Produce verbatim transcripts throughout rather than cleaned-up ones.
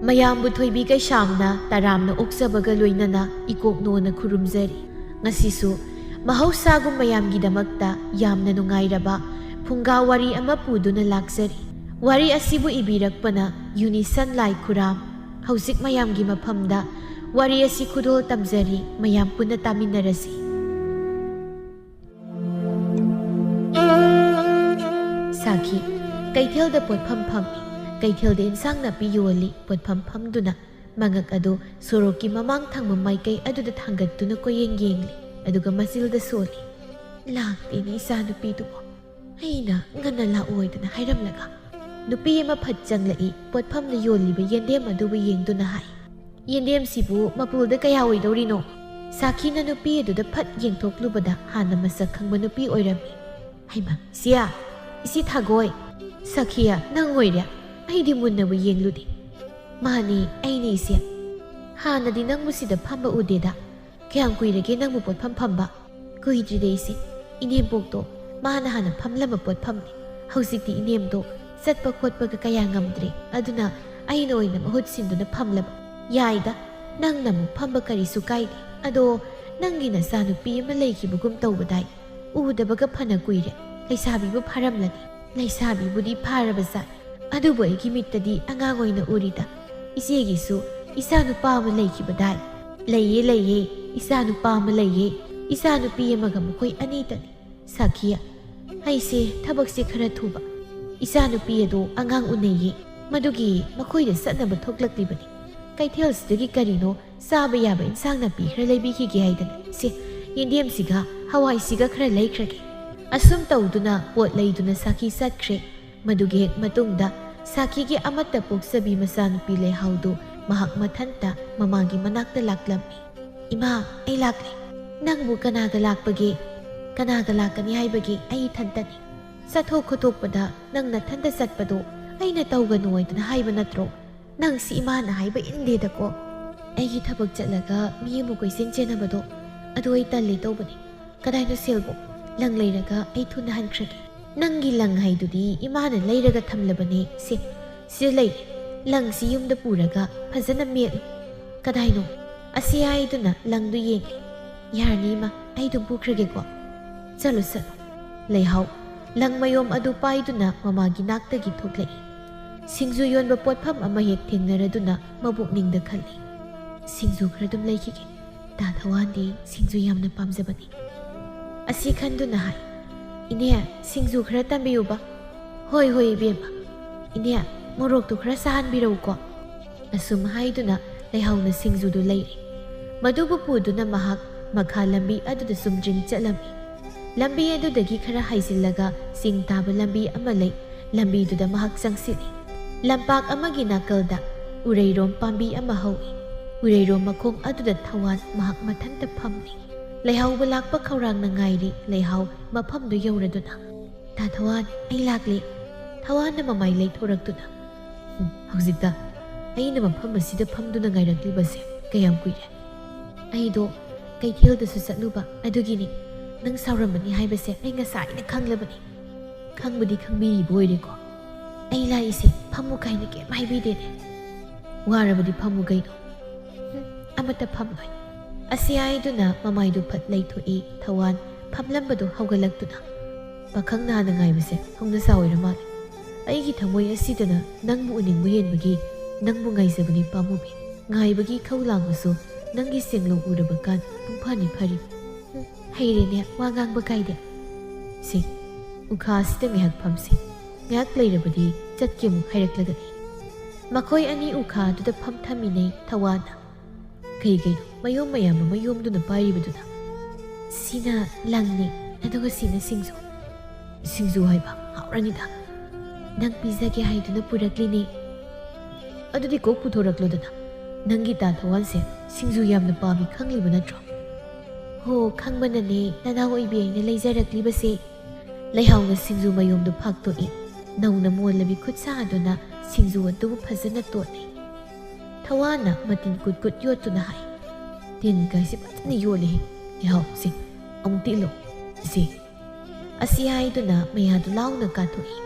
ꯃꯌꯥꯝꯕꯨ ꯊꯣꯏꯕꯤ ꯀꯩꯁꯥꯝꯅ ꯇꯔꯥꯝꯅ ꯑꯣꯛꯆꯕꯒ ꯂꯣꯏꯅꯅ ꯏꯀꯣꯛꯅꯣꯅ ꯈꯨꯔꯨꯝꯖꯔꯤ꯫ ꯉꯁꯤꯁꯨ ꯃꯍꯧꯁꯥꯒꯨꯝ ꯃꯌꯥꯝꯒꯤꯗꯃꯛꯇ ꯌꯥꯝꯅ ꯅꯨꯡꯉꯥꯏꯔꯕ ꯐꯨꯡꯒꯥ ꯋꯥꯔꯤ ꯑꯃ ꯄꯨꯗꯨꯅ ꯂꯥꯛꯆꯔꯤ꯫ ꯋꯥꯔꯤ ꯑꯁꯤꯕꯨ ꯏꯕꯤꯔꯛꯄꯅ ꯌꯨꯅꯤꯁꯟ ꯂꯥꯏ ꯈꯨꯔꯥꯝ꯫ ꯍꯧꯖꯤꯛ ꯃꯌꯥꯝꯒꯤ ꯃꯐꯝꯗ ꯋꯥꯔꯤ ꯑꯁꯤ ꯈꯨꯗꯣꯜ ꯇꯝꯖꯔꯤ, ꯃꯌꯥꯝ ꯄꯨꯟꯅ ꯇꯥꯃꯤꯟꯅꯔꯁꯤ꯫ ꯁꯥꯈꯤ, ꯀꯩꯊꯦꯜꯗ ꯄꯣꯠꯐꯝ ꯐꯝꯃꯤ꯫ ꯀꯩꯊꯦꯜꯗ ꯏꯟꯁꯥꯡ ꯅꯥꯄꯤ ꯌꯣꯜꯂꯤ꯫ ꯄꯣꯠꯐꯝ ꯐꯝꯗꯨꯅ ꯃꯉꯛ ꯑꯗꯨ ꯁꯣꯔꯣꯛꯀꯤ ꯃꯃꯥꯡ ꯊꯪꯕ ꯃꯥꯏꯀꯩ ꯑꯗꯨꯗ ꯊꯥꯡꯒꯠꯇꯨꯅ ꯀꯣꯏꯌꯦꯡ ꯌꯦꯡꯂꯤ, ꯑꯗꯨꯒ ꯃꯆꯤꯜꯗ ꯁꯣꯜꯂꯤ꯫ ꯂꯥꯛꯇꯦꯅꯦ ꯏꯆꯥꯅꯨꯄꯤꯗꯨꯕꯨ꯫ ꯑꯩꯅ ꯉꯟꯅ ꯂꯥꯛꯑꯣꯏꯗꯅ ꯍꯥꯏꯔꯝꯂꯒ꯫ ꯅꯨꯄꯤ ꯑꯃ ꯐꯠ ꯆꯪꯂꯛꯏ, ꯄꯣꯠꯐꯝꯗ ꯌꯣꯜꯂꯤꯕ ꯌꯦꯟꯗꯦꯝ ꯑꯗꯨꯕꯨ ꯌꯦꯡꯗꯨꯅ ꯍꯥꯏ, "ꯌꯦꯟꯗꯦꯝꯁꯤꯕꯨ ꯃꯄꯨꯜꯗ ꯀꯌꯥ ꯑꯣꯏꯗꯧꯔꯤꯅꯣ?" ꯁꯥꯈꯤꯅ ꯅꯨꯄꯤ ꯑꯗꯨꯗ ꯐꯠ ꯌꯦꯡꯊꯣꯛꯂꯨꯕꯗ ꯍꯥꯟꯅ ꯃꯁꯛ ꯈꯪꯕ ꯅꯨꯄꯤ ꯑꯣꯏꯔꯝꯃꯤ꯫ "ꯍꯩꯃꯥ, ꯏꯆꯦ, ꯏꯆꯦ ꯊꯥꯒꯣꯏ꯫ ꯁꯥꯈꯤꯌꯥ, ꯅꯪ ꯑꯣꯏꯔꯦ? ꯑꯩꯗꯤ ꯃꯨꯟꯅꯕꯨ ꯌꯦꯡꯂꯨꯗꯦ꯫" "ꯃꯥꯅꯤ, ꯑꯩꯅꯤ ꯏꯆꯦ꯫ ꯍꯥꯟꯅꯗꯤ ꯅꯪꯕꯨ ꯁꯤꯗ ꯐꯝꯕ ꯎꯗꯦꯗ꯫ ꯀꯌꯥꯝ ꯀꯨꯏꯔꯒꯦ ꯅꯪꯕꯨ ꯄꯣꯠꯐꯝ ꯐꯝꯕ?" "ꯀꯨꯏꯗ꯭ꯔꯤꯗ ꯏꯆꯦ, ꯏꯅꯦꯝꯕꯣꯛꯇꯣ ꯃꯥꯅ ꯍꯥꯟꯅ ꯐꯝꯂꯝꯕ ꯄꯣꯠꯐꯝꯅꯤ꯫ ꯍꯧꯖꯤꯛꯇꯤ ꯏꯅꯦꯝꯗꯣ ꯆꯠꯄ ꯈꯣꯠꯄꯒ ꯀꯌꯥ ꯉꯝꯗ꯭ꯔꯦ, ꯑꯗꯨꯅ ꯑꯩꯅ ꯑꯣꯏꯅ ꯃꯍꯨꯠ ꯁꯤꯟꯗꯨꯅ ꯐꯝꯂꯕ꯫" "ꯌꯥꯏꯗ, ꯅꯪꯅ ꯑꯃꯨꯛ ꯐꯝꯕ ꯀꯔꯤꯁꯨ ꯀꯥꯏꯗꯦ꯫ ꯑꯗꯣ ꯅꯪꯒꯤ ꯅꯆꯥꯅꯨꯄꯤ ꯑꯃ ꯂꯩꯈꯤꯕꯒꯨꯝ ꯇꯧꯕꯗꯥꯏ? ꯎꯗꯕꯒ ꯐꯅ ꯀꯨꯏꯔꯦ꯫ ꯂꯩꯁꯥꯕꯤꯕꯨ ꯐꯥꯔꯝꯂꯅꯤ꯫" "ꯂꯩꯁꯥꯕꯤꯕꯨꯗꯤ ꯐꯥꯔꯕ ꯖꯥꯠꯅꯤ, ꯑꯗꯨꯕꯨ ꯑꯩꯒꯤ ꯃꯤꯠꯇꯗꯤ ꯑꯉꯥꯡ ꯑꯣꯏꯅ ꯎꯔꯤꯗ꯫ ꯏꯆꯦꯒꯤꯁꯨ ꯏꯆꯥ ꯅꯨꯄꯥ ꯑꯃ ꯂꯩꯈꯤꯕꯗꯥꯏ?" "ꯂꯩꯌꯦ, ꯂꯩꯌꯦ, ꯏꯆꯥ ꯅꯨꯄꯥ ꯑꯃ ꯂꯩꯌꯦ꯫ ꯏꯆꯥ ꯅꯨꯄꯤ ꯑꯃꯒ ꯃꯈꯣꯏ ꯑꯅꯤꯇꯅꯤ꯫" "ꯁꯥꯈꯤꯌꯥ, ꯑꯩꯁꯦ ꯊꯕꯛꯁꯦ ꯈꯔ ꯊꯨꯕ꯫ ꯏꯆꯥ ꯅꯨꯄꯤ ꯑꯗꯣ ꯑꯉꯥꯡ ꯎꯅꯩꯌꯦ, ꯃꯗꯨꯒꯤ ꯃꯈꯣꯏꯗ ꯆꯠꯅꯕ ꯊꯣꯛꯂꯛꯂꯤꯕꯅꯤ꯫ ꯀꯩꯊꯦꯜꯁꯤꯗꯒꯤ ꯀꯔꯤꯅꯣ ꯆꯥꯕ ꯌꯥꯕ ꯏꯟꯁꯥꯡ ꯅꯥꯄꯤ ꯈꯔ ꯂꯩꯕꯤꯈꯤꯒꯦ ꯍꯥꯏꯗꯅ꯫ ꯁꯦ, ꯌꯦꯟꯗꯦꯝꯁꯤꯒ ꯍꯋꯥꯏꯁꯤꯒ ꯈꯔ ꯂꯩꯈ꯭ꯔꯒꯦ꯫" ꯑꯁꯨꯝ ꯇꯧꯗꯨꯅ ꯄꯣꯠ ꯂꯩꯗꯨꯅ ꯁꯥꯈꯤ ꯆꯠꯈ꯭ꯔꯦ꯫ ꯃꯗꯨꯒꯤ ꯍꯦꯛ ꯃꯇꯨꯡꯗ ꯁꯥꯈꯤꯒꯤ ꯑꯃꯠꯇ ꯄꯣꯛꯆꯕꯤ ꯃꯆꯥꯅꯨꯄꯤ ꯂꯩꯍꯥꯎꯗꯨ ꯃꯍꯥꯛ ꯃꯊꯟꯇ ꯃꯃꯥꯒꯤ ꯃꯅꯥꯛꯇ ꯂꯥꯛꯂꯝꯃꯤ꯫ "ꯏꯃꯥ, ꯑꯩ ꯂꯥꯛꯂꯦ꯫ ꯅꯪꯕꯨ ꯀꯅꯥꯒ ꯂꯥꯛꯄꯒꯦ? ꯀꯅꯥꯒ ꯂꯥꯛꯀꯅꯤ ꯍꯥꯏꯕꯒꯦ? ꯑꯩ ꯏꯊꯟꯇꯅꯤ꯫ ꯆꯠꯊꯣꯛ ꯈꯣꯠꯇꯣꯛꯄꯗ ꯅꯪ ꯅꯊꯟꯇ ꯆꯠꯄꯗꯣ ꯑꯩꯅ ꯇꯧꯒꯅꯨ ꯍꯥꯏꯗꯅ ꯍꯥꯏꯕ ꯅꯠꯇ꯭ꯔꯣ? ꯅꯪꯁꯤ ꯏꯃꯥꯅ ꯍꯥꯏꯕ ꯏꯟꯗꯦꯗꯀꯣ꯫ ꯑꯩꯒꯤ ꯊꯕꯛ ꯆꯠꯂꯒ ꯃꯤ ꯑꯃ ꯀꯣꯏꯆꯦꯟ ꯆꯦꯟꯅꯕꯗꯣ ꯑꯗꯨ ꯑꯩ ꯇꯜꯂꯦ ꯇꯧꯕꯅꯦ꯫ ꯀꯗꯥꯏꯅꯣ ꯁꯦꯜꯕꯣ? ꯂꯪ ꯂꯩꯔꯒ ꯑꯩ ꯊꯨꯅ ꯍꯟꯈ꯭ꯔꯒꯦ꯫ ꯅꯪꯒꯤ ꯂꯪ ꯍꯥꯏꯗꯨꯗꯤ ꯏꯃꯥꯅ ꯂꯩꯔꯒ ꯊꯝꯂꯕꯅꯦ꯫ ꯁꯦ, ꯁꯤꯗ ꯂꯩꯔꯦ꯫ ꯂꯪꯁꯤ ꯌꯨꯝꯗ ꯄꯨꯔꯒ ꯐꯖꯅ ꯃꯦꯠꯂꯨ꯫ ꯀꯗꯥꯏꯅꯣ? ꯑꯁꯤ ꯍꯥꯏꯗꯨꯅ ꯂꯪꯗꯨ ꯌꯦꯡꯂꯦ꯫ ꯌꯥꯔꯅꯤ ꯏꯃꯥ, ꯑꯩ ꯑꯗꯨꯝ ꯄꯨꯈ꯭ꯔꯒꯦꯀꯣ꯫ ꯆꯠꯂꯨ, ꯆꯠꯂꯨ꯫ ꯂꯩꯍꯥꯎ, ꯂꯪ ꯃꯌꯣꯝ ꯑꯗꯨ ꯄꯥꯏꯗꯨꯅ ꯃꯃꯥꯒꯤ ꯅꯥꯛꯇꯒꯤ ꯊꯣꯛꯂꯛꯏ꯫ ꯁꯤꯡꯖꯨ ꯌꯣꯟꯕ ꯄꯣꯠꯐꯝ ꯑꯃ ꯍꯦꯛ ꯊꯦꯡꯅꯔꯗꯨꯅ ꯃꯕꯨꯛꯅꯤꯡꯗ ꯈꯜꯂꯤ, "ꯁꯤꯡꯖꯨ ꯈꯔ ꯑꯗꯨꯝ ꯂꯩꯈꯤꯒꯦ꯫ ꯇꯥ ꯊꯋꯥꯟꯗꯤ ꯁꯤꯡꯖꯨ ꯌꯥꯝꯅ ꯄꯥꯝꯖꯕꯅꯤ"꯫ ꯑꯁꯤ ꯈꯟꯗꯨꯅ ꯍꯥꯏ, "ꯏꯅꯦ, ꯁꯤꯡꯖꯨ ꯈꯔ ꯇꯝꯕꯤꯌꯨꯕ"꯫ "ꯍꯣꯏ, ꯍꯣꯏ, ꯏꯕꯦꯝꯃ꯫ ꯏꯅꯦ, ꯃꯣꯔꯣꯛꯇꯨ ꯈꯔ ꯁꯥꯍꯟꯕꯤꯔꯛꯎꯀꯣ"꯫ ꯑꯁꯨꯝ ꯍꯥꯏꯗꯨꯅ ꯂꯩꯍꯥꯎꯅ ꯁꯤꯡꯖꯨꯗꯨ ꯂꯩꯔꯦ꯫ ꯃꯗꯨꯕꯨ ꯄꯨꯗꯨꯅ ꯃꯍꯥꯛ ꯃꯈꯥ ꯂꯝꯕꯤ ꯑꯗꯨꯗ ꯆꯨꯝꯗ꯭ꯔꯤꯡ ꯆꯠꯂꯝꯃꯤ꯫ ꯂꯝꯕꯤ ꯑꯗꯨꯗꯒꯤ ꯈꯔ ꯍꯥꯏꯖꯤꯜꯂꯒ ꯆꯤꯡ ꯇꯥꯕ ꯂꯝꯕꯤ ꯑꯃ ꯂꯩ꯫ ꯂꯝꯕꯤꯗꯨꯗ ꯃꯍꯥꯛ ꯆꯪꯁꯤꯜꯂꯤ꯫ ꯂꯝꯄꯥꯛ ꯑꯃꯒꯤ ꯅꯥꯀꯜꯗ ꯎꯔꯩꯔꯣꯝ ꯄꯥꯝꯕꯤ ꯑꯃ ꯍꯧꯏ꯫ ꯎꯔꯩꯔꯣꯝ ꯃꯈꯣꯡ ꯑꯗꯨꯗ ꯊꯋꯥꯟ ꯃꯍꯥꯛ ꯃꯊꯟꯇ ꯐꯝꯂꯤ꯫ ꯂꯩꯍꯥꯎꯕ ꯂꯥꯛꯄ ꯈꯧꯔꯥꯡꯅ ꯉꯥꯏꯔꯤ꯫ ꯂꯩꯍꯥꯎ ꯃꯐꯝꯗꯨ ꯌꯧꯔꯗꯨꯅ, "ꯇꯥ ꯊꯋꯥꯟ, ꯑꯩ ꯂꯥꯛꯂꯦ"꯫ ꯊꯋꯥꯟꯅ ꯃꯃꯥꯏ ꯂꯩꯊꯣꯔꯛꯇꯨꯅ, "ꯎꯝ, ꯍꯧꯖꯤꯛꯇ? ꯑꯩꯅ ꯃꯐꯝ ꯑꯁꯤꯗ ꯐꯝꯗꯨꯅ ꯉꯥꯏꯔꯛꯂꯤꯕꯁꯦ ꯀꯌꯥꯝ ꯀꯨꯏꯔꯦ?" "ꯑꯩꯗꯣ ꯀꯩꯊꯦꯜꯗꯁꯨ ꯆꯠꯂꯨꯕ, ꯑꯗꯨꯒꯤꯅꯤ꯫ ꯅꯪ ꯁꯥꯎꯔꯝꯃꯅꯤ ꯍꯥꯏꯕꯁꯦ ꯑꯩ ꯉꯁꯥꯏꯅ ꯈꯪꯂꯕꯅꯤ"꯫ "ꯈꯪꯕꯗꯤ ꯈꯪꯕꯤꯔꯤꯕ ꯑꯣꯏꯔꯦꯀꯣ? ꯑꯩ ꯂꯥꯛꯏꯁꯦ ꯐꯝꯃꯨ ꯀꯥꯏꯅ ꯀꯩꯝ ꯍꯥꯏꯕꯤꯗꯦꯅꯦ"꯫ "ꯋꯥꯔꯕꯗꯤ ꯐꯝꯃꯨ ꯀꯩꯅꯣ"꯫ "ꯍꯨꯝ, ꯑꯃꯠꯇ ꯐꯝꯂꯣꯏ"꯫ ꯑꯁꯤ ꯍꯥꯏꯗꯨꯅ ꯃꯃꯥꯏꯗꯨ ꯐꯠ ꯂꯩꯊꯣꯛꯏ꯫ ꯊꯋꯥꯟ ꯐꯝꯂꯝꯕꯗꯨ ꯍꯧꯒꯠꯂꯛꯇꯨꯅ, "ꯄꯥꯈꯪ ꯅꯍꯥꯅ ꯉꯥꯏꯕꯁꯦ ꯍꯧꯅ ꯁꯥ ꯑꯣꯏꯔ ꯃꯥꯜꯂꯦ꯫ ꯑꯩꯒꯤ ꯊꯃꯣꯏ ꯑꯁꯤꯗꯅ ꯅꯪꯕꯨ ꯎꯅꯤꯡꯕ ꯍꯦꯟꯕꯒꯤ ꯅꯪꯕꯨ ꯉꯥꯏꯖꯕꯅꯤ ꯄꯥꯝꯃꯨꯕꯤ꯫ ꯉꯥꯏꯕꯒꯤ ꯏꯈꯧ ꯂꯥꯡꯕꯁꯨ ꯅꯪꯒꯤ ꯁꯦꯡꯂꯧ ꯎꯔꯕ ꯀꯥꯟ ꯄꯨꯡ ꯐꯥꯅꯤ ꯐꯔꯤ"꯫ "ꯍꯨꯝ, ꯍꯩꯔꯦꯅꯦ ꯋꯥ ꯉꯥꯡꯕ ꯀꯥꯏꯗꯦ"꯫ "ꯁꯦ, ꯎꯈꯥ ꯑꯁꯤꯗ ꯉꯥꯏꯍꯥꯛ ꯐꯝꯁꯤ꯫ ꯉꯥꯏꯍꯥꯛ ꯂꯩꯔꯕꯗꯤ ꯆꯠꯀꯦ ꯑꯃꯨꯛ ꯍꯥꯏꯔꯛꯂꯒꯅꯤ"꯫ ꯃꯈꯣꯏ ꯑꯅꯤ ꯎꯈꯥ ꯑꯗꯨꯗ ꯐꯝꯊꯃꯤꯟꯅꯩ꯫ ꯊꯋꯥꯟꯅ, "ꯀꯩ ꯀꯩꯅꯣ ꯃꯌꯣꯝ ꯃꯌꯥꯝ ꯑꯃ ꯌꯣꯝꯗꯨꯅ ꯄꯥꯏꯔꯤꯕꯗꯨꯅ?" "ꯁꯤꯅ ꯂꯪꯅꯤ, ꯑꯗꯨꯒ ꯁꯤꯅ ꯁꯤꯡꯖꯨ"꯫ "ꯁꯤꯡꯖꯨ ꯍꯥꯏꯕ? ꯍꯥꯎꯔꯅꯤꯗ"꯫ "ꯅꯪ ꯄꯤꯖꯒꯦ ꯍꯥꯏꯗꯨꯅ ꯄꯨꯔꯛꯂꯤꯅꯦ"꯫ "ꯑꯗꯨꯗꯤ ꯀꯣꯛ ꯄꯨꯊꯣꯔꯛꯂꯣꯗꯅ꯫ ꯅꯪꯒꯤ ꯇꯥ ꯊꯋꯥꯟꯁꯦ ꯁꯤꯡꯖꯨ ꯌꯥꯝꯅ ꯄꯥꯝꯃꯤ ꯈꯪꯂꯤꯕ ꯅꯠꯇ꯭ꯔꯣ?" "ꯍꯣ, ꯈꯪꯕꯅꯅꯦ ꯅꯅꯥꯎ ꯑꯣꯏꯕꯤ ꯑꯩꯅ ꯂꯩꯖꯔꯛꯂꯤꯕꯁꯦ"꯫ ꯂꯩꯍꯥꯎꯅ ꯁꯤꯡꯖꯨ ꯃꯌꯣꯝꯗꯨ ꯐꯥꯛꯇꯣꯛꯏ꯫ ꯅꯧꯅ ꯃꯣꯜꯂꯕꯤ ꯈꯨꯠꯁꯥ ꯑꯗꯨꯅ ꯁꯤꯡꯖꯨ ꯑꯗꯨꯕꯨ ꯐꯖꯅ ꯇꯣꯠꯂꯤ꯫ ꯊꯋꯥꯟꯅ ꯃꯇꯤꯟ ꯀꯨꯠ ꯀꯨꯠ ꯌꯣꯠꯇꯨꯅ ꯍꯥꯏ, "ꯇꯤꯟ ꯀꯥꯏꯁꯤ ꯐꯖꯅ ꯌꯣꯠꯂꯤ"꯫ ꯂꯩꯍꯥꯎ, ꯁꯤ, ꯑꯃꯨꯛꯇ ꯏꯜꯂꯨ꯫ ꯁꯤ꯫ ꯑꯁꯤ ꯍꯥꯏꯗꯨꯅ ꯃꯌꯥꯗꯨ ꯂꯥꯎꯅ ꯀꯥꯊꯣꯛꯏ꯫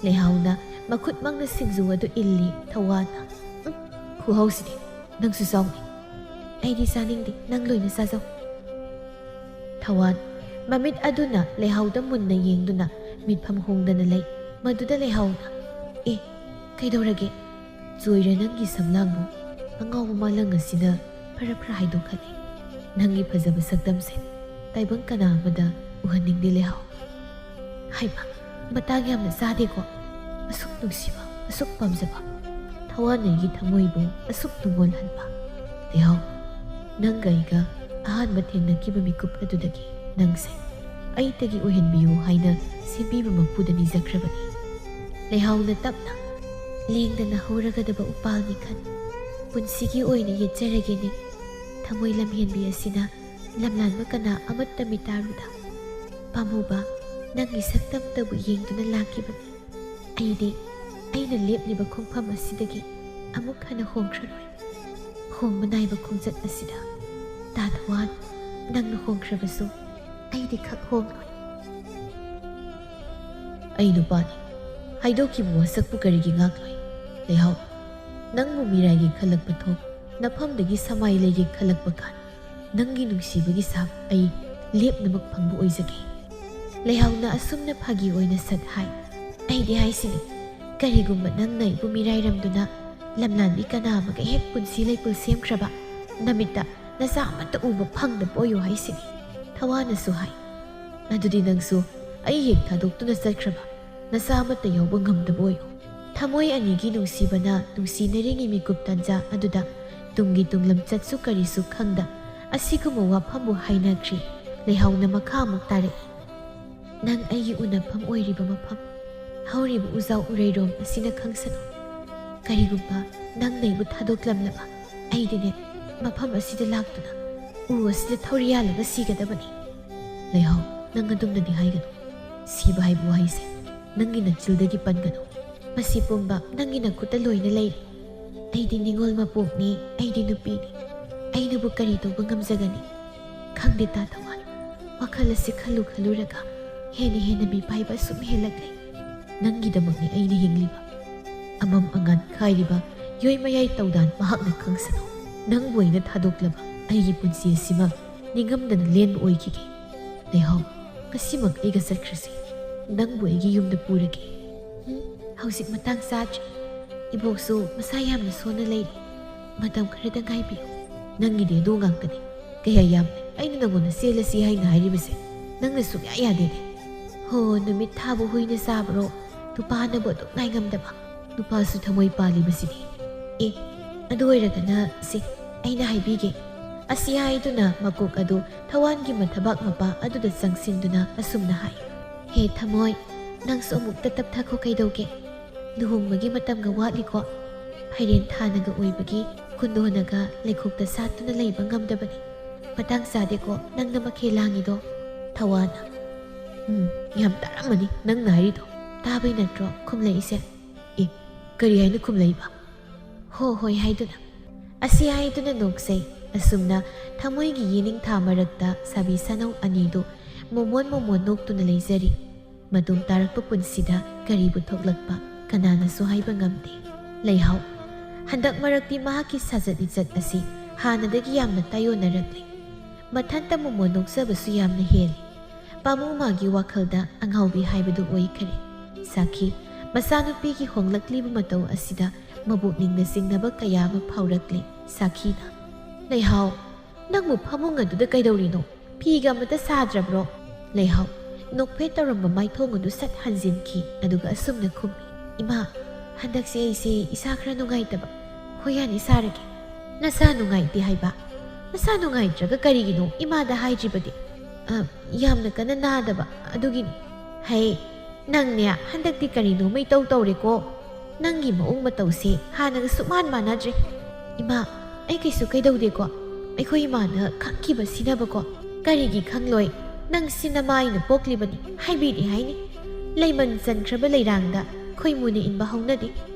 ꯂꯩꯍꯥꯎꯅ ꯃꯈꯨꯠꯃꯛꯅ ꯁꯤꯡꯖꯨ ꯑꯗꯨ ꯏꯜꯂꯤ꯫ ꯊꯋꯥꯟꯅ, "ꯎꯝ, ꯈꯨꯍꯧꯁꯤꯗꯤ, ꯅꯪꯁꯨ ꯆꯥꯎꯅꯦ꯫" "ꯑꯩꯗꯤ ꯆꯥꯅꯤꯡꯗꯦ, ꯅꯪ ꯂꯣꯏꯅ ꯆꯥꯖꯧ꯫" ꯊꯋꯥꯟ, ꯃꯃꯤꯠ ꯑꯗꯨꯅ ꯂꯩꯍꯥꯎꯗ ꯃꯨꯟꯅ ꯌꯦꯡꯗꯨꯅ ꯃꯤꯠꯐꯝ ꯍꯣꯡꯗꯅ ꯂꯩ꯫ ꯃꯗꯨꯗ ꯂꯩꯍꯥꯎꯅ, "ꯑꯦ, ꯀꯩꯗꯧꯔꯒꯦ? ꯆꯣꯏꯔꯦ ꯅꯪꯒꯤ ꯁꯝꯂꯥꯡꯕꯨ꯫ ꯑꯉꯥꯎꯕ ꯃꯥꯂꯪ ꯑꯁꯤꯅ ꯐꯔ ꯐꯔ ꯍꯥꯏꯗꯣꯛꯈꯜꯂꯦ꯫ ꯅꯪꯒꯤ ꯐꯖꯕ ꯁꯛꯇꯝꯁꯦ ꯇꯥꯏꯕꯪ ꯀꯅꯥ ꯑꯃꯗ ꯎꯍꯟꯅꯤꯡꯗꯦ ꯂꯩꯍꯥꯎ꯫" ꯍꯩꯃꯥ, ꯃꯇꯥꯡ ꯌꯥꯝꯅ ꯆꯥꯗꯦꯀꯣ꯫ ꯑꯁꯨꯛ ꯅꯨꯡꯁꯤꯕ, ꯑꯁꯨꯛ ꯄꯥꯝꯖꯕ꯫ ꯊꯋꯥꯟ ꯑꯩꯒꯤ ꯊꯃꯣꯏꯕꯨ ꯑꯁꯨꯛ ꯅꯨꯡꯉꯣꯜꯍꯟꯕ꯫ ꯂꯩꯍꯥꯎ, ꯅꯪꯒ ꯑꯩꯒ ꯑꯍꯥꯟꯕ ꯊꯦꯡꯅꯈꯤꯕ ꯃꯤꯀꯨꯞ ꯑꯗꯨꯗꯒꯤ ꯅꯪꯁꯦ ꯑꯩꯇꯒꯤ ꯑꯣꯏꯍꯟꯕꯤꯌꯨ ꯍꯥꯏꯅ ꯁꯦꯝꯕꯤꯕ ꯃꯄꯨꯗ ꯅꯤꯖꯈ꯭ꯔꯕꯅꯤ꯫ ꯂꯩꯍꯥꯎꯅ ꯇꯞꯅ, "ꯂꯦꯡꯗꯅ ꯍꯧꯔꯒꯗꯕ ꯎꯄꯥꯜꯅꯤ ꯈꯟ꯫ ꯄꯨꯟꯁꯤꯒꯤ ꯑꯣꯏꯅ ꯌꯦꯠꯆꯔꯒꯦꯅꯦ꯫ ꯊꯃꯣꯏ ꯂꯝꯍꯦꯟꯕꯤ ꯑꯁꯤꯅ ꯂꯝꯂꯥꯟꯕ ꯀꯅꯥ ꯑꯃꯠꯇ ꯃꯤꯇꯥꯔꯨꯗ꯫ ꯄꯥꯝꯃꯨꯕ, ꯅꯪꯒꯤ ꯁꯛꯇꯝꯇꯕꯨ ꯌꯦꯡꯗꯨꯅ ꯂꯥꯛꯈꯤꯕꯅꯤ꯫ ꯑꯩꯗꯤ ꯑꯩꯅ ꯂꯦꯞꯂꯤꯕ ꯈꯣꯡꯐꯝ ꯑꯁꯤꯗꯒꯤ ꯑꯃꯨꯛ ꯍꯟꯅ ꯍꯣꯡꯈ꯭ꯔꯔꯣꯏ꯫ ꯍꯣꯡꯕ ꯅꯥꯏꯕ ꯈꯣꯡꯆꯠ ꯑꯁꯤꯗ ꯇꯥꯊꯋꯥꯟ, ꯅꯪꯅ ꯍꯣꯡꯈ꯭ꯔꯕꯁꯨ ꯑꯩꯗꯤ ꯈꯛ ꯍꯣꯡꯂꯣꯏ꯫" "ꯑꯩ ꯅꯨꯄꯥꯅꯤ, ꯍꯥꯏꯗꯣꯛꯈꯤꯕ ꯋꯥꯁꯛꯄꯨ ꯀꯔꯤꯒꯤ ꯉꯥꯛꯂꯣꯏ? ꯂꯩꯍꯥꯎ, ꯅꯪꯕꯨ ꯃꯤꯔꯥꯏꯒꯤ ꯈꯜꯂꯛꯄ ꯊꯣꯛ, ꯅꯐꯝꯗꯒꯤ ꯁꯃꯥꯏ ꯂꯩꯒꯦ ꯈꯜꯂꯛꯄ ꯀꯥꯟ, ꯅꯪꯒꯤ ꯅꯨꯡꯁꯤꯕꯒꯤ ꯁꯥꯞ ꯑꯩ ꯂꯦꯞꯅꯃꯛ ꯐꯪꯕ ꯑꯣꯏꯖꯒꯦ꯫" ꯂꯩꯍꯥꯎꯅ ꯑꯁꯨꯝꯅ ꯐꯥꯒꯤ ꯑꯣꯏꯅ ꯁꯠ ꯍꯥꯏ, "ꯑꯩꯗꯤ ꯍꯥꯏꯁꯤꯅꯤ, ꯀꯔꯤꯒꯨꯝꯕ ꯅꯪꯅ ꯑꯩꯕꯨ ꯃꯤꯔꯥꯏꯔꯝꯗꯨꯅ ꯂꯝꯂꯥꯟꯕꯤ ꯀꯅꯥ ꯑꯃꯒ ꯍꯦꯛ ꯄꯨꯟꯁꯤ ꯂꯩꯄꯨꯜ ꯁꯦꯝꯈ꯭ꯔꯕ, ꯅꯃꯤꯠꯇ ꯅꯆꯥ ꯑꯃꯠꯇ ꯎꯕ ꯐꯪꯗꯕ ꯑꯣꯏꯌꯨ ꯍꯥꯏꯁꯤꯅꯤ꯫" ꯊꯋꯥꯅꯁꯨ ꯍꯥꯏ, "ꯑꯗꯨꯗꯤ ꯅꯪꯁꯨ ꯑꯩ ꯍꯦꯛ ꯊꯥꯗꯣꯛꯇꯨꯅ ꯆꯠꯈ꯭ꯔꯕ ꯅꯆꯥ ꯑꯃꯠꯇ ꯌꯥꯎꯕ ꯉꯝꯗꯕ ꯑꯣꯏꯌꯨ꯫" ꯊꯃꯣꯏ ꯑꯅꯤꯒꯤ ꯅꯨꯡꯁꯤꯕꯅ ꯅꯨꯡꯁꯤꯅꯔꯤꯉꯩ ꯃꯤꯀꯨꯞ ꯇꯥꯟꯖꯥ ꯑꯗꯨꯗ ꯇꯨꯡꯒꯤ ꯇꯨꯡꯂꯝꯆꯠꯁꯨ ꯀꯔꯤꯁꯨ ꯈꯪꯗ ꯑꯁꯤꯒꯨꯝꯕ ꯋꯥꯐꯝꯕꯨ ꯍꯥꯏꯅꯈ꯭ꯔꯤ꯫ ꯂꯩꯍꯥꯎꯅ ꯃꯈꯥ ꯑꯃꯨꯛ ꯇꯥꯔꯛꯏ, "ꯅꯪ ꯑꯩꯒꯤ ꯎꯅꯐꯝ ꯑꯣꯏꯔꯤꯕ ꯃꯐꯝ, ꯍꯧꯔꯤꯕ ꯎꯖꯥꯎ ꯎꯔꯩꯔꯣꯝ ꯑꯁꯤꯅ ꯈꯪꯁꯅꯨ꯫ ꯀꯔꯤꯒꯨꯝꯕ ꯅꯪꯅ ꯑꯩꯕꯨ ꯊꯥꯗꯣꯛꯂꯝꯂꯕ, ꯑꯩꯗꯤꯅꯦ ꯃꯐꯝ ꯑꯁꯤꯗ ꯂꯥꯛꯇꯨꯅ ꯎ ꯑꯁꯤꯗ ꯊꯧꯔꯤ ꯌꯥꯜꯂꯒ ꯁꯤꯒꯗꯕꯅꯤ꯫" ꯂꯩꯍꯥꯎ, ꯅꯪ ꯑꯗꯨꯝꯅꯗꯤ ꯍꯥꯏꯒꯅꯨ꯫ ꯁꯤꯕ ꯍꯥꯏꯕ ꯋꯥꯍꯩꯁꯦ ꯅꯪꯒꯤ ꯅꯆꯤꯜꯗꯒꯤ ꯄꯟꯒꯅꯨ꯫ ꯃꯁꯤ ꯄꯨꯝꯕ ꯅꯪꯒꯤ ꯅꯈꯨꯠꯇ ꯂꯣꯏꯅ ꯂꯩꯔꯦ꯫ ꯑꯩꯗꯤ ꯅꯤꯉꯣꯜ ꯃꯄꯣꯛꯅꯤ, ꯑꯩꯗꯤ ꯅꯨꯄꯤꯅꯤ꯫ ꯑꯩꯅꯕꯨ ꯀꯔꯤ ꯇꯧꯕ ꯉꯝꯖꯒꯅꯤ? ꯈꯪꯗꯦ ꯇꯥ ꯊꯋꯥꯟ, ꯋꯥꯈꯜ ꯑꯁꯤ ꯈꯜꯂꯨ ꯈꯜꯂꯨꯔꯒ ꯍꯦꯟꯅ ꯍꯦꯟꯅ ꯃꯤꯄꯥꯏꯕ ꯑꯁꯨꯝ ꯍꯦꯜꯂꯛꯂꯦ꯫ ꯅꯪꯒꯤꯗꯃꯛꯅꯤ ꯑꯩꯅ ꯍꯤꯡꯂꯤꯕ꯫ ꯑꯃꯝ ꯑꯉꯥꯟ ꯈꯥꯏꯔꯤꯕ ꯌꯣꯏ ꯃꯌꯥꯏ ꯇꯧꯗꯥꯟ ꯃꯍꯥꯛꯅ ꯈꯪꯁꯅꯨ꯫ ꯅꯪꯕꯨ ꯑꯩꯅ ꯊꯥꯗꯣꯛꯂꯕ ꯑꯩꯒꯤ ꯄꯨꯟꯁꯤ ꯑꯁꯤꯃꯛ ꯅꯤꯡꯉꯝꯗꯅ ꯂꯦꯟꯕ ꯑꯣꯏꯈꯤꯒꯦ꯫ ꯂꯩꯍꯥꯎ, ꯉꯁꯤꯃꯛ ꯑꯩꯒ ꯆꯠꯈ꯭ꯔꯁꯤ꯫ ꯅꯪꯕꯨ ꯑꯩꯒꯤ ꯌꯨꯝꯗ ꯄꯨꯔꯒꯦ꯫ ꯎꯝ, ꯍꯧꯖꯤꯛ ꯃꯇꯥꯡ ꯆꯥꯗ꯭ꯔꯤ꯫ ꯏꯕꯣꯛꯁꯨ ꯃꯁꯥ ꯌꯥꯝꯅ ꯁꯣꯟꯅ ꯂꯩꯔꯤ꯫ ꯃꯇꯝ ꯈꯔꯗ ꯉꯥꯏꯕꯤꯌꯨ꯫ ꯅꯪꯒꯤꯗꯤ ꯑꯗꯨ ꯉꯥꯛꯇꯅꯤ꯫ ꯀꯌꯥ ꯌꯥꯝ ꯑꯩꯅ ꯅꯪꯉꯣꯟꯗ ꯆꯦꯜꯂꯁꯤ ꯍꯥꯏꯅ ꯍꯥꯏꯔꯤꯕꯁꯦ? ꯅꯪꯅ ꯁꯨꯡꯌꯥ ꯌꯥꯗꯦꯅꯦ꯫ ꯍꯣ, ꯅꯨꯃꯤꯠ ꯊꯥꯕꯨ ꯍꯨꯏꯅ ꯆꯥꯕ꯭ꯔꯣ? ꯅꯨꯄꯥꯅꯕꯨ ꯑꯗꯨꯝ ꯉꯥꯏꯉꯝꯗꯕ꯫ ꯅꯨꯄꯥꯁꯨ ꯊꯃꯣꯏ ꯄꯥꯜꯂꯤꯕꯁꯤꯗꯤ꯫ ꯑꯦ, ꯑꯗꯨ ꯑꯣꯏꯔꯒꯅ ꯁꯦ, ꯑꯩꯅ ꯍꯥꯏꯕꯤꯒꯦ꯫ ꯑꯁꯤ ꯍꯥꯏꯗꯨꯅ ꯃꯀꯣꯛ ꯑꯗꯨ ꯊꯋꯥꯟꯒꯤ ꯃꯊꯕꯥꯛ ꯃꯄꯥ ꯑꯗꯨꯗ ꯆꯪꯁꯤꯟꯗꯨꯅ ꯑꯁꯨꯝꯅ ꯍꯥꯏ, "ꯍꯦ ꯊꯃꯣꯏ, ꯅꯪꯁꯨ ꯑꯃꯨꯛꯇ ꯇꯞꯊꯈꯣ ꯀꯩꯗꯧꯒꯦ? ꯂꯨꯍꯣꯡꯕꯒꯤ ꯃꯇꯝꯒ ꯋꯥꯠꯂꯤꯀꯣ? ꯐꯩꯔꯦꯟ ꯊꯥꯅꯒ ꯑꯣꯏꯕꯒꯤ ꯀꯨꯟꯗꯣꯅꯒ ꯂꯩꯈꯣꯛꯇ ꯁꯥꯠꯇꯨꯅ ꯂꯩꯕ ꯉꯝꯗꯕꯅꯤ꯫ ꯃꯇꯥꯡ ꯆꯥꯗꯦꯀꯣ ꯅꯪꯅ ꯃꯈꯦꯜ ꯂꯥꯡꯉꯤꯗꯣ?" ꯊꯋꯥꯟꯅ, "ꯎꯝ, ꯌꯥꯝ ꯇꯥꯔꯝꯃꯅꯤ ꯅꯪꯅ ꯍꯥꯏꯔꯤꯗꯣ꯫ ꯇꯥꯕꯩ ꯅꯠꯇ꯭ꯔꯣ ꯈꯨꯝꯂꯛꯏꯁꯦ?" "ꯑꯦ, ꯀꯔꯤ ꯍꯥꯏꯅ ꯈꯨꯝꯂꯛꯏꯕ?" "ꯍꯣ ꯍꯣꯏ" ꯍꯥꯏꯗꯨꯅ꯫ ꯑꯁꯤ ꯍꯥꯏꯗꯨꯅ ꯅꯣꯛꯆꯩ꯫ ꯑꯁꯨꯝꯅ ꯊꯃꯣꯏꯒꯤ ꯌꯦꯅꯤꯡꯊꯥ ꯃꯔꯛꯇ ꯁꯥꯕꯤ ꯁꯥꯅꯧ ꯑꯅꯤꯗꯨ ꯃꯣꯃꯣꯟ ꯃꯣꯃꯣꯟ ꯅꯣꯛꯇꯨꯅ ꯂꯩꯖꯔꯤ꯫ ꯃꯇꯨꯡ ꯇꯥꯔꯛꯄ ꯄꯨꯟꯁꯤꯗ ꯀꯔꯤꯕꯨ ꯊꯣꯛꯂꯛꯄ ꯀꯅꯥꯅꯁꯨ ꯍꯥꯏꯕ ꯉꯝꯗꯦ꯫ ꯂꯩꯍꯥꯎ, ꯍꯟꯗꯛ ꯃꯔꯛꯇꯤ ꯃꯍꯥꯛꯀꯤ ꯁꯥꯖꯠ ꯂꯤꯆꯠ ꯑꯁꯤ ꯍꯥꯟꯅꯗꯒꯤ ꯌꯥꯝꯅ ꯇꯥꯏꯑꯣꯟꯅꯔꯛꯂꯦ꯫ ꯃꯊꯟꯇ ꯃꯣꯃꯣꯟ ꯅꯣꯛꯆꯕꯁꯨ ꯌꯥꯝꯅ ꯍꯦꯜꯂꯤ꯫ ꯄꯥꯃꯨ ꯃꯥꯒꯤ ꯋꯥꯈꯜꯗ ꯑꯉꯥꯎꯕꯤ ꯍꯥꯏꯕꯗꯨ ꯑꯣꯏꯈꯔꯦ꯫ ꯁꯥꯈꯤ, ꯃꯆꯥꯅꯨꯄꯤꯒꯤ ꯍꯣꯡꯂꯛꯂꯤꯕ ꯃꯇꯧ ꯑꯁꯤꯗ ꯃꯕꯨꯛꯅꯤꯡꯗ ꯆꯤꯡꯅꯕ ꯀꯌꯥ ꯑꯃ ꯐꯥꯎꯔꯛꯂꯦ꯫ ꯁꯥꯈꯤꯅ, "ꯂꯩꯍꯥꯎ, ꯅꯪꯕꯨ ꯐꯃꯨꯡ ꯑꯗꯨꯗ ꯀꯩꯗꯧꯔꯤꯅꯣ? ꯐꯤꯒ ꯑꯃꯠꯇ ꯁꯥꯗ꯭ꯔꯕ꯭ꯔꯣ?" ꯂꯩꯍꯥꯎ, ꯅꯣꯛꯐꯦꯠ ꯇꯧꯔꯝꯕ ꯃꯥꯏꯊꯣꯡ ꯑꯗꯨ ꯁꯠ ꯍꯟꯖꯤꯟꯈꯤ, ꯑꯗꯨꯒ ꯑꯁꯨꯝꯅ ꯈꯨꯝꯃꯤ, "ꯏꯃꯥ, ꯍꯟꯗꯛꯁꯦ ꯑꯩꯁꯦ ꯏꯁꯥ ꯈꯔ ꯅꯨꯡꯉꯥꯏꯇꯕ꯫ ꯍꯣꯏ, ꯌꯥꯅꯤ, ꯁꯥꯔꯒꯦ꯫" "ꯅꯁꯥ ꯅꯨꯡꯉꯥꯏꯇꯦ ꯍꯥꯏꯕ? ꯅꯁꯥ ꯅꯨꯡꯉꯥꯏꯇ꯭ꯔꯒ ꯀꯔꯤꯒꯤꯅꯣ ꯏꯃꯥꯗ ꯍꯥꯏꯗ꯭ꯔꯤꯕꯗꯤ?" "ꯑ, ꯌꯥꯝꯅ ꯀꯟꯅ ꯅꯥꯗꯕ, ꯑꯗꯨꯒꯤꯅꯤ꯫" "ꯍꯩ, ꯅꯪꯅꯦ ꯍꯟꯗꯛꯇꯤ ꯀꯔꯤꯅꯣꯃ ꯏꯇꯧ ꯇꯧꯔꯦꯀꯣ꯫ ꯅꯪꯒꯤ ꯃꯑꯣꯡ ꯃꯇꯧꯁꯦ ꯍꯥꯟꯅꯒ ꯁꯨꯛꯃꯥꯟ ꯃꯥꯟꯅꯗ꯭ꯔꯦ꯫" "ꯏꯃꯥ, ꯑꯩ ꯀꯩꯁꯨ ꯀꯩꯗꯧꯗꯦꯀꯣ꯫ ꯑꯩꯈꯣꯏ ꯏꯃꯥꯅ ꯈꯪꯈꯤꯕ ꯁꯤꯅꯕꯀꯣ꯫" "ꯀꯔꯤꯒꯤ ꯈꯪꯂꯣꯏ? ꯅꯪ ꯁꯤꯅ ꯃꯥꯏꯅ ꯄꯣꯛꯂꯤꯕꯅꯤ, ꯍꯥꯏꯕꯤꯔꯤ ꯍꯥꯏꯅꯤ꯫ ꯂꯩꯃꯟ ꯆꯟꯈ꯭ꯔꯕ ꯂꯩꯔꯥꯡꯗ ꯈꯣꯏꯃꯨꯅ ꯏꯟꯕ ꯍꯧꯅꯗꯦ꯫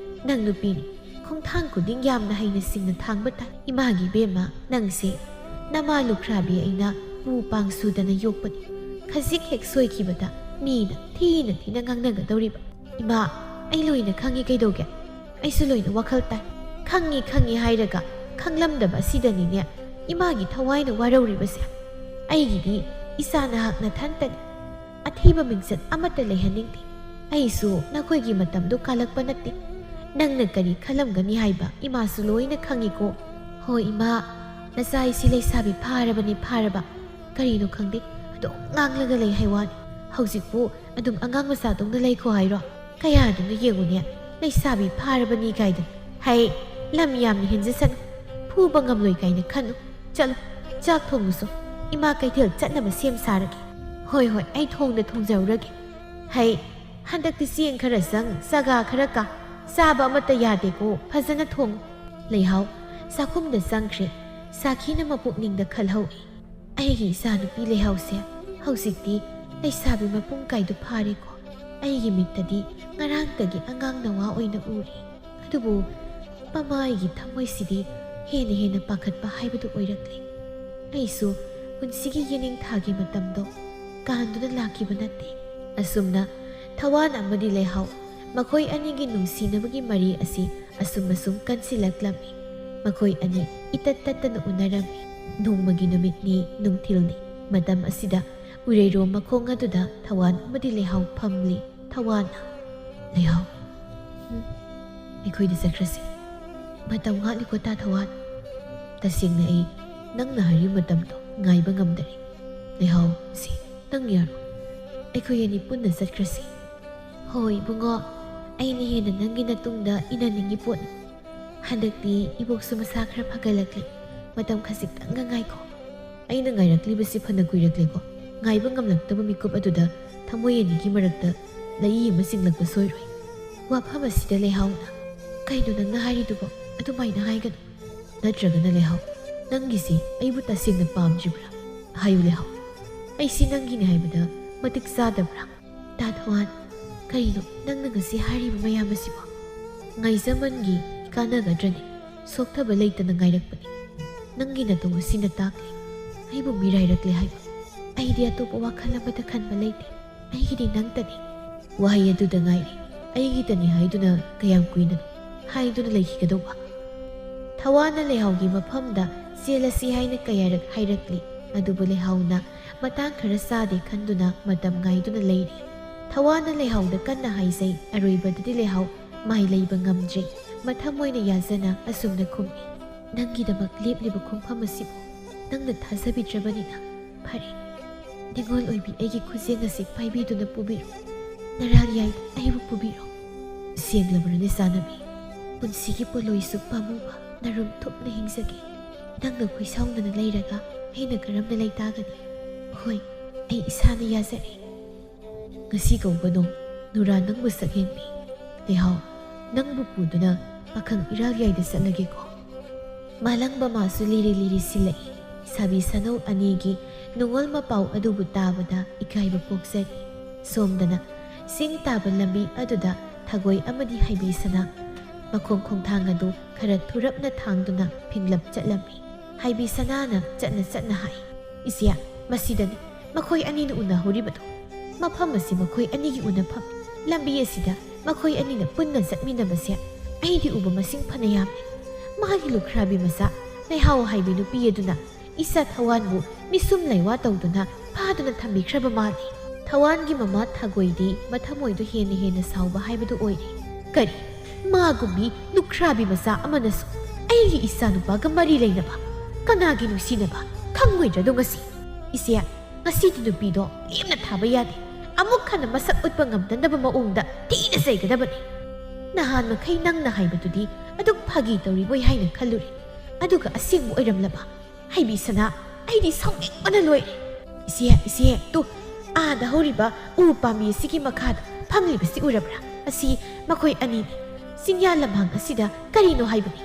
ꯅꯪ ꯅꯨꯄꯤꯅꯤ, ꯈꯣꯡꯊꯥꯡ ꯈꯨꯗꯤꯡ ꯌꯥꯝꯅ ꯍꯩꯅ ꯁꯤꯡꯅ ꯊꯥꯡꯕ ꯇꯥꯏ꯫" "ꯏꯃꯥꯒꯤ ꯏꯕꯦꯝꯃ, ꯅꯪꯁꯦ ꯅꯃꯥ ꯂꯨꯈ꯭ꯔꯥꯕꯤ ꯑꯩꯅ ꯄꯨ ꯄꯥꯡ ꯁꯨꯗꯅ ꯌꯣꯛꯄꯅꯤ꯫ ꯈꯖꯤꯛ ꯍꯦꯛ ꯁꯣꯏꯈꯤꯕꯗ ꯃꯤꯅ ꯊꯤꯅ ꯊꯤꯅ ꯉꯥꯡꯅꯒꯗꯧꯔꯤꯕ꯫ ꯏꯃꯥ, ꯑꯩ ꯂꯣꯏꯅ ꯈꯪꯉꯤ ꯀꯩꯗꯧꯒꯦ? ꯑꯩꯁꯨ ꯂꯣꯏꯅ ꯋꯥꯈꯜ ꯇꯥꯏ꯫ ꯈꯪꯉꯤ ꯈꯪꯉꯤ ꯍꯥꯏꯔꯒ ꯈꯪꯂꯝꯗꯕ ꯑꯁꯤꯗꯅꯤꯅꯦ ꯏꯃꯥꯒꯤ ꯊꯋꯥꯏꯅ ꯋꯥꯔꯧꯔꯤꯕꯁꯦ꯫ ꯑꯩꯒꯤꯗꯤ ꯏꯆꯥ ꯅꯍꯥꯛ ꯅꯊꯟꯇꯅꯤ꯫ ꯑꯊꯤꯕ ꯃꯤꯡꯆꯠ ꯑꯃꯠꯇ ꯂꯩꯍꯟꯅꯤꯡꯗꯦ꯫ ꯑꯩꯁꯨ ꯅꯈꯣꯏꯒꯤ ꯃꯇꯝꯗꯣ ꯀꯥꯜꯂꯛꯄ ꯅꯠꯇꯦ꯫ ꯅꯪꯅ ꯀꯔꯤ ꯈꯜꯂꯝꯒꯅꯤ ꯍꯥꯏꯕ ꯏꯃꯥꯁꯨ ꯂꯣꯏꯅ ꯈꯪꯉꯤꯀꯣ꯫ ꯍꯣꯏ ꯏꯃꯥ, ꯅꯆꯥ ꯑꯩꯁꯤ ꯂꯩꯁꯥꯕꯤ ꯐꯥꯔꯕꯅꯤ ꯐꯥꯔꯕ꯫ ꯀꯔꯤꯅꯣ ꯈꯪꯗꯦ, ꯑꯗꯨꯝ ꯉꯥꯡꯂꯒ ꯂꯩ ꯍꯥꯏ ꯋꯥꯅꯤ꯫ ꯍꯧꯖꯤꯛꯄꯨ ꯑꯗꯨꯝ ꯑꯉꯥꯡ ꯃꯆꯥꯗꯧꯅ ꯂꯩꯈꯣ ꯍꯥꯏꯔꯣ? ꯀꯌꯥꯗꯨꯅ ꯌꯦꯡꯉꯨꯅꯦ, ꯂꯩꯁꯥꯕꯤ ꯐꯥꯔꯕꯅꯤ ꯀꯥꯏꯗꯅ꯫ ꯍꯩ, ꯂꯝ ꯌꯥꯝꯅ ꯍꯦꯟꯖꯁꯅꯨ꯫ ꯐꯨꯕ ꯉꯝꯂꯣꯏ ꯀꯥꯏꯅ ꯈꯟꯅꯨ꯫ ꯆꯠꯂꯨ, ꯆꯥꯛ ꯊꯣꯡꯉꯨꯁꯨ꯫ ꯏꯃꯥ ꯀꯩꯊꯦꯜ ꯆꯠꯅꯕ ꯁꯦꯝ ꯁꯥꯔꯒꯦ꯫ ꯍꯣꯏ ꯍꯣꯏ, ꯑꯩ ꯊꯣꯡꯗ ꯊꯣꯡꯖꯍꯧꯔꯒꯦ꯫ ꯍꯩ, ꯍꯟꯗꯛꯇꯤ ꯆꯦꯡ ꯈꯔ ꯆꯪ, ꯆꯒꯥ ꯈꯔ ꯀꯥ, ꯆꯥꯕ ꯑꯃꯠꯇ ꯌꯥꯗꯦꯀꯣ, ꯐꯖꯅ ꯊꯣꯡꯉꯨ꯫ ꯂꯩꯍꯥꯎ ꯆꯥꯛꯈꯨꯝꯗ ꯆꯪꯈ꯭ꯔꯦ꯫ ꯁꯥꯈꯤꯅ ꯃꯄꯨꯛꯅꯤꯡꯗ ꯈꯜꯍꯧꯏ, "ꯑꯩꯒꯤ ꯏꯆꯥꯅꯨꯄꯤ ꯂꯩꯍꯥꯎꯁꯦ ꯍꯧꯖꯤꯛꯇꯤ ꯂꯩꯁꯥꯕꯤ ꯃꯄꯨꯡ ꯀꯥꯏꯗꯨ ꯐꯥꯔꯦꯀꯣ꯫ ꯑꯩꯒꯤ ꯃꯤꯠꯇꯗꯤ ꯉꯔꯥꯡꯇꯒꯤ ꯑꯉꯥꯡ ꯅꯋꯥ ꯑꯣꯏꯅ ꯎꯔꯤ꯫ ꯑꯗꯨꯕꯨ ꯃꯃꯥ ꯑꯩꯒꯤ ꯊꯃꯣꯏꯁꯤꯗꯤ ꯍꯦꯟꯅ ꯍꯦꯟꯅ ꯄꯥꯈꯠꯄ ꯍꯥꯏꯕꯗꯨ ꯑꯣꯏꯔꯛꯂꯦ꯫ ꯑꯩꯁꯨ ꯄꯨꯟꯁꯤꯒꯤ ꯌꯦꯅꯤꯡꯊꯥꯒꯤ ꯃꯇꯝꯗꯣ ꯀꯥꯟꯗꯨꯅ ꯂꯥꯛꯈꯤꯕ ꯅꯠꯇꯦ꯫" ꯑꯁꯨꯝꯅ ꯊꯋꯥꯟ ꯑꯃꯗꯤ ꯂꯩꯍꯥꯎ ꯃꯈꯣꯏ ꯑꯅꯤꯒꯤ ꯅꯨꯡꯁꯤꯅꯕꯒꯤ ꯃꯔꯤ ꯑꯁꯤ ꯑꯁꯨꯝ ꯑꯁꯨꯝ ꯀꯟꯁꯤꯜꯂꯛꯂꯝꯃꯤ꯫ ꯃꯈꯣꯏ ꯑꯅꯤ ꯏꯇꯠ ꯇꯠꯇꯅ ꯎꯅꯔꯝꯃꯤ꯫ ꯅꯣꯡꯃꯒꯤ ꯅꯨꯃꯤꯠꯅꯤ, ꯅꯨꯡꯊꯤꯜꯅꯤ꯫ ꯃꯇꯝ ꯑꯁꯤꯗ ꯎꯔꯩꯔꯣꯝ ꯃꯈꯣꯡ ꯑꯗꯨꯗ ꯊꯋꯥꯟ ꯑꯃꯗꯤ ꯂꯩꯍꯥꯎ ꯐꯝꯂꯤ꯫ ꯊꯋꯥꯟꯅ, "ꯂꯩꯍꯥꯎ, ꯎꯝ, ꯑꯩꯈꯣꯏꯗ ꯆꯠꯈ꯭ꯔꯁꯤ꯫ ꯃꯇꯝ ꯋꯥꯠꯂꯤꯀꯣ ꯇꯥ ꯊꯋꯥꯟ꯫ ꯇꯁꯦꯡꯅ ꯑꯩ ꯅꯪꯅ ꯍꯥꯏꯔꯤꯕ ꯃꯇꯝꯗꯣ ꯉꯥꯏꯕ ꯉꯝꯗꯔꯦ꯫ ꯂꯩꯍꯥꯎ, ꯁꯤ ꯅꯪ ꯌꯥꯔꯣ? ꯑꯩꯈꯣꯏ ꯑꯅꯤ ꯄꯨꯟꯅ ꯆꯠꯈ꯭ꯔꯁꯤ꯫" "ꯍꯣꯏ ꯏꯕꯨꯡꯉꯣ, ꯑꯩꯅ ꯍꯦꯟꯅ ꯅꯪꯒꯤ ꯅꯇꯨꯡꯗ ꯏꯟꯅꯅꯤꯡꯉꯤ ꯄꯣꯠꯅꯤ꯫ ꯍꯟꯗꯛꯇꯤ ꯏꯕꯣꯛꯁꯨ ꯃꯁꯥ ꯈꯔ ꯐꯒꯠꯂꯛꯂꯦ꯫ ꯃꯇꯝ ꯈꯖꯤꯛꯇꯪꯒ ꯉꯥꯏꯈꯣ꯫" ꯑꯩꯅ ꯉꯥꯏꯔꯛꯂꯤꯕꯁꯤ ꯐꯅ ꯀꯨꯏꯔꯛꯂꯦꯀꯣ꯫ ꯉꯥꯏꯕ ꯉꯝꯂꯛꯇꯕ ꯃꯤꯀꯨꯞ ꯑꯗꯨꯗ ꯊꯃꯣꯏ ꯑꯅꯤꯒꯤ ꯃꯔꯛꯇ ꯂꯩꯏ ꯑꯃ ꯆꯤꯡꯂꯛꯄ ꯁꯣꯏꯔꯣꯏ꯫ ꯋꯥꯐꯝ ꯑꯁꯤꯗ ꯂꯩꯍꯥꯎꯅ, "ꯀꯩꯅꯣ ꯅꯪꯅ ꯍꯥꯏꯔꯤꯗꯨꯕꯣ? ꯑꯗꯨꯃꯥꯏꯅ ꯍꯥꯏꯒꯅꯨ꯫ ꯅꯠꯇ꯭ꯔꯒꯅ ꯂꯩꯍꯥꯎ, ꯅꯪꯒꯤꯁꯤ ꯑꯩꯕꯨ ꯇꯁꯦꯡꯅ ꯄꯥꯝꯗ꯭ꯔꯤꯕ꯭ꯔꯥ? ꯍꯥꯏꯌꯨ ꯂꯩꯍꯥꯎ, ꯑꯩꯁꯤ ꯅꯪꯒꯤꯅꯤ ꯍꯥꯏꯕꯗ ꯃꯇꯤꯛ ꯆꯥꯗꯕ꯭ꯔꯥ?" ꯇꯥ ꯊꯋꯥꯟ, "ꯀꯔꯤꯅꯣ ꯅꯪꯅ ꯉꯁꯤ ꯍꯥꯏꯔꯤꯕ ꯃꯌꯥꯝ ꯑꯁꯤꯕꯣ? ꯉꯥꯏꯖꯃꯟꯒꯤ ꯀꯥꯟꯅꯒꯗ꯭ꯔꯅꯦ? ꯁꯣꯛꯊꯕ ꯂꯩꯇꯅ ꯉꯥꯏꯔꯛꯄꯅꯤ꯫ ꯅꯪꯒꯤ ꯅꯇꯧ ꯑꯁꯤꯅ ꯇꯥꯛꯂꯤ꯫ ꯑꯩꯕꯨ ꯃꯤꯔꯥꯏꯔꯛꯂꯦ ꯍꯥꯏꯕ꯫ ꯑꯩꯗꯤ ꯑꯇꯣꯞꯄ ꯋꯥꯈꯜ ꯑꯃꯠꯇ ꯈꯟꯕ ꯂꯩꯇꯦ꯫ ꯑꯩꯒꯤꯗꯤ ꯅꯪꯇꯅꯤ꯫ ꯋꯥꯍꯩ ꯑꯗꯨꯗ ꯉꯥꯏꯔꯦ꯫ "ꯑꯩꯒꯤꯇꯅꯤ" ꯍꯥꯏꯗꯨꯅ ꯀꯌꯥꯝ ꯀꯨꯏꯅ ꯍꯥꯏꯗꯨꯅ ꯂꯩꯈꯤꯒꯗꯧꯕ? ꯊꯋꯥꯟꯅ ꯂꯩꯍꯥꯎꯒꯤ ꯃꯐꯝꯗ ꯆꯦꯜꯂꯁꯤ ꯍꯥꯏꯅ ꯀꯌꯥꯔꯛ ꯍꯥꯏꯔꯛꯂꯤ, ꯑꯗꯨꯕꯨ ꯂꯩꯍꯥꯎꯅ ꯃꯇꯥꯡ ꯈꯔ ꯆꯥꯗꯦ ꯈꯟꯗꯨꯅ ꯃꯇꯝ ꯉꯥꯏꯗꯨꯅ ꯂꯩꯔꯤ꯫ ꯊꯋꯥꯟꯅ ꯂꯩꯍꯥꯎꯗ ꯀꯟꯅ ꯍꯥꯏꯖꯩ, ꯑꯔꯣꯏꯕꯗꯗꯤ ꯂꯩꯍꯥꯎ ꯃꯥꯏ ꯂꯩꯕ ꯉꯝꯗ꯭ꯔꯦ꯫ ꯃꯊꯃꯣꯏꯅ ꯌꯥꯖꯅ ꯑꯁꯨꯝꯅ ꯈꯨꯝꯃꯤ, "ꯅꯪꯒꯤꯗꯃꯛ ꯂꯦꯞꯂꯤꯕ ꯈꯣꯡꯐꯝ ꯑꯁꯤꯕꯨ ꯅꯪꯅ ꯊꯥꯖꯕꯤꯗ꯭ꯔꯕꯅꯤꯅ ꯐꯔꯦ꯫ ꯅꯤꯉꯣꯜ ꯑꯣꯏꯕꯤ ꯑꯩꯒꯤ ꯈꯨꯖꯦꯡ ꯑꯁꯤ ꯄꯥꯏꯕꯤꯗꯨꯅ ꯄꯨꯕꯤꯔꯣ꯫ ꯅꯔꯥꯜ ꯌꯥꯏꯗ ꯑꯩꯕꯨ ꯄꯨꯕꯤꯔꯣ꯫ ꯁꯦꯡꯂꯕ꯭ꯔꯅꯦ ꯆꯥꯟꯅꯕꯤ? ꯄꯨꯟꯁꯤꯒꯤ ꯄꯣꯠꯂꯣꯏꯁꯨ ꯄꯥꯝꯃꯨꯕ ꯅꯔꯨꯝ ꯊꯨꯞꯅ ꯍꯤꯡꯖꯒꯦ꯫ ꯅꯪꯅ ꯈꯣꯏꯁꯥꯎꯅꯅ ꯂꯩꯔꯒ ꯑꯩꯅ ꯀꯔꯝꯅ ꯂꯩꯇꯥꯒꯅꯤ? ꯍꯣꯏ, ꯑꯩ ꯏꯁꯥꯅ ꯌꯥꯖꯔꯦ꯫ ꯉꯁꯤ ꯀꯧꯕ ꯅꯣꯡ, ꯅꯨꯔꯥ ꯅꯪꯕꯨ ꯁꯛꯍꯦꯟꯕꯤ꯫ ꯂꯩꯍꯥꯎ, ꯅꯪꯕꯨ ꯄꯨꯗꯨꯅ ꯄꯥꯈꯪ ꯏꯔꯥꯜ ꯌꯥꯏꯗ ꯆꯠꯂꯒꯦꯀꯣ꯫" ꯃꯥꯂꯪꯕ ꯃꯥꯁꯨ ꯂꯤꯔꯤ ꯂꯤꯔꯤ ꯁꯤꯜꯂꯛꯏ꯫ ꯂꯩꯁꯥꯕꯤ ꯁꯥꯅꯧ ꯑꯅꯤꯒꯤ ꯅꯨꯡꯉꯣꯜ ꯃꯄꯥꯎ ꯑꯗꯨꯕꯨ ꯇꯥꯕꯗ ꯏꯀꯥꯏꯕ ꯄꯣꯛꯆꯔꯤ꯫ ꯁꯣꯝꯗꯅ ꯆꯤꯡ ꯇꯥꯕ ꯂꯝꯕꯤ ꯑꯗꯨꯗ ꯊꯒꯣꯏ ꯑꯃꯗꯤ ꯍꯥꯏꯕꯤ ꯁꯅꯥ ꯃꯈꯣꯡ ꯈꯣꯡꯊꯥꯡ ꯑꯗꯨ ꯈꯔ ꯊꯨꯔꯞꯅ ꯊꯥꯡꯗꯨꯅ ꯐꯤꯡꯂꯞ ꯆꯠꯂꯝꯃꯤ꯫ ꯍꯥꯏꯕꯤ ꯁꯅꯥꯅ ꯆꯠꯅ ꯆꯠꯅ ꯍꯥꯏ, "ꯏꯆꯦ, ꯃꯁꯤꯗꯅꯤ ꯃꯈꯣꯏ ꯑꯅꯤꯅ ꯎꯅꯍꯧꯔꯤꯕꯗꯨ꯫ ꯃꯐꯝ ꯑꯁꯤ ꯃꯈꯣꯏ ꯑꯅꯤꯒꯤ ꯎꯅꯐꯝ꯫ ꯂꯝꯕꯤ ꯑꯁꯤꯗ ꯃꯈꯣꯏ ꯑꯅꯤꯅ ꯄꯨꯟꯅ ꯆꯠꯃꯤꯟꯅꯕꯁꯦ ꯑꯩꯗꯤ ꯎꯕ ꯃꯁꯤꯡ ꯐꯅ ꯌꯥꯝꯂꯦ꯫ ꯃꯥꯒꯤ ꯂꯨꯈ꯭ꯔꯥꯕꯤ ꯃꯆꯥ ꯂꯩꯍꯥꯎ ꯍꯥꯏꯕꯤ ꯅꯨꯄꯤ ꯑꯗꯨꯅ ꯏꯆꯥ ꯊꯋꯥꯟꯕꯨ ꯃꯤꯁꯨꯝ ꯂꯩꯋꯥ ꯇꯧꯗꯨꯅ ꯐꯥꯗꯨꯅ ꯊꯝꯕꯤꯈ꯭ꯔꯕ ꯃꯥꯜꯂꯤ꯫" ꯊꯋꯥꯟꯒꯤ ꯃꯃꯥ ꯊꯒꯣꯏꯗꯤ ꯃꯊꯃꯣꯏꯗꯨ ꯍꯦꯟꯅ ꯍꯦꯟꯅ ꯁꯥꯎꯕ ꯍꯥꯏꯕꯗꯨ ꯑꯣꯏꯔꯦ꯫ "ꯀꯔꯤ? ꯃꯥꯒꯨꯝꯕꯤ ꯂꯨꯈ꯭ꯔꯥꯕꯤ ꯃꯆꯥ ꯑꯃꯅꯁꯨ ꯑꯩꯒꯤ ꯏꯆꯥꯅꯨꯄꯥꯒ ꯃꯔꯤ ꯂꯩꯅꯕ? ꯀꯅꯥꯒꯤ ꯅꯨꯡꯁꯤꯅꯕ? ꯈꯪꯉꯣꯏꯗ꯭ꯔꯗꯣ ꯉꯁꯤ? ꯏꯆꯦ, ꯉꯁꯤꯗꯤ ꯅꯨꯄꯤꯗꯣ ꯂꯦꯝꯅ ꯊꯥꯕ ꯌꯥꯗꯦ꯫ ꯑꯃꯨꯛ ꯍꯟꯅ ꯃꯁꯛ ꯎꯠꯄ ꯉꯝꯗꯅꯕ ꯃꯑꯣꯡꯗ ꯊꯤꯅ ꯆꯩꯒꯗꯕꯅꯤ꯫ ꯅꯍꯥꯟ ꯃꯈꯩ ꯅꯪꯅ ꯍꯥꯏꯕꯗꯨꯗꯤ ꯑꯗꯨꯛ ꯐꯥꯒꯤ ꯇꯧꯔꯤꯕꯣꯏ ꯍꯥꯏꯅ ꯈꯜꯂꯨꯔꯦ, ꯑꯗꯨꯒ ꯑꯁꯦꯡꯕ ꯑꯣꯏꯔꯝꯂꯕ? ꯍꯩꯕꯤ ꯁꯅꯥ, ꯑꯩꯗꯤ ꯁꯥꯎꯅꯤꯡꯕꯅ ꯂꯣꯏꯔꯦ꯫" "ꯏꯆꯦ, ꯏꯆꯦ, ꯇꯨ, ꯑꯥꯗ ꯍꯧꯔꯤꯕ ꯎ ꯄꯥꯝꯕꯤ ꯑꯁꯤꯒꯤ ꯃꯈꯥꯗ ꯐꯝꯂꯤꯕꯁꯤ ꯎꯔꯕ꯭ꯔꯥ? ꯑꯁꯤ ꯃꯈꯣꯏ ꯑꯅꯤꯅꯤ꯫ ꯆꯤꯡꯌꯥ ꯂꯝꯍꯥꯡ ꯑꯁꯤꯗ ꯀꯔꯤꯅꯣ ꯍꯥꯏꯕꯅꯤ꯫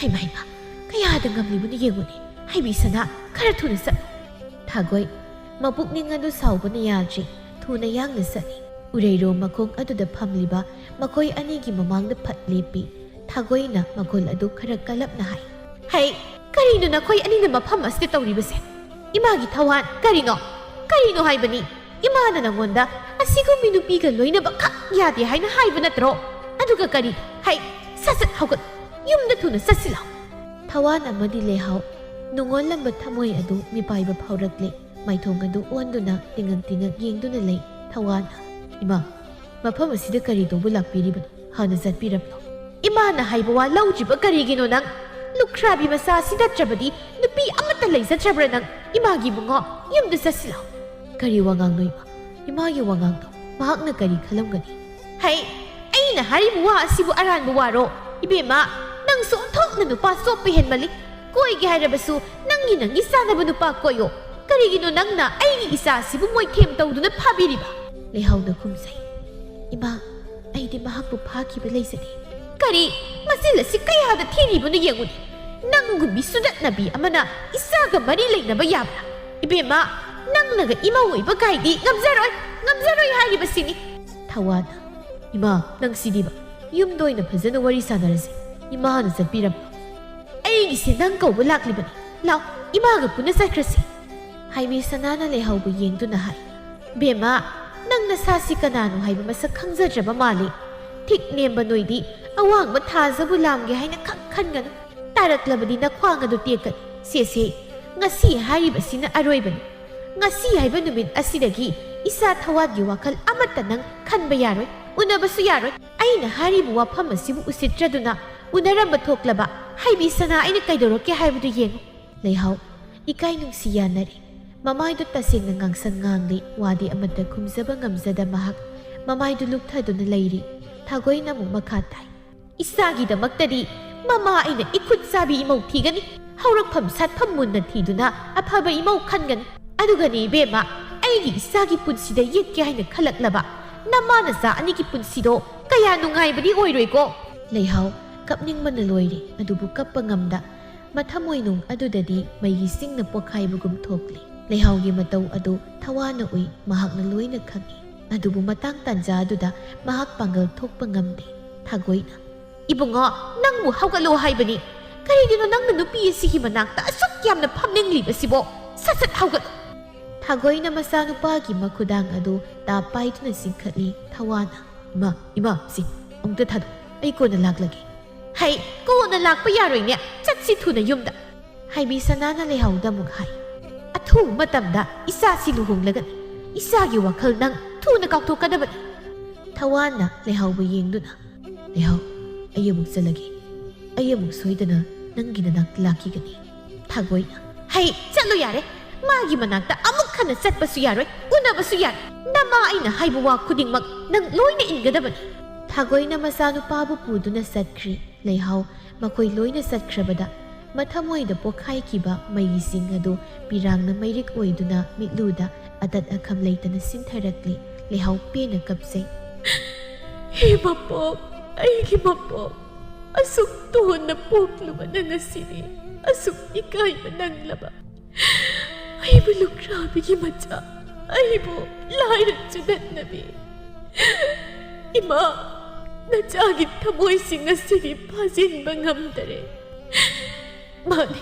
ꯍꯩꯃ, ꯍꯩꯃ, ꯀꯌꯥꯗ ꯉꯝꯂꯤꯕꯅꯣ ꯌꯦꯡꯉꯨꯅꯦ꯫ ꯍꯩꯕꯤ ꯁꯅꯥ, ꯈꯔ ꯊꯨꯅ ꯆꯠꯂꯨ꯫" ꯊꯒꯣꯏ, ꯃꯄꯨꯛꯅꯤꯡ ꯑꯗꯨ ꯁꯥꯎꯕꯅ ꯌꯥꯗ꯭ꯔꯤ꯫ ꯊꯨꯅ ꯌꯥꯡꯅ ꯆꯠꯂꯤ꯫ ꯎꯔꯩꯔꯣ ꯃꯈꯣꯡ ꯑꯗꯨꯗ ꯐꯝꯂꯤꯕ ꯃꯈꯣꯏ ꯑꯅꯤꯒꯤ ꯃꯃꯥꯡꯗ ꯐꯠ ꯂꯦꯞꯄꯤ꯫ ꯊꯒꯣꯏꯅ ꯃꯈꯣꯜ ꯑꯗꯨ ꯈꯔ ꯀꯜꯂꯞꯅ ꯍꯥꯏ, "ꯍꯩ, ꯀꯔꯤꯅꯣ ꯅꯈꯣꯏ ꯑꯅꯤꯅ ꯃꯐꯝ ꯑꯁꯤꯗ ꯇꯧꯔꯤꯕꯁꯦ? ꯏꯃꯥꯒꯤ ꯊꯋꯥꯟ, ꯀꯔꯤꯅꯣ? ꯀꯔꯤꯅꯣ ꯍꯥꯏꯕꯅꯤ? ꯏꯃꯥꯅ ꯅꯪꯉꯣꯟꯗ ꯑꯁꯤꯒꯨꯝꯕꯤ ꯅꯨꯄꯤꯒ ꯂꯣꯏꯅꯕ ꯈꯛ ꯌꯥꯗꯦ ꯍꯥꯏꯅ ꯍꯥꯏꯕ ꯅꯠꯇ꯭ꯔꯣ? ꯑꯗꯨꯒ ꯀꯔꯤ? ꯍꯩ, ꯁꯠ ꯁꯠ ꯍꯧꯒꯠ, ꯌꯨꯝꯗ ꯊꯨꯅ ꯆꯠꯁꯤꯜꯂꯣ꯫ ꯊꯋꯥꯟ ꯑꯃꯗꯤ ꯂꯩꯍꯥꯎ ꯅꯨꯡꯉꯣꯜꯂꯝꯕ ꯊꯃꯣꯏ ꯑꯗꯨ ꯃꯤꯄꯥꯏꯕ ꯐꯥꯎꯔꯛꯂꯦ꯫ ꯃꯥꯏꯊꯣꯡ ꯑꯗꯨ ꯑꯣꯟꯗꯨꯅ ꯇꯤꯡꯉꯛ ꯇꯤꯡꯉꯛ ꯌꯦꯡꯗꯨꯅ ꯂꯩ ꯊꯋꯥꯟ꯫ ꯏꯃꯥ, ꯃꯐꯝ ꯑꯁꯤꯗ ꯀꯔꯤ ꯇꯧꯕ ꯂꯥꯛꯄꯤꯔꯤꯕꯅꯣ? ꯍꯥꯟꯅ ꯆꯠꯄꯤꯔꯕ꯭ꯔꯣ? ꯏꯃꯥꯅ ꯍꯥꯏꯕ ꯋꯥ ꯂꯧꯗ꯭ꯔꯤꯕ ꯀꯔꯤꯒꯤꯅꯣ ꯅꯪ? ꯂꯨꯈ꯭ꯔꯥꯕꯤ ꯃꯆꯥ ꯑꯁꯤ ꯅꯠꯇ꯭ꯔꯕꯗꯤ ꯅꯨꯄꯤ ꯑꯃꯠꯇ ꯂꯩꯖꯗ꯭ꯔꯕ꯭ꯔꯥ ꯅꯪ? ꯏꯃꯥꯒꯤ ꯏꯕꯨꯡꯉꯣ, ꯌꯨꯝꯗ ꯆꯠꯁꯤꯜꯂꯣ꯫ ꯀꯔꯤ ꯋꯥꯉꯥꯡꯅꯣ ꯏꯃꯥ? ꯏꯃꯥꯒꯤ ꯋꯥꯉꯥꯡꯗꯣ ꯃꯍꯥꯛꯅ ꯀꯔꯤ ꯈꯜꯂꯝꯒꯅꯤ? ꯍꯩ, ꯑꯩꯅ ꯍꯥꯏꯔꯤꯕ ꯋꯥ ꯑꯁꯤꯕꯨ ꯑꯔꯥꯟꯕ ꯋꯥꯔꯣ? ꯏꯕꯦꯝꯃ, ꯅꯪꯁꯨ ꯑꯣꯟꯊꯣꯛꯅ ꯅꯨꯄꯥ ꯆꯣꯞꯄ ꯍꯦꯟꯃꯜꯂꯤ꯫ ꯀꯣꯏꯒꯦ ꯍꯥꯏꯔꯕꯁꯨ ꯅꯪꯒꯤ ꯅꯪꯒꯤ ꯆꯥꯅꯕ ꯅꯨꯄꯥ ꯀꯣꯏꯌꯣ꯫ ꯀꯔꯤꯒꯤꯅꯣ ꯅꯪꯅ ꯑꯩꯒꯤ ꯏꯆꯥ ꯑꯁꯤꯕꯨ ꯃꯣꯏꯊꯦꯝ ꯇꯧꯗꯨꯅ ꯐꯥꯕꯤꯔꯤꯕ? ꯂꯩꯍꯥꯎꯅ ꯈꯨꯝꯖꯩ꯫ ꯏꯃꯥ, ꯑꯩꯗꯤ ꯃꯍꯥꯛꯄꯨ ꯐꯥꯈꯤꯕ ꯂꯩꯖꯗꯦ꯫ ꯀꯔꯤ? ꯃꯆꯤꯜ ꯑꯁꯤ ꯀꯌꯥꯗ ꯊꯤꯔꯤꯕꯅꯣ ꯌꯦꯡꯉꯨꯅꯦ꯫ ꯅꯪꯒꯨꯝꯕꯤ ꯁꯨꯗꯠꯅꯕꯤ ꯑꯃꯅ ꯏꯆꯥꯒ ꯃꯔꯤ ꯂꯩꯅꯕ ꯌꯥꯕ꯭ꯔꯥ? ꯏꯕꯦꯝꯃ, ꯅꯪꯅꯒ ꯏꯃꯧ ꯑꯣꯏꯕ ꯀꯥꯏꯗꯤ ꯉꯝꯖꯔꯣꯏ, ꯉꯝꯖꯔꯣꯏ ꯍꯥꯏꯔꯤꯕꯁꯤꯅꯤ꯫ ꯊꯋꯥꯟ, ꯏꯃꯥ, ꯅꯪ ꯁꯤꯗꯤꯕ꯫ ꯌꯨꯝꯗ ꯑꯣꯏꯅ ꯐꯖꯅ ꯋꯥꯔꯤ ꯁꯥꯟꯅꯔꯁꯤ꯫ ꯏꯃꯥꯅ ꯆꯠꯄꯤꯔꯝꯃꯣ꯫ ꯑꯩꯒꯤꯁꯦ ꯅꯪ ꯀꯧꯕ ꯂꯥꯛꯂꯤꯕꯅꯤ꯫ ꯂꯥꯎ, ꯏꯃꯥꯒ ꯄꯨꯟꯅ ꯆꯠꯈ꯭ꯔꯁꯤ꯫ ꯍꯥꯏꯕꯤ ꯁꯅꯥꯅ ꯂꯩꯍꯧꯕ ꯌꯦꯡꯗꯨꯅ ꯍꯥꯏ꯫ ꯕꯦꯝꯃ, ꯅꯪ ꯅꯁꯥꯁꯤ ꯀꯅꯥꯅꯣ ꯍꯥꯏꯕ ꯃꯁꯛ ꯈꯪꯖꯗ꯭ꯔꯕ ꯃꯥꯜꯂꯤ꯫ ꯊꯤꯛ ꯅꯦꯝꯕ ꯅꯣꯏꯗꯤ ꯑꯋꯥꯡꯕ ꯊꯥꯖꯕꯨ ꯂꯥꯝꯒꯦ ꯍꯥꯏꯅ ꯈꯛ ꯈꯟꯒꯅꯨ꯫ ꯇꯥꯔꯛꯂꯕꯗꯤ ꯅꯈ꯭ꯋꯥꯡ ꯑꯗꯨ ꯇꯦꯛꯀꯅꯤ꯫ ꯁꯦ, ꯁꯦ, ꯉꯁꯤ ꯍꯥꯏꯔꯤꯕꯁꯤꯅ ꯑꯔꯣꯏꯕꯅꯤ꯫ ꯉꯁꯤ ꯍꯥꯏꯕ ꯅꯨꯃꯤꯠ ꯑꯁꯤꯗꯒꯤ ꯏꯆꯥ ꯊꯋꯥꯟꯒꯤ ꯋꯥꯈꯜ ꯑꯃꯠꯇ ꯅꯪ ꯈꯟꯕ ꯌꯥꯔꯣꯏ, ꯎꯅꯕꯁꯨ ꯌꯥꯔꯣꯏ꯫ ꯑꯩꯅ ꯍꯥꯏꯔꯤꯕ ꯋꯥꯐꯝ ꯑꯁꯤꯕꯨ ꯎꯁꯤꯠꯇ꯭ꯔꯗꯨꯅ ꯎꯅꯔꯝꯕ ꯊꯣꯛꯂꯕ ꯍꯥꯏꯕꯤ ꯁꯅꯥ ꯑꯩꯅ ꯀꯩꯗꯧꯔꯛꯀꯦ ꯍꯥꯏꯕꯗꯨ ꯌꯦꯡꯉꯨ꯫ ꯂꯩꯍꯥꯎ ꯏꯀꯥꯏ ꯅꯨꯡꯁꯤ ꯌꯥꯅꯔꯦ꯫ ꯃꯃꯥꯏꯗꯨ ꯇꯁꯦꯡꯅ ꯉꯥꯡꯁꯪ ꯉꯥꯡꯂꯤ꯫ ꯋꯥꯗꯤ ꯑꯃꯠꯇ ꯈꯨꯝꯖꯕ ꯉꯝꯖꯗ ꯃꯍꯥꯛ ꯃꯃꯥꯏꯗꯨ ꯂꯨꯞꯊꯗꯨꯅ ꯂꯩꯔꯤ꯫ ꯊꯥꯒꯣꯏꯅ ꯑꯃꯨꯛ ꯃꯈꯥ ꯇꯥꯏ꯫ ꯏꯆꯥꯒꯤꯗꯃꯛꯇꯗꯤ ꯃꯃꯥ ꯑꯩꯅ ꯏꯈꯨꯠ ꯆꯥꯕꯤ ꯏꯃꯧ ꯊꯤꯒꯅꯤ꯫ ꯍꯧꯔꯛꯐꯝ ꯁꯥꯠꯐꯝ ꯃꯨꯟꯅ ꯊꯤꯗꯨꯅ ꯑꯐꯕ ꯏꯃꯧ ꯈꯟꯒꯅꯤ꯫ ꯑꯗꯨꯒꯅꯤ ꯏꯕꯦꯝꯃ, ꯑꯩꯒꯤ ꯏꯆꯥꯒꯤ ꯄꯨꯟꯁꯤꯗ ꯌꯦꯠꯀꯦ ꯍꯥꯏꯅ ꯈꯜꯂꯛꯂꯕ ꯅꯃꯥ ꯅꯆꯥ ꯑꯅꯤꯒꯤ ꯄꯨꯟꯁꯤꯗꯣ ꯀꯌꯥ ꯅꯨꯡꯉꯥꯏꯕꯗꯤ ꯑꯣꯏꯔꯣꯏꯀꯣ꯫ ꯂꯩꯍꯥꯎ ꯀꯞꯅꯤꯡꯕꯅ ꯂꯣꯏꯔꯦ, ꯑꯗꯨꯕꯨ ꯀꯞꯄ ꯉꯝꯗ꯫ ꯃꯊꯃꯣꯏꯅꯨꯡ ꯑꯗꯨꯗꯗꯤ ꯃꯩꯒꯤ ꯁꯤꯡꯅ ꯄꯣꯛꯈꯥꯏꯕꯒꯨꯝ ꯊꯣꯛꯂꯤ꯫ ꯂꯩꯍꯥꯎꯒꯤ ꯃꯇꯧ ꯑꯗꯨ ꯊꯋꯥꯅ ꯎꯏ, ꯃꯍꯥꯛꯅ ꯂꯣꯏꯅ ꯈꯪꯏ꯫ ꯑꯗꯨꯕꯨ ꯃꯇꯥꯡ ꯇꯥꯟꯖꯥ ꯑꯗꯨꯗ ꯃꯍꯥꯛ ꯄꯥꯡꯒꯜ ꯊꯣꯛꯄ ꯉꯝꯗꯦ꯫ ꯊꯥꯒꯣꯏꯅ, "ꯏꯕꯨꯡꯉꯣ, ꯅꯪꯕꯨ ꯍꯧꯒꯠꯂꯣ ꯍꯥꯏꯕꯅꯤ꯫ ꯀꯔꯤꯒꯤꯅꯣ ꯅꯪꯅ ꯅꯨꯄꯤ ꯑꯁꯤꯒꯤ ꯃꯅꯥꯛꯇ ꯑꯁꯨꯛ ꯌꯥꯝꯅ ꯐꯝꯅꯤꯡꯂꯤꯕꯁꯤꯕꯣ? ꯁꯠ ꯁꯠ ꯍꯧꯒꯠꯂꯨ!" ꯊꯥꯒꯣꯏꯅ ꯃꯆꯥꯅꯨꯄꯥꯒꯤ ꯃꯈꯨꯗꯥꯡ ꯑꯗꯨ ꯇꯥꯞ ꯄꯥꯏꯗꯨꯅ ꯆꯤꯡꯈꯠꯂꯤ꯫ ꯊꯋꯥꯟꯅ, "ꯏꯃꯥ, ꯏꯃꯥ, ꯁꯤ ꯑꯃꯨꯛꯇ ꯊꯥꯗꯣꯛ, ꯑꯩ ꯀꯣꯟꯅ ꯂꯥꯛꯂꯒꯦ꯫" "ꯍꯩ, ꯀꯣꯟꯅ ꯂꯥꯛꯄ ꯌꯥꯔꯣꯏꯅꯦ, ꯆꯠꯁꯤ ꯊꯨꯅ ꯌꯨꯝꯗ꯫" ꯍꯥꯏꯕꯤ ꯁꯅꯥꯅ ꯂꯩꯍꯥꯎꯗ ꯑꯃꯨꯛ ꯍꯥꯏ, "ꯑꯊꯨꯕ ꯃꯇꯝꯗ ꯏꯆꯥꯁꯤ ꯂꯨꯍꯣꯡꯂꯒꯅꯤ꯫ ꯏꯆꯥꯒꯤ ꯋꯥꯈꯜ ꯅꯪ ꯊꯨꯅ ꯀꯥꯎꯊꯣꯛꯀꯗꯕꯅꯤ꯫" ꯊꯋꯥꯟꯅ ꯂꯩꯍꯥꯎꯕꯨ ꯌꯦꯡꯗꯨꯅ, "ꯂꯩꯍꯥꯎ, ꯑꯩ ꯑꯃꯨꯛ ꯆꯠꯂꯒꯦ꯫ ꯑꯩ ꯑꯃꯨꯛ ꯁꯣꯏꯗꯅ ꯅꯪꯒꯤ ꯅꯅꯥꯛꯇ ꯂꯥꯛꯈꯤꯒꯅꯤ꯫" ꯊꯥꯒꯣꯏꯅ, "ꯍꯩ, ꯆꯠꯂꯨ ꯌꯥꯔꯦ꯫ ꯃꯥꯒꯤ ꯃꯅꯥꯛꯇ ꯑꯃꯨꯛ ꯍꯟꯅ ꯆꯠꯄꯁꯨ ꯌꯥꯔꯣꯏ, ꯎꯅꯕꯁꯨ ꯌꯥꯔꯣꯏ꯫ ꯅꯃꯥ ꯑꯩꯅ ꯍꯥꯏꯕ ꯋꯥ ꯈꯨꯗꯤꯡꯃꯛ ꯅꯪ ꯂꯣꯏꯅ ꯏꯟꯒꯗꯕꯅꯤ꯫" ꯊꯥꯒꯣꯏꯅ ꯃꯆꯥꯅꯨꯄꯥꯕꯨ ꯄꯨꯗꯨꯅ ꯆꯠꯈ꯭ꯔꯤ꯫ ꯂꯩꯍꯥꯎ ꯃꯈꯣꯏ ꯂꯣꯏꯅ ꯆꯠꯈ꯭ꯔꯕꯗ ꯃꯊꯃꯣꯏꯗ ꯄꯣꯛꯈꯥꯏꯈꯤꯕ ꯃꯩꯒꯤ ꯆꯤꯡ ꯑꯗꯨ ꯄꯤꯔꯥꯡꯅ ꯃꯩꯔꯤꯛ ꯑꯣꯏꯗꯨꯅ ꯃꯤꯠꯂꯨꯗ ꯑꯇꯠ ꯑꯈꯝ ꯂꯩꯇꯅ ꯁꯤꯟꯊꯔꯛꯂꯤ꯫ ꯂꯩꯍꯥꯎ ꯄꯦꯟꯅ ꯀꯞꯆꯩ꯫ "ꯍꯦ ꯃꯄꯣꯛ, ꯑꯩꯒꯤ ꯃꯄꯣꯛ, ꯑꯁꯨꯛ ꯇꯣꯟꯅ ꯄꯣꯛꯂꯨꯕ ꯅꯪ ꯑꯁꯤꯗꯤ ꯑꯁꯨꯛ ꯏꯀꯥꯏꯕ ꯅꯪꯂꯕ꯫ ꯑꯩꯕꯨ ꯂꯨꯈ꯭ꯔꯥꯕꯤꯒꯤ ꯃꯆꯥ, ꯑꯩꯕꯨ ꯂꯥꯏꯔ ꯆꯨꯗꯠꯅꯕꯤ꯫ ꯏꯃꯥ, ꯅꯆꯥꯒꯤ ꯊꯃꯣꯏꯁꯤꯡ ꯑꯁꯤꯗꯤ ꯐꯥꯖꯤꯟꯕ ꯉꯝꯗꯔꯦ꯫ ꯃꯥꯅꯤ,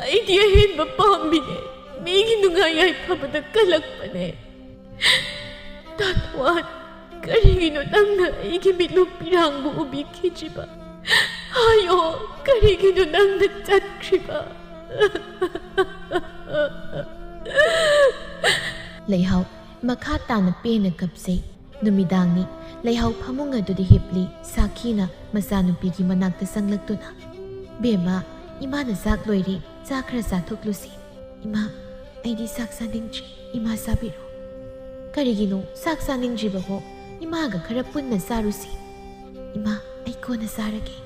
ꯑꯩꯗꯤ ꯑꯍꯦꯟꯕ ꯄꯥꯝꯃꯤꯅꯦ꯫ ꯃꯤꯒꯤ ꯅꯨꯡꯉꯥꯏ ꯌꯥꯏꯐꯕꯗ ꯀꯜꯂꯛꯄꯅꯦ꯫ ꯇꯥꯊꯋꯥꯟ, ꯀꯔꯤꯒꯤꯅꯣ ꯅꯪꯅ ꯑꯩꯒꯤ ꯃꯤꯠꯂꯨ ꯄꯤꯔꯥꯡꯕꯨ ꯎꯕꯤꯈꯤꯗ꯭ꯔꯤꯕ? ꯍꯥꯏꯌꯣ, ꯀꯔꯤꯒꯤꯅꯣ ꯅꯪꯅ ꯆꯠꯈ꯭ꯔꯤꯕ?" ꯂꯩꯍꯥꯎ ꯃꯈꯥ ꯇꯥꯅ ꯄꯦꯟꯅ ꯀꯞꯆꯩ꯫ ꯅꯨꯃꯤꯗꯥꯡꯅꯤ꯫ ꯂꯩꯍꯥꯎ ꯐꯃꯨꯡ ꯑꯗꯨꯗ ꯍꯤꯞꯂꯤ꯫ ꯁꯥꯈꯤꯅ ꯃꯆꯥꯅꯨꯄꯤꯒꯤ ꯃꯅꯥꯛꯇ ꯆꯪꯂꯛꯇꯨꯅ, "ꯕꯦꯝꯃ, ꯏꯃꯥꯅ ꯆꯥꯛ ꯂꯣꯏꯔꯦ, ꯆꯥ ꯈꯔ ꯆꯥꯊꯣꯛꯂꯨꯁꯤ꯫" "ꯏꯃꯥ, ꯑꯩꯗꯤ ꯆꯥꯛ ꯆꯥꯅꯤꯡꯗ꯭ꯔꯤ, ꯏꯃꯥ ꯆꯥꯕꯤꯔꯣ꯫" "ꯀꯔꯤꯒꯤꯅꯣ ꯆꯥꯛ ꯆꯥꯅꯤꯡꯗ꯭ꯔꯤꯕꯕꯣ? ꯏꯃꯥꯒ ꯈꯔ ꯄꯨꯟꯅ ꯆꯥꯔꯨꯁꯤ꯫" "ꯏꯃꯥ, ꯑꯩ ꯀꯣꯟꯅ ꯆꯥꯔꯒꯦ꯫"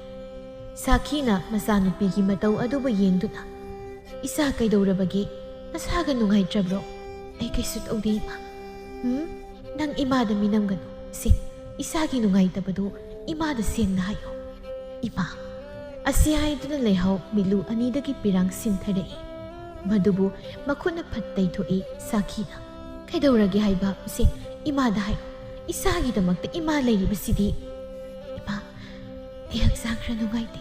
ꯁꯥꯈꯤꯅ ꯃꯆꯥꯅꯨꯄꯤꯒꯤ ꯃꯇꯧ ꯑꯗꯨꯕꯨ ꯌꯦꯡꯗꯨꯅ, "ꯏꯆꯥ ꯀꯩꯗꯧꯔꯕꯒꯦ? ꯅꯁꯥꯒ ꯅꯨꯡꯉꯥꯏꯇ꯭ꯔꯕ꯭ꯔꯣ?" "ꯑꯩ ꯀꯩꯁꯨ ꯇꯧꯗꯦ, ꯏꯃꯥ꯫" "ꯎꯝ? ꯅꯪ ꯏꯃꯥꯗ ꯃꯤꯅꯝꯒꯅꯨ꯫ ꯁꯦ, ꯏꯁꯥꯒꯤ ꯅꯨꯡꯉꯥꯏꯇꯕꯗꯨ ꯏꯃꯥꯗ ꯁꯦꯡꯅ ꯍꯥꯏꯌꯣ꯫" "ꯏꯃꯥ꯫" ꯑꯁꯤ ꯍꯥꯏꯗꯨꯅ ꯂꯩꯍꯥꯎ ꯃꯤꯠꯂꯨ ꯑꯅꯤꯗꯒꯤ ꯄꯤꯔꯥꯡ ꯁꯤꯟꯊꯔꯛꯏ꯫ ꯃꯗꯨꯕꯨ ꯃꯈꯨꯠꯅ ꯐꯠ ꯇꯩꯊꯣꯛꯏ ꯁꯥꯈꯤꯅ꯫ "ꯀꯩꯗꯧꯔꯒꯦ ꯍꯥꯏꯕ? ꯁꯦ, ꯏꯃꯥꯗ ꯍꯥꯏꯌꯨ꯫ ꯏꯁꯥꯒꯤꯗꯃꯛꯇ ꯏꯃꯥ ꯂꯩꯔꯤꯕꯁꯤꯗꯤ꯫" "ꯏꯃꯥ, ꯑꯩ ꯍꯛꯆꯥꯡ ꯈꯔ ꯅꯨꯡꯉꯥꯏꯇꯦ꯫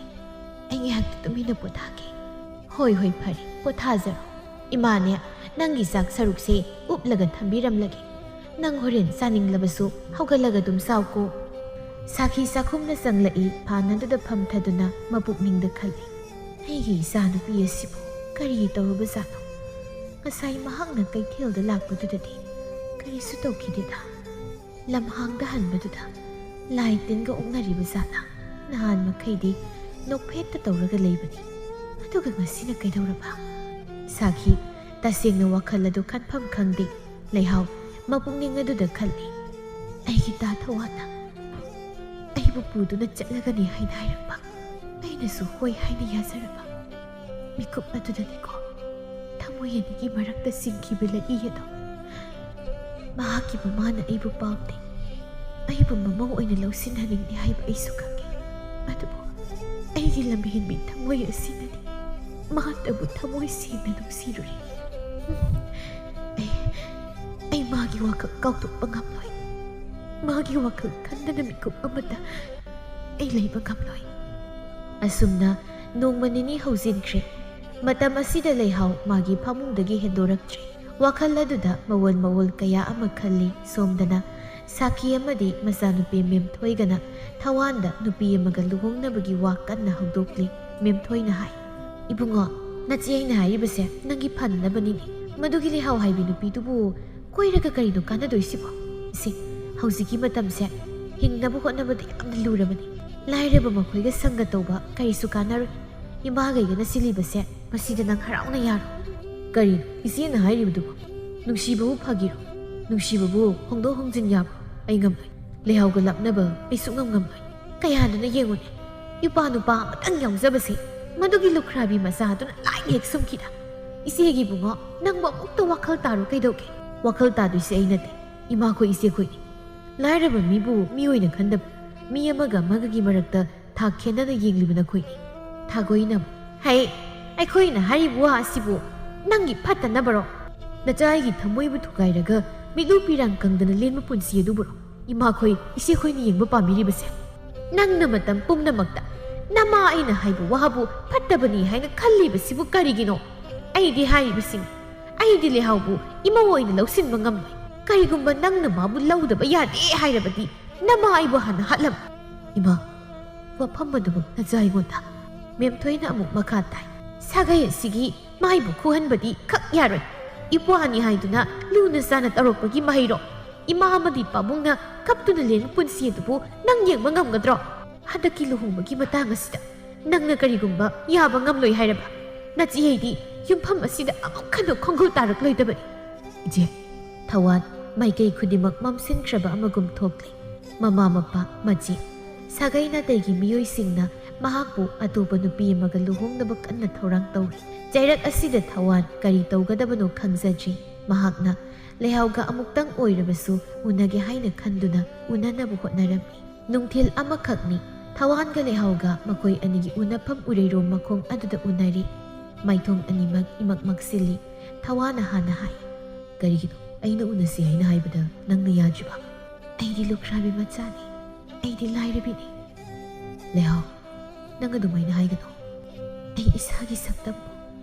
ꯑꯩ ꯉꯥꯏꯍꯥꯛꯇ ꯇꯨꯃꯤꯟꯅ ꯄꯣꯊꯥꯒꯦ꯫" "ꯍꯣꯏ, ꯍꯣꯏ, ꯐꯔꯦ, ꯄꯣꯊꯥꯖꯔꯣ꯫" "ꯏꯃꯥꯅꯦ, ꯅꯪꯒꯤ ꯆꯥꯛ ꯁꯔꯨꯛꯁꯦ ꯎꯞꯂꯒ ꯊꯝꯕꯤꯔꯝꯂꯒꯦ꯫ ꯅꯪ ꯍꯣꯔꯦꯟ ꯆꯥꯅꯤꯡꯂꯕꯁꯨ ꯍꯧꯒꯠꯂꯒ ꯑꯗꯨꯝ ꯆꯥꯎꯀꯣ꯫" ꯁꯥꯈꯤ ꯆꯥꯛꯈꯨꯝꯅ ꯆꯪꯂꯛꯏ, ꯐꯥꯟ ꯑꯗꯨꯗ ꯐꯝꯊꯗꯨꯅ ꯃꯄꯨꯛꯅꯤꯡꯗ ꯈꯜꯂꯤ, "ꯑꯩꯒꯤ ꯏꯆꯥꯅꯨꯄꯤ ꯑꯁꯤꯕꯨ ꯀꯔꯤ ꯇꯧꯔꯨꯕꯖꯥꯠꯅꯣ? ꯉꯁꯥꯏ ꯃꯍꯥꯛꯅ ꯀꯩꯊꯦꯜꯗ ꯂꯥꯛꯄꯗꯨꯗꯗꯤ ꯀꯔꯤꯁꯨ ꯇꯧꯈꯤꯗꯦꯗ꯫ ꯂꯝꯍꯥꯡꯗ ꯍꯟꯕꯗꯨꯗ ꯂꯥꯏ ꯇꯤꯟꯒ ꯑꯣꯛꯅꯔꯤꯕ ꯖꯥꯠꯂ? ꯅꯍꯥꯟ ꯃꯈꯩꯗꯤ ꯅꯣꯛꯐꯦꯠꯇ ꯇꯧꯔꯒ ꯂꯩꯕꯅꯤ, ꯑꯗꯨꯒ ꯉꯁꯤꯅ ꯀꯩꯗꯧꯔꯕ?" ꯁꯥꯈꯤ ꯇꯁꯦꯡꯅ ꯋꯥꯈꯜ ꯑꯗꯨ ꯈꯟꯐꯝ ꯈꯪꯗꯦ꯫ ꯂꯩꯍꯥꯎ ꯃꯄꯨꯛꯅꯤꯡ ꯑꯗꯨꯗ ꯈꯜꯂꯤ, "ꯑꯩꯒꯤ ꯇꯥ ꯊꯋꯥꯟꯅ ꯑꯩꯕꯨ ꯄꯨꯗꯨꯅ ꯆꯠꯂꯒꯅꯤ ꯍꯥꯏꯅ ꯍꯥꯏꯔꯛꯄ, ꯑꯩꯅꯁꯨ ꯍꯣꯏ ꯍꯥꯏꯅ ꯌꯥꯖꯔꯕ꯫ ꯃꯤꯀꯨꯞ ꯑꯗꯨꯗꯅꯤꯀꯣ ꯊꯃꯣꯏ ꯑꯅꯤꯒꯤ ꯃꯔꯛꯇ ꯆꯤꯡꯈꯤꯕ ꯂꯩꯏ ꯑꯗꯣ꯫ ꯃꯍꯥꯛꯀꯤ ꯃꯃꯥꯅ ꯑꯩꯕꯨ ꯄꯥꯝꯗꯦ, ꯑꯩꯕꯨ ꯃꯃꯧ ꯑꯣꯏꯅ ꯂꯧꯁꯤꯟꯍꯟꯅꯤꯡꯗꯦ ꯍꯥꯏꯕ ꯑꯩꯁꯨ ꯈꯪꯉꯤ꯫ ꯑꯗꯨꯕꯨ ꯑꯩꯒꯤ ꯂꯝꯍꯦꯟꯕꯤ ꯊꯃꯣꯏ ꯑꯁꯤꯅꯗꯤ ꯃꯍꯥꯛꯇꯕꯨ ꯊꯃꯣꯏ ꯁꯦꯡꯅ ꯅꯨꯡꯁꯤꯔꯨꯔꯦ꯫ ꯑꯩ, ꯑꯩ ꯃꯥꯒꯤ ꯋꯥꯈꯜ ꯀꯥꯎꯊꯣꯛꯄ ꯉꯝꯂꯣꯏ꯫ ꯃꯥꯒꯤ ꯋꯥꯈꯜ ꯈꯟꯗꯅ ꯃꯤꯀꯨꯞ ꯑꯃꯠꯇ ꯑꯩ ꯂꯩꯕ ꯉꯝꯂꯣꯏ꯫" ꯑꯁꯨꯝꯅ ꯅꯣꯡꯃ ꯅꯤꯅꯤ ꯍꯧꯖꯤꯟꯈ꯭ꯔꯦ꯫ ꯃꯇꯝ ꯑꯁꯤꯗ ꯂꯩꯍꯥꯎ ꯃꯥꯒꯤ ꯐꯃꯨꯡꯗꯒꯤ ꯍꯦꯟꯗꯣꯔꯛꯇ꯭ꯔꯦ꯫ ꯋꯥꯈꯜ ꯑꯗꯨꯗ ꯃꯑꯣꯜ ꯃꯑꯣꯜ ꯀꯌꯥ ꯑꯃ ꯈꯜꯂꯤ꯫ ꯁꯣꯝꯗꯅ ꯁꯥꯈꯤ ꯑꯃꯗꯤ ꯃꯆꯥꯅꯨꯄꯤ ꯃꯦꯝꯊꯣꯏꯒꯅ ꯊꯋꯥꯟꯗ ꯅꯨꯄꯤ ꯑꯃꯒ ꯂꯨꯍꯣꯡꯅꯕꯒꯤ ꯋꯥ ꯀꯟꯅ ꯍꯧꯗꯣꯛꯂꯤ꯫ ꯃꯦꯝꯊꯣꯏꯅ ꯍꯥꯏ, "ꯏꯕꯨꯡꯉꯣ, ꯅꯆꯦ ꯑꯩꯅ ꯍꯥꯏꯔꯤꯕꯁꯦ ꯅꯪꯒꯤ ꯐꯅꯅꯕꯅꯤꯅꯦ꯫ ꯃꯗꯨꯒꯤ ꯂꯩꯍꯥꯎ ꯍꯥꯏꯕꯤ ꯅꯨꯄꯤꯗꯨꯕꯨ ꯀꯣꯏꯔꯒ ꯀꯔꯤꯅꯣ ꯀꯥꯟꯅꯗꯣꯏꯁꯤꯕꯣ? ꯁꯤ ꯍꯧꯖꯤꯛꯀꯤ ꯃꯇꯝꯁꯦ ꯍꯤꯡꯅꯕ ꯍꯣꯠꯅꯕꯗ ꯌꯥꯝꯅ ꯂꯨꯔꯕꯅꯤ꯫ ꯂꯥꯏꯔꯕ ꯃꯈꯣꯏꯒ ꯁꯪꯒ ꯇꯧꯕ ꯀꯔꯤꯁꯨ ꯀꯥꯟꯅꯔꯣꯏ꯫ ꯏꯃꯥꯒꯩꯒꯅ ꯁꯤꯜꯂꯤꯕꯁꯦ ꯃꯁꯤꯗ ꯅꯪ ꯍꯔꯥꯎꯅ ꯌꯥꯔꯣ꯫" "ꯀꯔꯤꯅꯣ ꯏꯆꯦꯅ ꯍꯥꯏꯔꯤꯕꯗꯨꯕꯨ? ꯅꯨꯡꯁꯤꯕꯕꯨ ꯐꯥꯒꯤꯔꯣ? ꯅꯨꯡꯁꯤꯕꯕꯨ ꯍꯣꯡꯗꯣꯛ ꯍꯣꯡꯖꯤꯟ ꯌꯥꯕ꯭ꯔꯣ? ꯑꯩ ꯉꯝꯂꯣꯏ꯫ ꯂꯩꯍꯥꯎꯒ ꯂꯥꯞꯅꯕ ꯑꯩ ꯁꯨꯛꯉꯝ ꯉꯝꯂꯣꯏ꯫ ꯀꯌꯥꯗꯨꯅ ꯌꯦꯡꯉꯨꯅꯦ, ꯏꯄꯥ ꯅꯨꯄꯥ ꯑꯃꯇꯪ ꯌꯥꯎꯖꯕꯁꯦ, ꯃꯗꯨꯒꯤ ꯂꯨꯈ꯭ꯔꯥꯕꯤ ꯃꯆꯥꯗꯨꯅ ꯂꯥꯏꯅ ꯍꯦꯛ ꯁꯨꯝꯈꯤꯗ꯫ ꯏꯆꯦꯒꯤ ꯏꯕꯨꯡꯉꯣ, ꯅꯪꯕꯨ ꯑꯃꯨꯛꯇ ꯋꯥꯈꯜ ꯇꯥꯔꯣ ꯀꯩꯗꯧꯒꯦ? ꯋꯥꯈꯜ ꯇꯥꯗꯣꯏꯁꯦ ꯑꯩ ꯅꯠꯇꯦ, ꯏꯃꯥꯈꯣꯏ ꯏꯆꯦꯈꯣꯏꯅꯤ꯫ ꯂꯥꯏꯔꯕ ꯃꯤꯕꯨ ꯃꯤ ꯑꯣꯏꯅ ꯈꯟꯗꯕ, ꯃꯤ ꯑꯃꯒ ꯑꯃꯒꯒꯤ ꯃꯔꯛꯇ ꯊꯥꯛ ꯈꯦꯠꯅꯅ ꯌꯦꯡꯂꯤꯕ ꯅꯈꯣꯏꯅꯤ꯫ ꯊꯥꯒꯣꯏꯅ, ꯍꯩ, ꯑꯩꯈꯣꯏꯅ ꯍꯥꯏꯔꯤꯕ ꯋꯥ ꯑꯁꯤꯕꯨ ꯅꯪꯒꯤ ꯐꯠꯇꯅꯕꯔꯣ? ꯅꯆꯥ ꯑꯩꯒꯤ ꯊꯃꯣꯏꯕꯨ ꯊꯨꯒꯥꯏꯔꯒ ꯃꯤꯠꯂꯨ ꯄꯤꯔꯥꯡ ꯀꯪꯗꯅ ꯂꯦꯟꯕ ꯄꯨꯟꯁꯤ ꯑꯗꯨꯕꯨꯔꯣ ꯏꯃꯥꯈꯣꯏ ꯏꯆꯦꯈꯣꯏꯅ ꯌꯦꯡꯕ ꯄꯥꯝꯕꯤꯔꯤꯕꯁꯦ? ꯅꯪꯅ ꯃꯇꯝ ꯄꯨꯝꯅꯃꯛꯇ ꯅꯃꯥ ꯑꯩꯅ ꯍꯥꯏꯕ ꯋꯥꯕꯨ ꯐꯠꯇꯕꯅꯤ ꯍꯥꯏꯅ ꯈꯜꯂꯤꯕꯁꯤꯕꯨ ꯀꯔꯤꯒꯤꯅꯣ? ꯑꯩꯗꯤ ꯍꯥꯏꯔꯤꯕꯁꯤꯡ, ꯑꯩꯗꯤ ꯂꯩꯍꯥꯎꯕꯨ ꯏꯃꯧ ꯑꯣꯏꯅ ꯂꯧꯁꯤꯟꯕ ꯉꯝꯂꯣꯏ꯫ ꯀꯔꯤꯒꯨꯝꯕ ꯅꯪꯅ ꯃꯥꯕꯨ ꯂꯧꯗꯕ ꯌꯥꯗꯦ ꯍꯥꯏꯔꯕꯗꯤ ꯅꯃꯥ ꯑꯩꯕꯨ ꯍꯥꯟꯅ ꯍꯥꯠꯂꯝꯃꯨ꯫ ꯏꯃꯥ, ꯋꯥꯐꯝ ꯑꯗꯨꯃꯛ ꯅꯆꯥ ꯑꯩꯉꯣꯟꯗ꯫ ꯃꯦꯝꯊꯣꯏꯅ ꯑꯃꯨꯛ ꯃꯈꯥ ꯇꯥꯏ, ꯁꯥꯒꯩ ꯑꯁꯤꯒꯤ ꯃꯥꯏꯕꯨ ꯈꯨꯍꯟꯕꯗꯤ ꯈꯛ ꯌꯥꯔꯣꯏ꯫ ꯏꯄ꯭ꯋꯥꯅꯤ ꯍꯥꯏꯗꯨꯅ ꯂꯨꯅ ꯆꯥꯅ ꯇꯧꯔꯛꯄꯒꯤ ꯃꯍꯩꯔꯣ? ꯏꯃꯥ ꯑꯃꯗꯤ ꯄꯥꯕꯨꯡꯅ ꯀꯞꯇꯨꯅ ꯂꯦꯟꯕ ꯄꯨꯟꯁꯤ ꯑꯗꯨꯕꯨ ꯅꯪ ꯌꯦꯡꯕ ꯉꯝꯒꯗ꯭ꯔꯣ? ꯍꯟꯗꯛꯀꯤ ꯂꯨꯍꯣꯡꯕꯒꯤ ꯃꯇꯥꯡ ꯑꯁꯤꯗ ꯅꯪꯅ ꯀꯔꯤꯒꯨꯝꯕ ꯌꯥꯕ ꯉꯝꯂꯣꯏ ꯍꯥꯏꯔꯕ? ꯅꯆꯦ ꯑꯩꯗꯤ ꯌꯨꯝꯐꯝ ꯑꯁꯤꯗ ꯑꯃꯨꯛ ꯍꯟꯅ ꯈꯣꯡꯒꯨꯜ ꯇꯥꯔꯛꯂꯣꯏꯗꯕꯅꯤ꯫ ꯏꯆꯦ, ꯊꯋꯥꯟ ꯃꯥꯏꯀꯩ ꯈꯨꯗꯤꯡꯃꯛ ꯃꯝꯁꯤꯟꯈ꯭ꯔꯕ ꯑꯃꯒꯨꯝ ꯊꯣꯛꯂꯦ꯫ ꯃꯃꯥ ꯃꯄꯥ, ꯃꯆꯦ, ꯁꯥꯒꯩ ꯅꯥꯇꯩꯒꯤ ꯃꯤꯑꯣꯏꯁꯤꯡꯅ ꯃꯍꯥꯛꯄꯨ ꯑꯇꯣꯞꯄ ꯅꯨꯄꯤ ꯑꯃꯒ ꯂꯨꯍꯣꯡꯅꯕ ꯀꯟꯅ ꯊꯧꯔꯥꯡ ꯇꯧꯔꯤ꯫ ꯆꯩꯔꯛ ꯑꯁꯤꯗ ꯊꯋꯥꯟ ꯀꯔꯤ ꯇꯧꯒꯗꯕꯅꯣ ꯈꯪꯖꯗ꯭ꯔꯤ꯫ ꯃꯍꯥꯛꯅ ꯂꯩꯍꯥꯎꯒ ꯑꯃꯨꯛꯇꯪ ꯑꯣꯏꯔꯕꯁꯨ ꯎꯅꯒꯦ ꯍꯥꯏꯅ ꯈꯟꯗꯨꯅ ꯎꯅꯅꯕ ꯍꯣꯠꯅꯔꯝꯃꯤ꯫ ꯅꯨꯡꯊꯤꯜ ꯑꯃꯈꯛꯅꯤ꯫ ꯊꯋꯥꯟꯒ ꯂꯩꯍꯥꯎꯒ ꯃꯈꯣꯏ ꯑꯅꯤꯒꯤ ꯎꯅꯐꯝ ꯎꯔꯩꯔꯣꯝ ꯃꯈꯣꯡ ꯑꯗꯨꯗ ꯎꯅꯔꯤ꯫ ꯃꯥꯏꯊꯣꯡ ꯑꯅꯤꯃꯛ ꯏꯃꯛ ꯃꯛꯁꯤꯜꯂꯤ꯫ ꯊꯋꯥꯟꯅ ꯍꯥꯟꯅ ꯍꯥꯏ, "ꯀꯔꯤꯒꯤꯅꯣ ꯑꯩꯅ ꯎꯅꯁꯤ ꯍꯥꯏꯅ ꯍꯥꯏꯕꯗ ꯅꯪꯅ ꯌꯥꯗ꯭ꯔꯤꯕ?" "ꯑꯩꯗꯤ ꯂꯨꯈ꯭ꯔꯥꯕꯤ ꯃꯆꯥꯅꯤ꯫ ꯑꯩꯗꯤ ꯂꯥꯏꯔꯕꯤꯅꯤ꯫ ꯂꯩꯍꯥꯎ, ꯅꯪ ꯑꯗꯨꯃꯥꯏꯅ ꯍꯥꯏꯒꯅꯨ꯫ ꯑꯩ ꯏꯁꯥꯒꯤ ꯁꯛꯇꯝꯕꯨ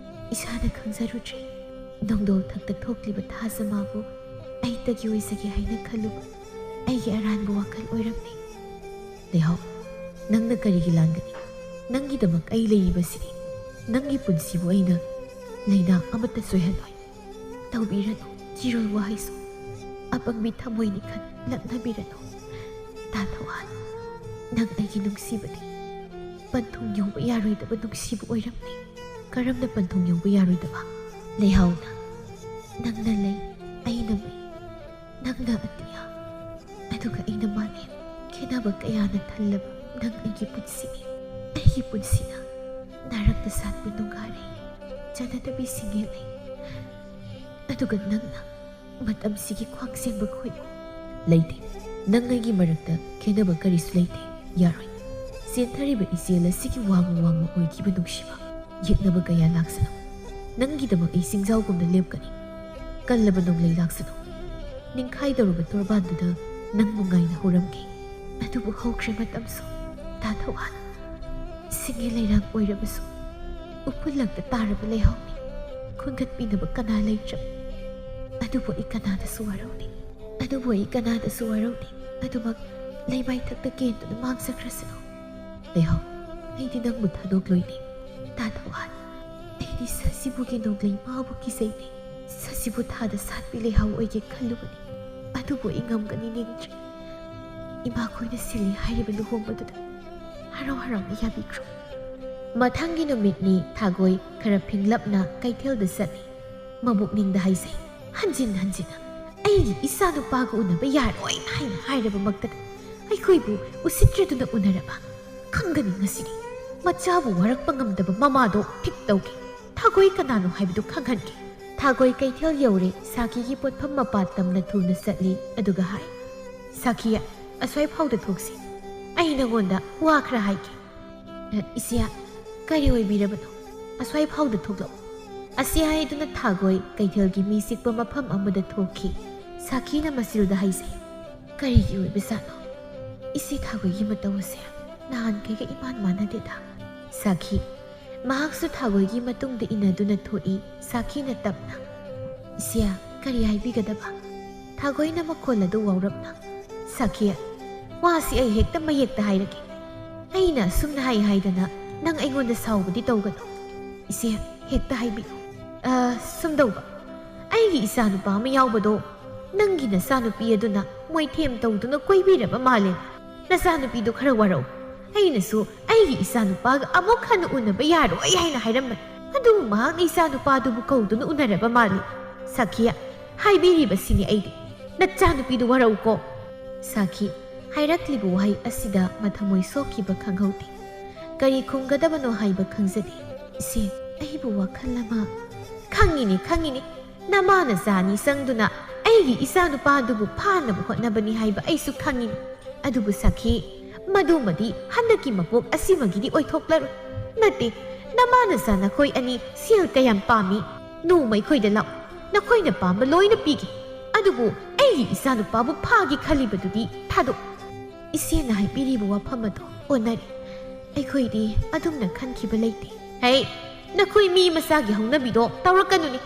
ꯏꯁꯥꯅ ꯈꯪꯖꯔꯨꯗ꯭ꯔꯤ꯫ ꯅꯣꯡꯗꯣꯜ ꯊꯛꯇ ꯊꯣꯛꯂꯤꯕ ꯊꯥꯖꯃꯥꯕꯨ ꯑꯩꯇꯒꯤ ꯑꯣꯏꯖꯒꯦ ꯍꯥꯏꯅ ꯈꯜꯂꯨꯕ ꯑꯩꯒꯤ ꯑꯔꯥꯟꯕ ꯋꯥꯈꯜ ꯑꯣꯏꯔꯝꯃꯤ꯫" "ꯂꯩꯍꯥꯎ, ꯅꯪꯅ ꯀꯔꯤꯒꯤ ꯂꯥꯟꯒꯅꯤ? ꯅꯪꯒꯤꯗꯃꯛ ꯑꯩ ꯂꯩꯔꯤꯕꯁꯤꯗꯤ꯫ ꯅꯪꯒꯤ ꯄꯨꯟꯁꯤꯕꯨ ꯑꯩꯅ ꯂꯩꯅꯥ ꯑꯃꯠꯇ ꯁꯣꯏꯍꯜꯂꯣꯏ꯫ ꯇꯧꯕꯤꯔꯅꯨ ꯆꯤꯔꯣꯜ ꯋꯥꯍꯩꯁꯨ꯫ ꯑꯄꯪꯕꯤ ꯊꯃꯣꯏꯅꯤ ꯈꯟ ꯂꯛꯅꯕꯤꯔꯅꯨ꯫ ꯇꯥ ꯊꯋꯥꯟ, ꯅꯪ ꯑꯩꯒꯤ ꯅꯨꯡꯁꯤꯕꯅꯤ꯫ ꯄꯟꯊꯨꯡ ꯌꯧꯕ ꯌꯥꯔꯣꯏꯗꯕ ꯅꯨꯡꯁꯤꯕ ꯑꯣꯏꯔꯝꯂꯦ꯫" "ꯀꯔꯝꯅ ꯄꯟꯊꯨꯡ ꯌꯧꯕ ꯌꯥꯔꯣꯏꯗꯕ?" "ꯂꯩꯍꯥꯎꯅ, ꯅꯪꯅ ꯂꯩ, ꯑꯩꯅ ꯃꯩ, ꯅꯪꯅ ꯑꯇꯤꯌꯥ, ꯑꯗꯨꯒ ꯑꯩꯅ ꯃꯥꯂꯦꯝ꯫ ꯈꯦꯠꯅꯕ ꯀꯌꯥꯅ ꯊꯜꯂꯕ ꯅꯪ ꯑꯩꯒꯤ ꯄꯨꯟꯁꯤꯅꯤ꯫ ꯑꯩꯒꯤ ꯄꯨꯟꯁꯤꯅ ꯅꯥꯔꯛꯇ ꯁꯥꯠꯄ ꯅꯨꯡꯒꯥꯔꯩ, ꯆꯅꯗꯕꯤ ꯁꯤꯡꯉꯦꯜꯂꯩ, ꯑꯗꯨꯒ ꯅꯪꯅ ꯃꯇꯝꯁꯤꯒꯤ ꯈ꯭ꯋꯥꯡ ꯁꯦꯡꯕ ꯈꯣꯏꯃꯨ꯫" "ꯂꯩꯇꯦ꯫ ꯅꯪ ꯑꯩꯒꯤ ꯃꯔꯛꯇ ꯈꯦꯠꯅꯕ ꯀꯔꯤꯁꯨ ꯂꯩꯇꯦ꯫ ꯌꯥꯔꯣꯏ꯫ ꯆꯦꯟꯊꯔꯤꯕ ꯏꯆꯦꯜ ꯑꯁꯤꯒꯤ ꯋꯥꯡꯃ ꯋꯥꯡꯃ ꯑꯣꯏꯈꯤꯕ ꯅꯨꯡꯁꯤꯕ, ꯌꯦꯛꯅꯕ ꯀꯌꯥ ꯂꯥꯛꯁꯅꯨ꯫ ꯅꯪꯒꯤꯗꯃꯛ ꯑꯩ ꯆꯤꯡꯖꯥꯎꯒꯨꯝꯅ ꯂꯦꯞꯀꯅꯤ꯫ ꯀꯜꯂꯕ ꯅꯣꯡꯂꯩ ꯂꯥꯛꯁꯅꯨ꯫ ꯅꯤꯡꯈꯥꯏꯗꯧꯔꯕ ꯇꯣꯔꯕꯥꯟꯗꯨꯗ ꯅꯪꯕꯨ ꯉꯥꯏꯅ ꯍꯧꯔꯝꯒꯦ꯫" ꯑꯗꯨꯕꯨ ꯍꯧꯈ꯭ꯔꯦ ꯃꯇꯝꯁꯨ꯫ ꯇꯥ ꯊꯋꯥꯟ, ꯁꯤꯡꯒꯤ ꯂꯩꯔꯥꯡ ꯑꯣꯏꯔꯕꯁꯨ ꯎꯐꯨꯜꯂꯛꯇ ꯇꯥꯔꯕ ꯂꯩꯍꯥꯎꯅꯤ꯫ ꯈꯨꯟꯒꯠꯄꯤꯅꯕ ꯀꯅꯥ ꯂꯩꯇ꯭ꯔꯕ? ꯑꯗꯨꯕꯨ ꯑꯩ ꯀꯅꯥꯗꯁꯨ ꯋꯥꯔꯧꯗꯦ꯫ ꯑꯗꯨꯕꯨ ꯑꯩ ꯀꯅꯥꯗꯁꯨ ꯋꯥꯔꯧꯗꯦ꯫ ꯑꯗꯨꯃꯛ ꯂꯩꯃꯥꯏꯊꯛꯇ ꯀꯦꯟꯗꯨꯅ ꯃꯥꯡꯖꯈ꯭ꯔꯁꯅꯨ꯫ ꯂꯩꯍꯧ, ꯑꯩꯗꯤ ꯅꯪꯕꯨ ꯊꯥꯗꯣꯛꯂꯣꯏꯅꯦ꯫ ꯇꯥ ꯊꯧꯍꯥꯟ, ꯑꯩꯗꯤ ꯁꯖꯤꯕꯨꯒꯤ ꯅꯣꯡꯂꯩ ꯃꯥꯕꯨ ꯀꯤꯖꯩꯅꯦ꯫ ꯁꯖꯤꯕꯨ ꯊꯥꯗ ꯁꯥꯠꯄꯤ ꯂꯩꯍꯥꯎ ꯑꯣꯏꯒꯦ ꯈꯜꯂꯨꯕꯅꯤ꯫ ꯑꯗꯨꯕꯨ ꯑꯩ ꯉꯝꯒꯅꯤ ꯅꯤꯡꯗ꯭ꯔꯦ꯫ ꯏꯃꯥꯈꯣꯏꯅ ꯁꯤꯜꯂꯤ ꯍꯥꯏꯔꯤꯕ ꯂꯨꯍꯣꯡꯕꯗꯨꯗ ꯍꯔꯥꯎ ꯍꯔꯥꯎꯅ ꯌꯥꯕꯤꯈ꯭ꯔꯣ꯫ ꯃꯊꯪꯒꯤ ꯅꯨꯃꯤꯠꯅꯤ ꯊꯥꯒꯣꯏ ꯈꯔ ꯐꯤꯡꯂꯞꯅ ꯀꯩꯊꯦꯜꯗ ꯆꯠꯂꯤ꯫ ꯃꯕꯨꯛꯅꯤꯡꯗ ꯍꯥꯏꯖꯩ, ꯍꯟꯖꯤꯟ ꯍꯟꯖꯤꯟꯅ ꯑꯩꯒꯤ ꯏꯆꯥꯅꯨꯄꯥꯒ ꯎꯅꯕ ꯌꯥꯔꯣꯏ ꯍꯥꯏꯅ ꯍꯥꯏꯔꯕꯃꯛꯇꯗ ꯑꯩꯈꯣꯏꯕꯨ ꯎꯁꯤꯠꯇ꯭ꯔꯗꯨꯅ ꯎꯅꯔꯕ? ꯈꯪꯒꯅꯤ ꯉꯁꯤꯗꯤ꯫ ꯃꯆꯥꯕꯨ ꯋꯥꯔꯛꯄ ꯉꯝꯗꯕ ꯃꯃꯥꯗꯣ ꯐꯤꯠ ꯇꯧꯒꯦ꯫ ꯊꯥꯒꯣꯏ ꯀꯅꯥꯅꯣ ꯍꯥꯏꯕꯗꯨ ꯈꯪꯍꯟꯒꯦ꯫ ꯊꯥꯒꯣꯏ ꯀꯩꯊꯦꯜ ꯌꯧꯔꯦ꯫ ꯁꯥꯈꯤꯒꯤ ꯄꯣꯠꯐꯝ ꯃꯄꯥ ꯇꯝꯅ ꯊꯨꯅ ꯆꯠꯂꯤ, ꯑꯗꯨꯒ ꯍꯥꯏ, "ꯁꯥꯈꯤ, ꯑꯁ꯭ꯋꯥꯏ ꯐꯥꯎꯗ ꯊꯣꯛꯁꯤ꯫ ꯑꯩ ꯅꯉꯣꯟꯗ ꯋꯥ ꯈꯔ ꯍꯥꯏꯒꯦ꯫" "ꯑ, ꯏꯆꯦ, ꯀꯔꯤ ꯑꯣꯏꯕꯤꯔꯕꯅꯣ? ꯑꯁ꯭ꯋꯥꯏ ꯐꯥꯎꯗ ꯊꯣꯛꯂꯛꯎ꯫" ꯑꯁꯤ ꯍꯥꯏꯗꯨꯅ ꯊꯥꯒꯣꯏ ꯀꯩꯊꯦꯜꯒꯤ ꯃꯤ ꯆꯤꯛꯄ ꯃꯐꯝ ꯑꯃꯗ ꯊꯣꯛꯈꯤ꯫ ꯁꯥꯈꯤꯅ ꯃꯆꯤꯜꯗ ꯍꯥꯏꯖꯩ, "ꯀꯔꯤꯒꯤ ꯑꯣꯏꯕꯖꯥꯠꯅꯣ? ꯏꯆꯦ ꯊꯥꯒꯣꯏꯒꯤ ꯃꯇꯧ ꯑꯁꯦ ꯅꯍꯥꯟꯈꯩꯒ ꯏꯃꯥꯟ ꯃꯥꯟꯅꯗꯦꯗ꯫" ꯁꯥꯈꯤ꯫ ꯃꯍꯥꯛꯁꯨ ꯊꯥꯒꯣꯏꯒꯤ ꯃꯇꯨꯡꯗ ꯏꯟꯅꯗꯨꯅ ꯊꯣꯛꯏ꯫ ꯁꯥꯈꯤꯅ ꯇꯞꯅ, "ꯏꯆꯦ, ꯀꯔꯤ ꯍꯥꯏꯕꯤꯒꯗꯕ?" ꯊꯥꯒꯣꯏꯅ ꯃꯈꯣꯜ ꯑꯗꯨ ꯋꯥꯎꯔꯞꯅ, "ꯁꯥꯈꯤ, ꯋꯥꯁꯤ ꯑꯩ ꯍꯦꯛꯇ ꯃꯌꯦꯛꯇ ꯍꯥꯏꯔꯒꯦ꯫ ꯑꯩꯅ ꯑꯁꯨꯝꯅ ꯍꯥꯏ ꯍꯥꯏꯗꯅ ꯅꯪ ꯑꯩꯉꯣꯟꯗ ꯁꯥꯎꯕꯗꯤ ꯇꯧꯒꯅꯨ꯫ ꯏꯆꯦ, ꯍꯦꯛꯇ ꯍꯥꯏꯕꯤꯌꯨ꯫" "ꯑ, ꯁꯨꯝꯗꯧꯕ, ꯑꯩꯒꯤ ꯏꯆꯥꯅꯨꯄꯥ ꯑꯃ ꯌꯥꯎꯕꯗꯣ ꯅꯪꯒꯤ ꯅꯆꯥꯅꯨꯄꯤ ꯑꯗꯨꯅ ꯃꯣꯏꯊꯦꯝ ꯇꯧꯗꯨꯅ ꯀꯣꯏꯕꯤꯔꯕ ꯃꯥꯜꯂꯦ꯫ ꯅꯆꯥꯅꯨꯄꯤꯗꯣ ꯈꯔ ꯋꯥꯔꯧ꯫ ꯑꯩꯅꯁꯨ ꯑꯩꯒꯤ ꯏꯆꯥꯅꯨꯄꯥꯒ ꯑꯃꯨꯛ ꯍꯟꯅ ꯎꯅꯕ ꯌꯥꯔꯣꯏ ꯍꯥꯏꯅ ꯍꯥꯏꯔꯝꯕꯅꯤ꯫ ꯑꯗꯨꯕꯨ ꯃꯍꯥꯛꯅ ꯏꯆꯥꯅꯨꯄꯥꯗꯨꯕꯨ ꯀꯧꯗꯨꯅ ꯎꯅꯔꯕ ꯃꯥꯜꯂꯤ꯫ ꯁꯥꯈꯤꯌꯥ, ꯍꯥꯏꯕꯤꯔꯤꯕꯁꯤꯅꯤ ꯑꯩꯗꯤ꯫ ꯅꯆꯥꯅꯨꯄꯤꯗꯨ ꯋꯥꯔꯧꯀꯣ꯫" ꯁꯥꯈꯤ ꯍꯥꯏꯔꯛꯂꯤꯕ ꯋꯥꯍꯩ ꯑꯁꯤꯗ ꯃꯊꯃꯣꯏ ꯁꯣꯛꯈꯤꯕ ꯈꯪꯍꯧꯗꯦ꯫ ꯀꯔꯤ ꯈꯨꯝꯒꯗꯕꯅꯣ ꯍꯥꯏꯕ ꯈꯪꯖꯗꯦ꯫ "ꯏꯆꯦ, ꯑꯩꯕꯨ ꯋꯥꯈꯜ ꯑꯃ꯫" "ꯈꯪꯉꯤꯅꯤ, ꯈꯪꯉꯤꯅꯤ꯫ ꯅꯃꯥ ꯅꯆꯥ ꯑꯅꯤ ꯆꯪꯗꯨꯅ ꯑꯩꯒꯤ ꯏꯆꯥꯅꯨꯄꯥ ꯑꯗꯨꯕꯨ ꯐꯥꯅꯕ ꯍꯣꯠꯅꯕꯅꯤ ꯍꯥꯏꯕ ꯑꯩꯁꯨ ꯈꯪꯉꯤꯅꯤ꯫ ꯑꯗꯨꯕꯨ ꯁꯥꯈꯤ, ꯃꯗꯨꯃꯗꯤ ꯍꯟꯗꯛꯀꯤ ꯃꯄꯣꯛ ꯑꯁꯤꯃꯒꯤꯗꯤ ꯑꯣꯏꯊꯣꯛꯂꯔꯣꯏ꯫ ꯅꯠꯇꯦ, ꯅꯃꯥ ꯅꯆꯥ ꯅꯈꯣꯏ ꯑꯅꯤ ꯁꯦꯜ ꯀꯌꯥꯝ ꯄꯥꯝꯃꯤ? ꯅꯣꯡꯃ ꯑꯩꯈꯣꯏꯗ ꯂꯥꯛꯎ, ꯅꯈꯣꯏꯅ ꯄꯥꯝꯕ ꯂꯣꯏꯅ ꯄꯤꯒꯦ꯫ ꯑꯗꯨꯕꯨ ꯑꯩꯒꯤ ꯏꯆꯥꯅꯨꯄꯥꯕꯨ ꯐꯥꯒꯦ ꯈꯜꯂꯤꯕꯗꯨꯗꯤ ꯊꯥꯗꯣꯛꯎ꯫" ꯏꯆꯦꯅ ꯍꯥꯏꯕꯤꯔꯤꯕ ꯋꯥꯐꯝ ꯑꯗꯨ ꯑꯣꯟꯅꯔꯦ꯫ ꯑꯩꯈꯣꯏꯗꯤ ꯑꯗꯨꯝꯅ ꯈꯟꯈꯤꯕ ꯂꯩꯇꯦ꯫ "ꯍꯩ, ꯅꯈꯣꯏ ꯃꯤ ꯃꯆꯥꯒꯤ ꯍꯧꯅꯕꯤꯗꯣ ꯇꯧꯔꯛꯀꯅꯨꯅꯦ꯫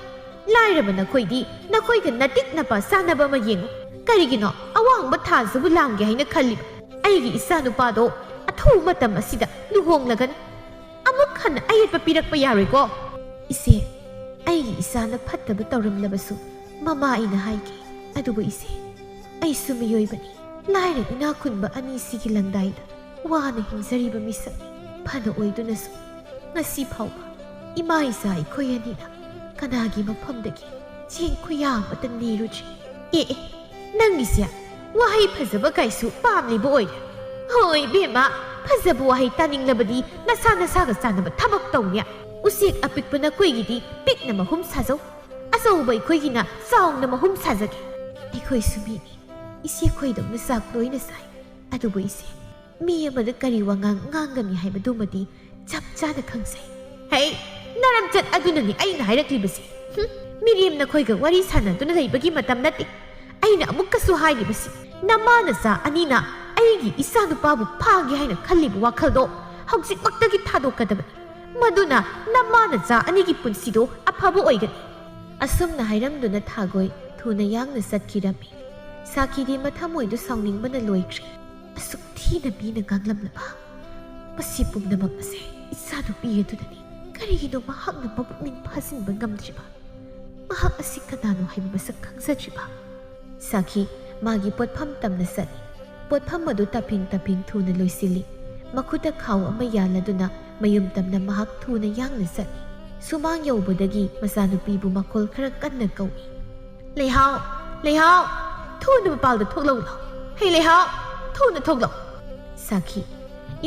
ꯂꯥꯏꯔꯕ ꯅꯈꯣꯏꯗꯤ ꯅꯈꯣꯏꯒ ꯅꯇꯤꯛ ꯅꯄꯥ ꯆꯥꯟꯅꯕ ꯑꯃ ꯌꯦꯡꯉꯨ꯫ ꯀꯔꯤꯒꯤꯅꯣ ꯑꯋꯥꯡꯕ ꯊꯥꯁꯤꯕꯨ ꯂꯥꯡꯒꯦ ꯍꯥꯏꯅ ꯈꯜꯂꯤꯕ? ꯑꯩꯒꯤ ꯏꯆꯥ ꯅꯨꯄꯥꯗꯣ ꯑꯊꯨꯕ ꯃꯇꯝ ꯑꯁꯤꯗ ꯂꯨꯍꯣꯡꯂꯒꯅꯤ꯫ ꯑꯃꯨꯛ ꯍꯟꯅ ꯑꯌꯦꯠꯄ ꯄꯤꯔꯛꯄ ꯌꯥꯔꯣꯏꯀꯣ꯫ ꯏꯆꯦ, ꯑꯩꯒꯤ ꯏꯆꯥꯅ ꯐꯠꯇꯕ ꯇꯧꯔꯝꯂꯕꯁꯨ ꯃꯃꯥ ꯑꯩꯅ ꯍꯥꯏꯒꯦ꯫ ꯑꯗꯨꯕꯨ ꯏꯆꯦ, ꯑꯩꯁꯨ ꯃꯤꯑꯣꯏꯕꯅꯤ꯫ ꯂꯥꯏꯔ ꯏꯅꯥꯛ ꯈꯨꯟꯕ ꯑꯅꯤꯁꯤꯒꯤ ꯂꯪꯗꯥꯏꯗ ꯋꯥꯅ ꯍꯤꯡꯖꯔꯤꯕ ꯃꯤꯁꯛꯅꯤ꯫ ꯐꯅ ꯑꯣꯏꯗꯨꯅꯁꯨ ꯉꯁꯤ ꯐꯥꯎꯕ ꯏꯃꯥ ꯏꯆꯥ ꯑꯩꯈꯣꯏ ꯑꯅꯤꯅ ꯀꯅꯥꯒꯤ ꯃꯐꯝꯗꯒꯤ ꯆꯦꯡ ꯈꯨꯌꯥ ꯑꯃꯠꯇ ꯅꯤꯔꯨꯗ꯭ꯔꯤ꯫ ꯑꯦ, ꯑꯦ, ꯅꯪꯒꯤꯁꯦ ꯋꯥꯍꯩ ꯐꯖꯕ ꯀꯥꯏꯁꯨ ꯄꯥꯝꯂꯤꯕ ꯑꯣꯏꯔꯦ꯫ ꯍꯣꯏ ꯏꯕꯦꯝꯃ, ꯐꯖꯕ ꯋꯥꯍꯩ ꯇꯥꯅꯤꯡꯂꯕꯗꯤ ꯅꯁꯥ ꯅꯁꯥꯒ ꯆꯥꯟꯅꯕ ꯊꯕꯛ ꯇꯧꯅꯦ꯫ ꯎꯆꯦꯛ ꯑꯄꯤꯛꯄ ꯅꯈꯣꯏꯒꯤꯗꯤ ꯄꯤꯛꯅ ꯃꯍꯨꯝ ꯁꯥꯖꯧ, ꯑꯆꯧꯕ ꯑꯩꯈꯣꯏꯒꯤꯅ ꯆꯥꯎꯅ ꯃꯍꯨꯝ ꯁꯥꯖꯒꯦ꯫ ꯑꯩꯈꯣꯏꯁꯨ ꯃꯤꯅꯤ, ꯏꯆꯦ ꯈꯣꯏꯗꯧꯅ ꯆꯥꯛ ꯂꯣꯏꯅ ꯆꯥꯏ꯫ ꯑꯗꯨꯕꯨ ꯏꯆꯦ, ꯃꯤ ꯑꯃꯗ ꯀꯔꯤ ꯋꯥꯉꯥꯡ ꯉꯥꯡꯒꯅꯤ ꯍꯥꯏꯕꯗꯨꯃꯗꯤ ꯆꯞ ꯆꯥꯅ ꯈꯪꯖꯩ꯫ ꯍꯩ, ꯅꯔꯝꯆꯠ ꯑꯗꯨꯅꯅꯤ ꯑꯩꯅ ꯍꯥꯏꯔꯛꯂꯤꯕꯁꯤ꯫ ꯍꯨꯝ, ꯃꯤꯔꯦꯝ ꯅꯈꯣꯏꯒ ꯋꯥꯔꯤ ꯁꯥꯟꯅꯗꯨꯅ ꯂꯩꯕꯒꯤ ꯃꯇꯝ ꯅꯠꯇꯦ꯫ ꯑꯩꯅ ꯑꯃꯨꯛꯀꯁꯨ ꯍꯥꯏꯔꯤꯕꯁꯤ, ꯅꯃꯥ ꯅꯆꯥ ꯑꯅꯤꯅ ꯑꯩꯒꯤ ꯏꯆꯥꯅꯨꯄꯥꯕꯨ ꯐꯥꯒꯦ ꯍꯥꯏꯅ ꯈꯜꯂꯤꯕ ꯋꯥꯈꯜꯗꯣ ꯍꯧꯖꯤꯛꯃꯛꯇꯒꯤ ꯊꯥꯗꯣꯛꯀꯗꯕꯅꯤ꯫ ꯃꯗꯨꯅ ꯅꯃꯥ ꯅꯆꯥ ꯑꯅꯤꯒꯤ ꯄꯨꯟꯁꯤꯗꯣ ꯑꯐꯕ ꯑꯣꯏꯒꯅꯤ꯫ ꯑꯁꯨꯝꯅ ꯍꯥꯏꯔꯝꯗꯨꯅ ꯊꯥꯒꯣꯏ ꯊꯨꯅ ꯌꯥꯡꯅ ꯆꯠꯈꯤꯔꯝꯃꯤ꯫ ꯁꯥꯈꯤꯗꯤ ꯃꯊꯃꯣꯏꯗꯨ ꯁꯥꯎꯅꯤꯡꯕꯅ ꯂꯣꯏꯈ꯭ꯔꯦ꯫ ꯑꯁꯨꯛ ꯊꯤꯅ ꯃꯤꯅ ꯉꯥꯡꯂꯝꯂꯕ? ꯃꯁꯤ ꯄꯨꯝꯅꯃꯛ ꯑꯁꯦ ꯏꯆꯥꯅꯨꯄꯤ ꯑꯗꯨꯅꯅꯤ꯫ ꯀꯔꯤꯒꯤꯅꯣ ꯃꯍꯥꯛꯅ ꯃꯄꯨꯛꯅꯤꯡ ꯐꯥꯖꯤꯟꯕ ꯉꯝꯗ꯭ꯔꯤꯕ? ꯃꯍꯥꯛ ꯑꯁꯤ ꯀꯅꯥꯅꯣ ꯍꯥꯏꯕ ꯃꯁꯛ ꯈꯪꯖꯗ꯭ꯔꯤꯕ? ꯁꯥꯈꯤ ꯃꯥꯒꯤ ꯄꯣꯠꯐꯝ ꯇꯝꯅ ꯆꯠꯂꯤ꯫ ꯄꯣꯠꯐꯝ ꯑꯗꯨ ꯇꯥꯐꯤꯡ ꯇꯥꯐꯤꯡ ꯊꯨꯅ ꯂꯣꯏꯁꯤꯜꯂꯤ꯫ ꯃꯈꯨꯠꯇ ꯈꯥꯎ ꯑꯃ ꯌꯥꯜꯂꯗꯨꯅ ꯃꯌꯨꯝ ꯇꯝꯅ ꯃꯍꯥꯛ ꯊꯨꯅ ꯌꯥꯡꯅ ꯆꯠꯂꯤ꯫ ꯁꯨꯃꯥꯡ ꯌꯧꯕꯗꯒꯤ ꯃꯆꯥꯅꯨꯄꯤꯕꯨ ꯃꯈꯣꯜ ꯈꯔ ꯀꯟꯅ ꯀꯧꯏ꯫ "ꯂꯩꯍꯥꯎ, ꯂꯩꯍꯥꯎ, ꯊꯨꯅ ꯃꯄꯥꯜꯗ ꯊꯣꯛꯂꯛꯎ ꯂꯥꯎ꯫ ꯍꯩ ꯂꯩꯍꯥꯎ, ꯊꯨꯅ ꯊꯣꯛꯂꯛꯎ!" ꯁꯥꯈꯤ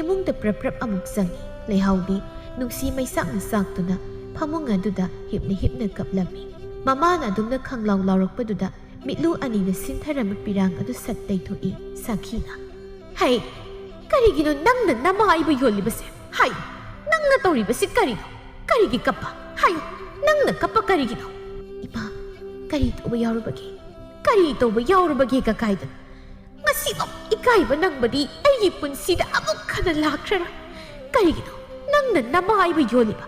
ꯏꯃꯨꯡꯗ ꯄ꯭ꯔꯞ ꯄ꯭ꯔꯞ ꯑꯃꯨꯛ ꯆꯪꯉꯤ꯫ ꯂꯩꯍꯥꯎꯗꯤ ꯅꯨꯡꯁꯤ ꯃꯩꯆꯥꯛꯅ ꯆꯥꯛꯇꯨꯅ ꯐꯃꯨꯡ ꯑꯗꯨꯗ ꯍꯤꯞꯅ ꯍꯤꯞꯅ ꯀꯞꯂꯝꯃꯤ꯫ ꯃꯃꯥꯅ ꯑꯗꯨꯝꯅ ꯈꯪꯂꯥꯎ ꯂꯥꯎꯔꯛꯄꯗꯨꯗ ꯃꯤꯠꯂꯨ ꯑꯅꯤꯅ ꯁꯤꯟꯊꯔꯝꯕ ꯄꯤꯔꯥꯡ ꯑꯗꯨ ꯁꯠ ꯇꯩꯊꯣꯛꯏ꯫ ꯁꯥꯈꯤꯅ, "ꯍꯩ, ꯀꯔꯤꯒꯤꯅꯣ ꯅꯪꯅ ꯅꯃꯥ ꯑꯩꯕꯨ ꯌꯣꯜꯂꯤꯕꯁꯦ? ꯍꯥꯏꯌꯨ, ꯅꯪꯅ ꯇꯧꯔꯤꯕꯁꯤ ꯀꯔꯤꯅꯣ? ꯀꯔꯤꯒꯤ ꯀꯞꯄ? ꯍꯥꯏꯌꯨ, ꯅꯪꯅ ꯀꯞꯄ ꯀꯔꯤꯒꯤꯅꯣ?" "ꯏꯃꯥ, ꯀꯔꯤ ꯇꯧꯕ ꯌꯥꯎꯔꯕꯒꯦ?" "ꯀꯔꯤ ꯇꯧꯕ ꯌꯥꯎꯔꯕꯒꯦ ꯀꯀꯥꯏꯗꯅꯣ? ꯉꯁꯤꯐꯥꯎ ꯏꯀꯥꯏꯕ ꯅꯪꯕꯗꯤ ꯑꯩꯒꯤ ꯄꯨꯟꯁꯤꯗ ꯑꯃꯨꯛ ꯍꯟꯅ ꯂꯥꯛꯈ꯭ꯔꯔꯣꯏ꯫ ꯀꯔꯤꯒꯤꯅꯣ ꯅꯪꯅ ꯅꯃꯥ ꯑꯩꯕꯨ ꯌꯣꯜꯂꯤꯕ?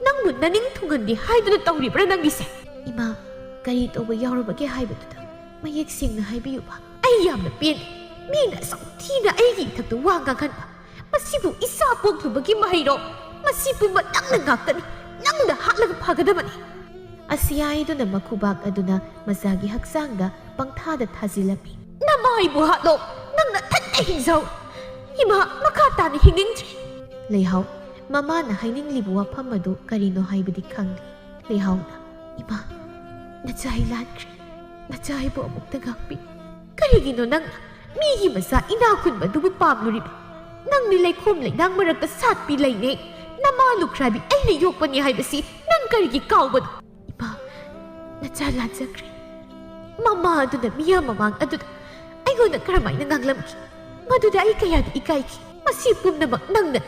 ꯅꯪ ꯅꯅꯤꯡ ꯊꯨꯡꯍꯟꯗꯦ ꯍꯥꯏꯗꯨꯅ ꯇꯧꯔꯤꯕ꯭ꯔꯥ ꯅꯪꯒꯤꯁꯦ? ꯏꯃꯥ, ꯀꯔꯤ ꯇꯧꯕ ꯌꯥꯎꯔꯕꯒꯦ ꯍꯥꯏꯕꯗꯨꯗ ꯃꯌꯦꯛ ꯁꯦꯡꯅ ꯍꯥꯏꯕꯤꯌꯨꯕ꯫ ꯑꯩ ꯌꯥꯝꯅ ꯄꯦꯟꯗꯦ꯫ ꯃꯤꯅ ꯑꯁꯨꯛ ꯊꯤꯅ ꯑꯩꯒꯤ ꯏꯊꯛꯇ ꯋꯥ ꯉꯥꯡꯍꯟꯕ꯫ ꯃꯁꯤꯕꯨ ꯏꯆꯥ ꯄꯣꯛꯂꯨꯕꯒꯤ ꯃꯍꯩꯔꯣ? ꯃꯁꯤ ꯄꯨꯝꯕ ꯅꯪꯅ ꯉꯥꯛꯇꯅꯤ꯫ ꯅꯪꯅ ꯍꯥꯠꯂꯒ ꯐꯒꯗꯕꯅꯤ꯫ ꯑꯁꯤ ꯍꯥꯏꯗꯨꯅ ꯃꯈꯨꯕꯥꯛ ꯑꯗꯨꯅ ꯃꯆꯥꯒꯤ ꯍꯛꯆꯥꯡꯗ ꯄꯪꯊꯥꯗ ꯊꯥꯖꯤꯜꯂꯝꯃꯤ꯫ ꯅꯃꯥꯏꯕꯨ ꯍꯥꯠꯂꯣ, ꯅꯪ ꯅꯊꯟꯇ ꯍꯤꯡꯖꯧ꯫ ꯏꯃꯥ, ꯃꯈꯥ ꯇꯥꯅ ꯍꯤꯡꯅꯤꯡꯗ꯭ꯔꯦ꯫ ꯂꯩꯍꯥꯎ, ꯃꯃꯥꯅ ꯍꯥꯏꯅꯤꯡꯂꯤꯕ ꯋꯥꯐꯝ ꯑꯗꯨ ꯀꯔꯤꯅꯣ ꯍꯥꯏꯕꯗꯤ ꯈꯪꯂꯦ꯫ ꯂꯩꯍꯥꯎꯅ, ꯏꯃꯥ, ꯅꯆꯥ ꯑꯩ ꯂꯥꯟꯈ꯭ꯔꯦ꯫ ꯅꯆꯥ ꯑꯩꯕꯨ ꯑꯃꯨꯛꯇ ꯉꯥꯛꯄꯤ꯫ ꯀꯔꯤꯒꯤꯅꯣ ꯅꯪꯅ ꯃꯤꯒꯤ ꯃꯆꯥ ꯏꯅꯥꯛ ꯈꯨꯟꯕꯗꯨꯕꯨ ꯄꯥꯝꯂꯨꯔꯤꯕ? ꯅꯪꯗꯤ ꯂꯩꯈꯣꯝ ꯂꯩꯅꯥꯡ ꯃꯔꯛꯇ ꯁꯥꯠꯄꯤ ꯂꯩꯅꯦ꯫ ꯅꯃꯥ ꯂꯨꯈ꯭ꯔꯥꯕꯤ ꯑꯩꯅ ꯌꯣꯛꯄꯅꯤ ꯍꯥꯏꯕꯁꯤ ꯅꯪ ꯀꯔꯤꯒꯤ ꯀꯥꯎꯕꯅꯣ? ꯏꯃꯥ, ꯅꯆꯥ ꯂꯥꯟꯖꯈ꯭ꯔꯦ꯫ ꯃꯃꯥ ꯑꯗꯨꯅ ꯃꯤꯌꯥꯝ ꯃꯃꯥꯡ ꯑꯗꯨꯗ ꯑꯩꯉꯣꯟꯗ ꯀꯔꯝꯍꯥꯏꯅ ꯉꯥꯡꯂꯝꯈꯤ? ꯃꯗꯨꯗ ꯑꯩ ꯀꯌꯥꯗ ꯏꯀꯥꯏꯈꯤ꯫ ꯃꯁꯤ ꯄꯨꯝꯅꯃꯛ ꯅꯪꯅ꯫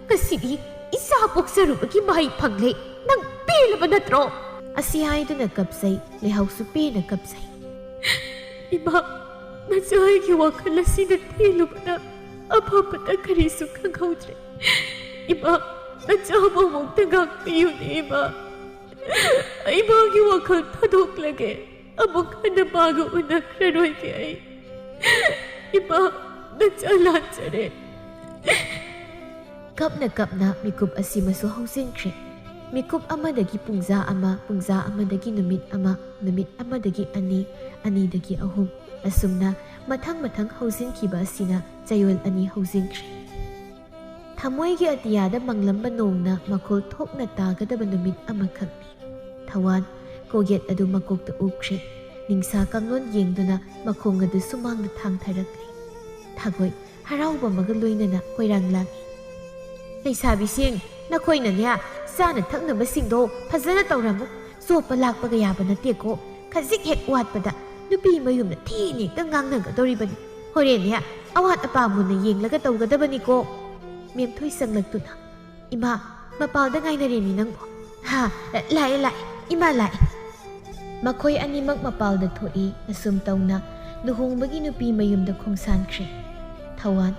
ꯉꯁꯤꯗꯤ ꯏꯆꯥ ꯄꯣꯛꯆꯔꯨꯕꯒꯤ ꯃꯍꯩ ꯐꯪꯂꯦ꯫ ꯅꯪ ꯄꯦꯜꯂꯕ ꯅꯠꯇ꯭ꯔꯣ? ꯑꯁꯤ ꯍꯥꯏꯗꯨꯅ ꯀꯞꯆꯩ꯫ ꯂꯩꯍꯥꯎꯁꯨ ꯄꯦꯟꯅ ꯀꯞꯆꯩ꯫ ꯏꯃꯥ, ꯅꯆꯥ ꯑꯩꯒꯤ ꯋꯥꯈꯜ ꯑꯁꯤꯅ ꯊꯦꯜꯂꯨꯕꯅ ꯑꯐꯕꯇ ꯀꯔꯤꯁꯨ ꯈꯪꯍꯧꯗ꯭ꯔꯦ꯫ ꯏꯃꯥ, ꯅꯆꯥꯕꯨ ꯑꯃꯨꯛꯇ ꯉꯥꯛꯄꯤꯌꯨꯅꯦ, ꯏꯃꯥ꯫ ꯑꯩ ꯃꯥꯒꯤ ꯋꯥꯈꯜ ꯊꯥꯗꯣꯛꯂꯒꯦ꯫ ꯑꯃꯨꯛ ꯍꯟꯅ ꯃꯥꯒ ꯎꯅꯈ꯭ꯔꯔꯣꯏꯒꯦ ꯑꯩ꯫ ꯏꯃꯥ, ꯅꯆꯥ ꯂꯥꯟꯖꯔꯦ꯫ ꯀꯞꯅ ꯀꯞꯅ ꯃꯤꯀꯨꯞ ꯑꯁꯤꯃꯁꯨ ꯍꯧꯖꯤꯟꯈ꯭ꯔꯦ꯫ ꯃꯤꯀꯨꯞ ꯑꯃꯗꯒꯤ ꯄꯨꯡꯖꯥ ꯑꯃ, ꯄꯨꯡꯖꯥ ꯑꯃꯗꯒꯤ ꯅꯨꯃꯤꯠ ꯑꯃ, ꯅꯨꯃꯤꯠ ꯑꯃꯗꯒꯤ ꯑꯅꯤ, ꯑꯅꯤꯗꯒꯤ ꯑꯍꯨꯝ, ꯑꯁꯨꯝꯅ ꯃꯊꯪ ꯃꯊꯪ ꯍꯧꯖꯤꯟꯈꯤꯕ ꯑꯁꯤꯅ ꯆꯌꯣꯜ ꯑꯅꯤ ꯍꯧꯖꯤꯟꯈ꯭ꯔꯦ꯫ ꯊꯃꯣꯏꯒꯤ ꯑꯇꯤꯌꯥꯗ ꯃꯪꯂꯝꯕ ꯅꯣꯡꯅ ꯃꯈꯣꯜ ꯊꯣꯛꯅ ꯇꯥꯒꯗꯕ ꯅꯨꯃꯤꯠ ꯑꯃꯈꯛꯅꯤ꯫ ꯊꯋꯥꯟ, ꯀꯣꯛꯌꯦꯠ ꯑꯗꯨ ꯃꯀꯣꯛꯇ ꯎꯞꯈ꯭ꯔꯦ꯫ ꯅꯤꯡꯁꯥ ꯀꯥꯡꯂꯣꯟ ꯌꯦꯡꯗꯨꯅ ꯃꯈꯣꯡ ꯑꯗꯨ ꯁꯨꯃꯥꯡꯗ ꯊꯥꯡꯊꯔꯛꯂꯦ꯫ ꯊꯥꯒꯣꯏ, ꯍꯔꯥꯎꯕ ꯑꯃꯒ ꯂꯣꯏꯅꯅ ꯀꯣꯏꯔꯥꯡ ꯂꯥꯡꯏ꯫ ꯂꯩꯁꯥꯕꯤꯁꯤꯡ, ꯅꯈꯣꯏꯅꯅꯦ, ꯆꯥꯅ ꯊꯛꯅꯕꯁꯤꯡꯗꯣ ꯐꯖꯅ ꯇꯧꯔꯝꯃꯨ꯫ ꯆꯣꯞꯄ ꯂꯥꯛꯄꯒ ꯌꯥꯕ ꯅꯠꯇꯦꯀꯣ꯫ ꯈꯖꯤꯛ ꯍꯦꯛ ꯋꯥꯠꯄꯗ ꯅꯨꯄꯤ ꯃꯌꯨꯝꯅ ꯊꯤꯅ ꯍꯦꯛꯇ ꯉꯥꯡꯅꯒꯗꯧꯔꯤꯕꯅꯤ꯫ ꯍꯣꯔꯦꯟꯅꯦ, ꯑꯋꯥꯠ ꯑꯄꯥ ꯃꯨꯟꯅ ꯌꯦꯡꯂꯒ ꯇꯧꯒꯗꯕꯅꯤꯀꯣ꯫ ꯃꯦꯝꯊꯣꯏ ꯆꯪꯂꯛꯇꯨꯅ, "ꯏꯃꯥ, ꯃꯄꯥꯜꯗ ꯉꯥꯏꯅꯔꯦꯃꯤ ꯅꯪꯕꯨ꯫" "ꯍꯥ, ꯂꯥꯛꯑꯦ, ꯂꯥꯛꯑꯦ, ꯏꯃꯥ ꯂꯥꯛꯑꯦ꯫" ꯃꯈꯣꯏ ꯑꯅꯤꯃꯛ ꯃꯄꯥꯜꯗ ꯊꯣꯛꯏ꯫ ꯑꯁꯨꯝ ꯇꯧꯅ ꯂꯨꯍꯣꯡꯕꯒꯤ ꯅꯨꯄꯤ ꯃꯌꯨꯝꯗ ꯈꯣꯡꯁꯥꯟꯈ꯭ꯔꯦ꯫ ꯊꯋꯥꯟ,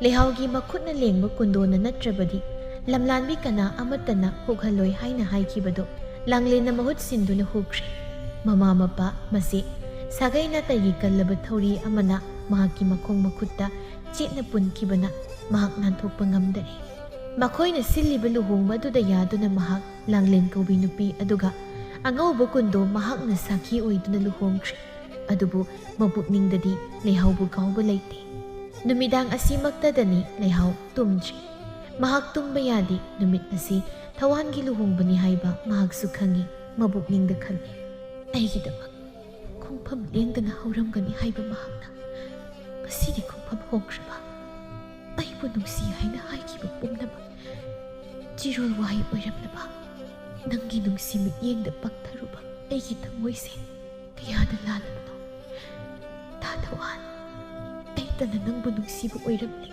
ꯂꯩꯍꯥꯎꯒꯤ ꯃꯈꯨꯠꯅ ꯂꯦꯡꯕ ꯀꯨꯟꯗꯣꯅ ꯅꯠꯇ꯭ꯔꯕꯗꯤ ꯂꯝꯂꯥꯟꯕꯤ ꯀꯅꯥ ꯑꯃꯠꯇꯅ ꯍꯨꯛꯍꯜꯂꯣꯏ ꯍꯥꯏꯅ ꯍꯥꯏꯈꯤꯕꯗꯨ ꯂꯥꯡꯂꯦꯟꯅ ꯃꯍꯨꯠ ꯁꯤꯟꯗꯨꯅ ꯍꯨꯈ꯭ꯔꯦ꯫ ꯃꯃꯥ ꯃꯄꯥ, ꯃꯆꯦ, ꯁꯥꯒꯩ ꯅꯥꯇꯩꯒꯤ ꯀꯜꯂꯕ ꯊꯧꯔꯤ ꯑꯃꯅ ꯃꯍꯥꯛꯀꯤ ꯃꯈꯣꯡ ꯃꯈꯨꯠꯇ ꯆꯦꯠꯅ ꯄꯨꯟꯈꯤꯕꯅ ꯃꯍꯥꯛ ꯅꯥꯟꯊꯣꯛꯄ ꯉꯝꯗꯔꯦ꯫ ꯃꯈꯣꯏꯅ ꯁꯤꯜꯂꯤꯕ ꯂꯨꯍꯣꯡꯕ ꯑꯗꯨꯗ ꯌꯥꯗꯨꯅ ꯃꯍꯥꯛ ꯂꯥꯡꯂꯦꯟ ꯀꯧꯕꯤ ꯅꯨꯄꯤ ꯑꯗꯨꯒ ꯑꯉꯧꯕ ꯀꯨꯟꯗꯣ ꯃꯍꯥꯛꯅ ꯁꯥꯈꯤ ꯑꯣꯏꯗꯨꯅ ꯂꯨꯍꯣꯡꯈ꯭ꯔꯦ꯫ ꯑꯗꯨꯕꯨ ꯃꯄꯨꯛꯅꯤꯡꯗꯗꯤ ꯂꯩꯍꯥꯎꯕꯨ ꯀꯥꯎꯕ ꯂꯩꯇꯦ꯫ ꯅꯨꯃꯤꯗꯥꯡ ꯑꯁꯤꯃꯛꯇꯗꯅꯤ ꯂꯩꯍꯥꯎ ꯇꯨꯝꯗ꯭ꯔꯤ꯫ ꯃꯍꯥꯛ ꯇꯨꯝꯕ ꯌꯥꯗꯦ꯫ ꯅꯨꯃꯤꯠ ꯑꯁꯤ ꯊꯋꯥꯟꯒꯤ ꯂꯨꯍꯣꯡꯕꯅꯤ ꯍꯥꯏꯕ ꯃꯍꯥꯛꯁꯨ ꯈꯪꯏ꯫ ꯃꯄꯨꯛꯅꯤꯡꯗ ꯈꯜꯂꯤ, "ꯑꯩꯒꯤꯗꯃꯛ ꯈꯣꯡꯐꯝ ꯂꯦꯡꯗꯅ ꯍꯧꯔꯝꯒꯅꯤ ꯍꯥꯏꯕ ꯃꯍꯥꯛꯅ ꯉꯁꯤꯗꯤ ꯈꯣꯡꯐꯝ ꯍꯣꯡꯈ꯭ꯔꯕ? ꯑꯩꯕꯨ ꯅꯨꯡꯁꯤ ꯍꯥꯏꯅ ꯍꯥꯏꯈꯤꯕ ꯄꯨꯝꯅꯃꯛ ꯆꯤꯔꯣꯜ ꯋꯥꯍꯩ ꯑꯣꯏꯔꯝꯂꯕ? ꯅꯪꯒꯤ ꯅꯨꯡꯁꯤ ꯃꯤꯠꯌꯦꯡꯗ ꯄꯪꯊꯔꯨꯕ ꯑꯩꯒꯤ ꯊꯃꯣꯏꯁꯦ ꯀꯌꯥꯗ ꯂꯥꯜꯂꯕꯅꯣ? ꯊꯥ ꯊꯋꯥꯟ, ꯑꯩꯇꯅ ꯅꯪꯕꯨ ꯅꯨꯡꯁꯤꯕ ꯑꯣꯏꯔꯝꯂꯦ꯫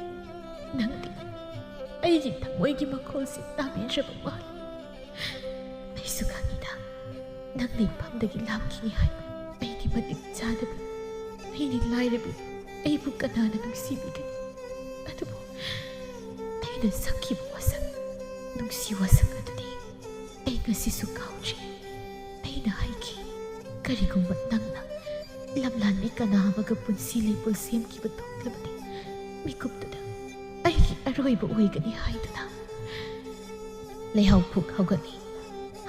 ꯅꯪꯗꯤ ꯑꯩꯒꯤ ꯊꯃꯣꯏꯒꯤ ꯃꯈꯣꯜꯁꯦ ꯇꯥꯕꯤꯗ꯭ꯔꯕ ꯃꯥꯜꯂꯦ꯫ ꯑꯩꯁꯨ ꯈꯪꯉꯤꯗ, ꯅꯪꯅ ꯏꯐꯝꯗꯒꯤ ꯂꯥꯞꯈꯤꯅꯤ ꯍꯥꯏꯕ꯫ ꯑꯩꯗꯤ ꯃꯇꯤꯛ ꯆꯥꯗꯕꯤ, ꯑꯩꯗꯤ ꯂꯥꯏꯔꯕꯤ, ꯑꯩꯕꯨ ꯀꯅꯥꯅ ꯅꯨꯡꯁꯤꯕꯤꯒꯅꯤ? ꯑꯗꯨꯕꯨ ꯑꯩꯅ ꯁꯛꯈꯤꯕ ꯋꯥꯁꯛ, ꯅꯨꯡꯁꯤ ꯋꯥꯁꯛ ꯑꯗꯨꯗꯤ ꯑꯩ ꯉꯁꯤꯁꯨ ꯀꯥꯎꯗ꯭ꯔꯤ꯫ ꯑꯩꯅ ꯍꯥꯏꯈꯤ, ꯀꯔꯤꯒꯨꯝꯕ ꯅꯪꯅ ꯂꯝꯂꯥꯟꯕꯤ ꯀꯅꯥ ꯑꯃꯒ ꯄꯨꯟꯁꯤ ꯂꯩꯄꯨꯜ ꯁꯦꯝꯈꯤꯕ ꯊꯣꯛꯂꯕꯗꯤ, ꯃꯤꯀꯨꯞꯇꯨꯗ ꯑꯩꯒꯤ ꯑꯔꯣꯏꯕ ꯑꯣꯏꯒꯅꯤ ꯍꯥꯏꯗꯨꯅ꯫ ꯂꯩꯍꯥꯎ ꯐꯨꯛ ꯍꯧꯒꯠꯂꯤ꯫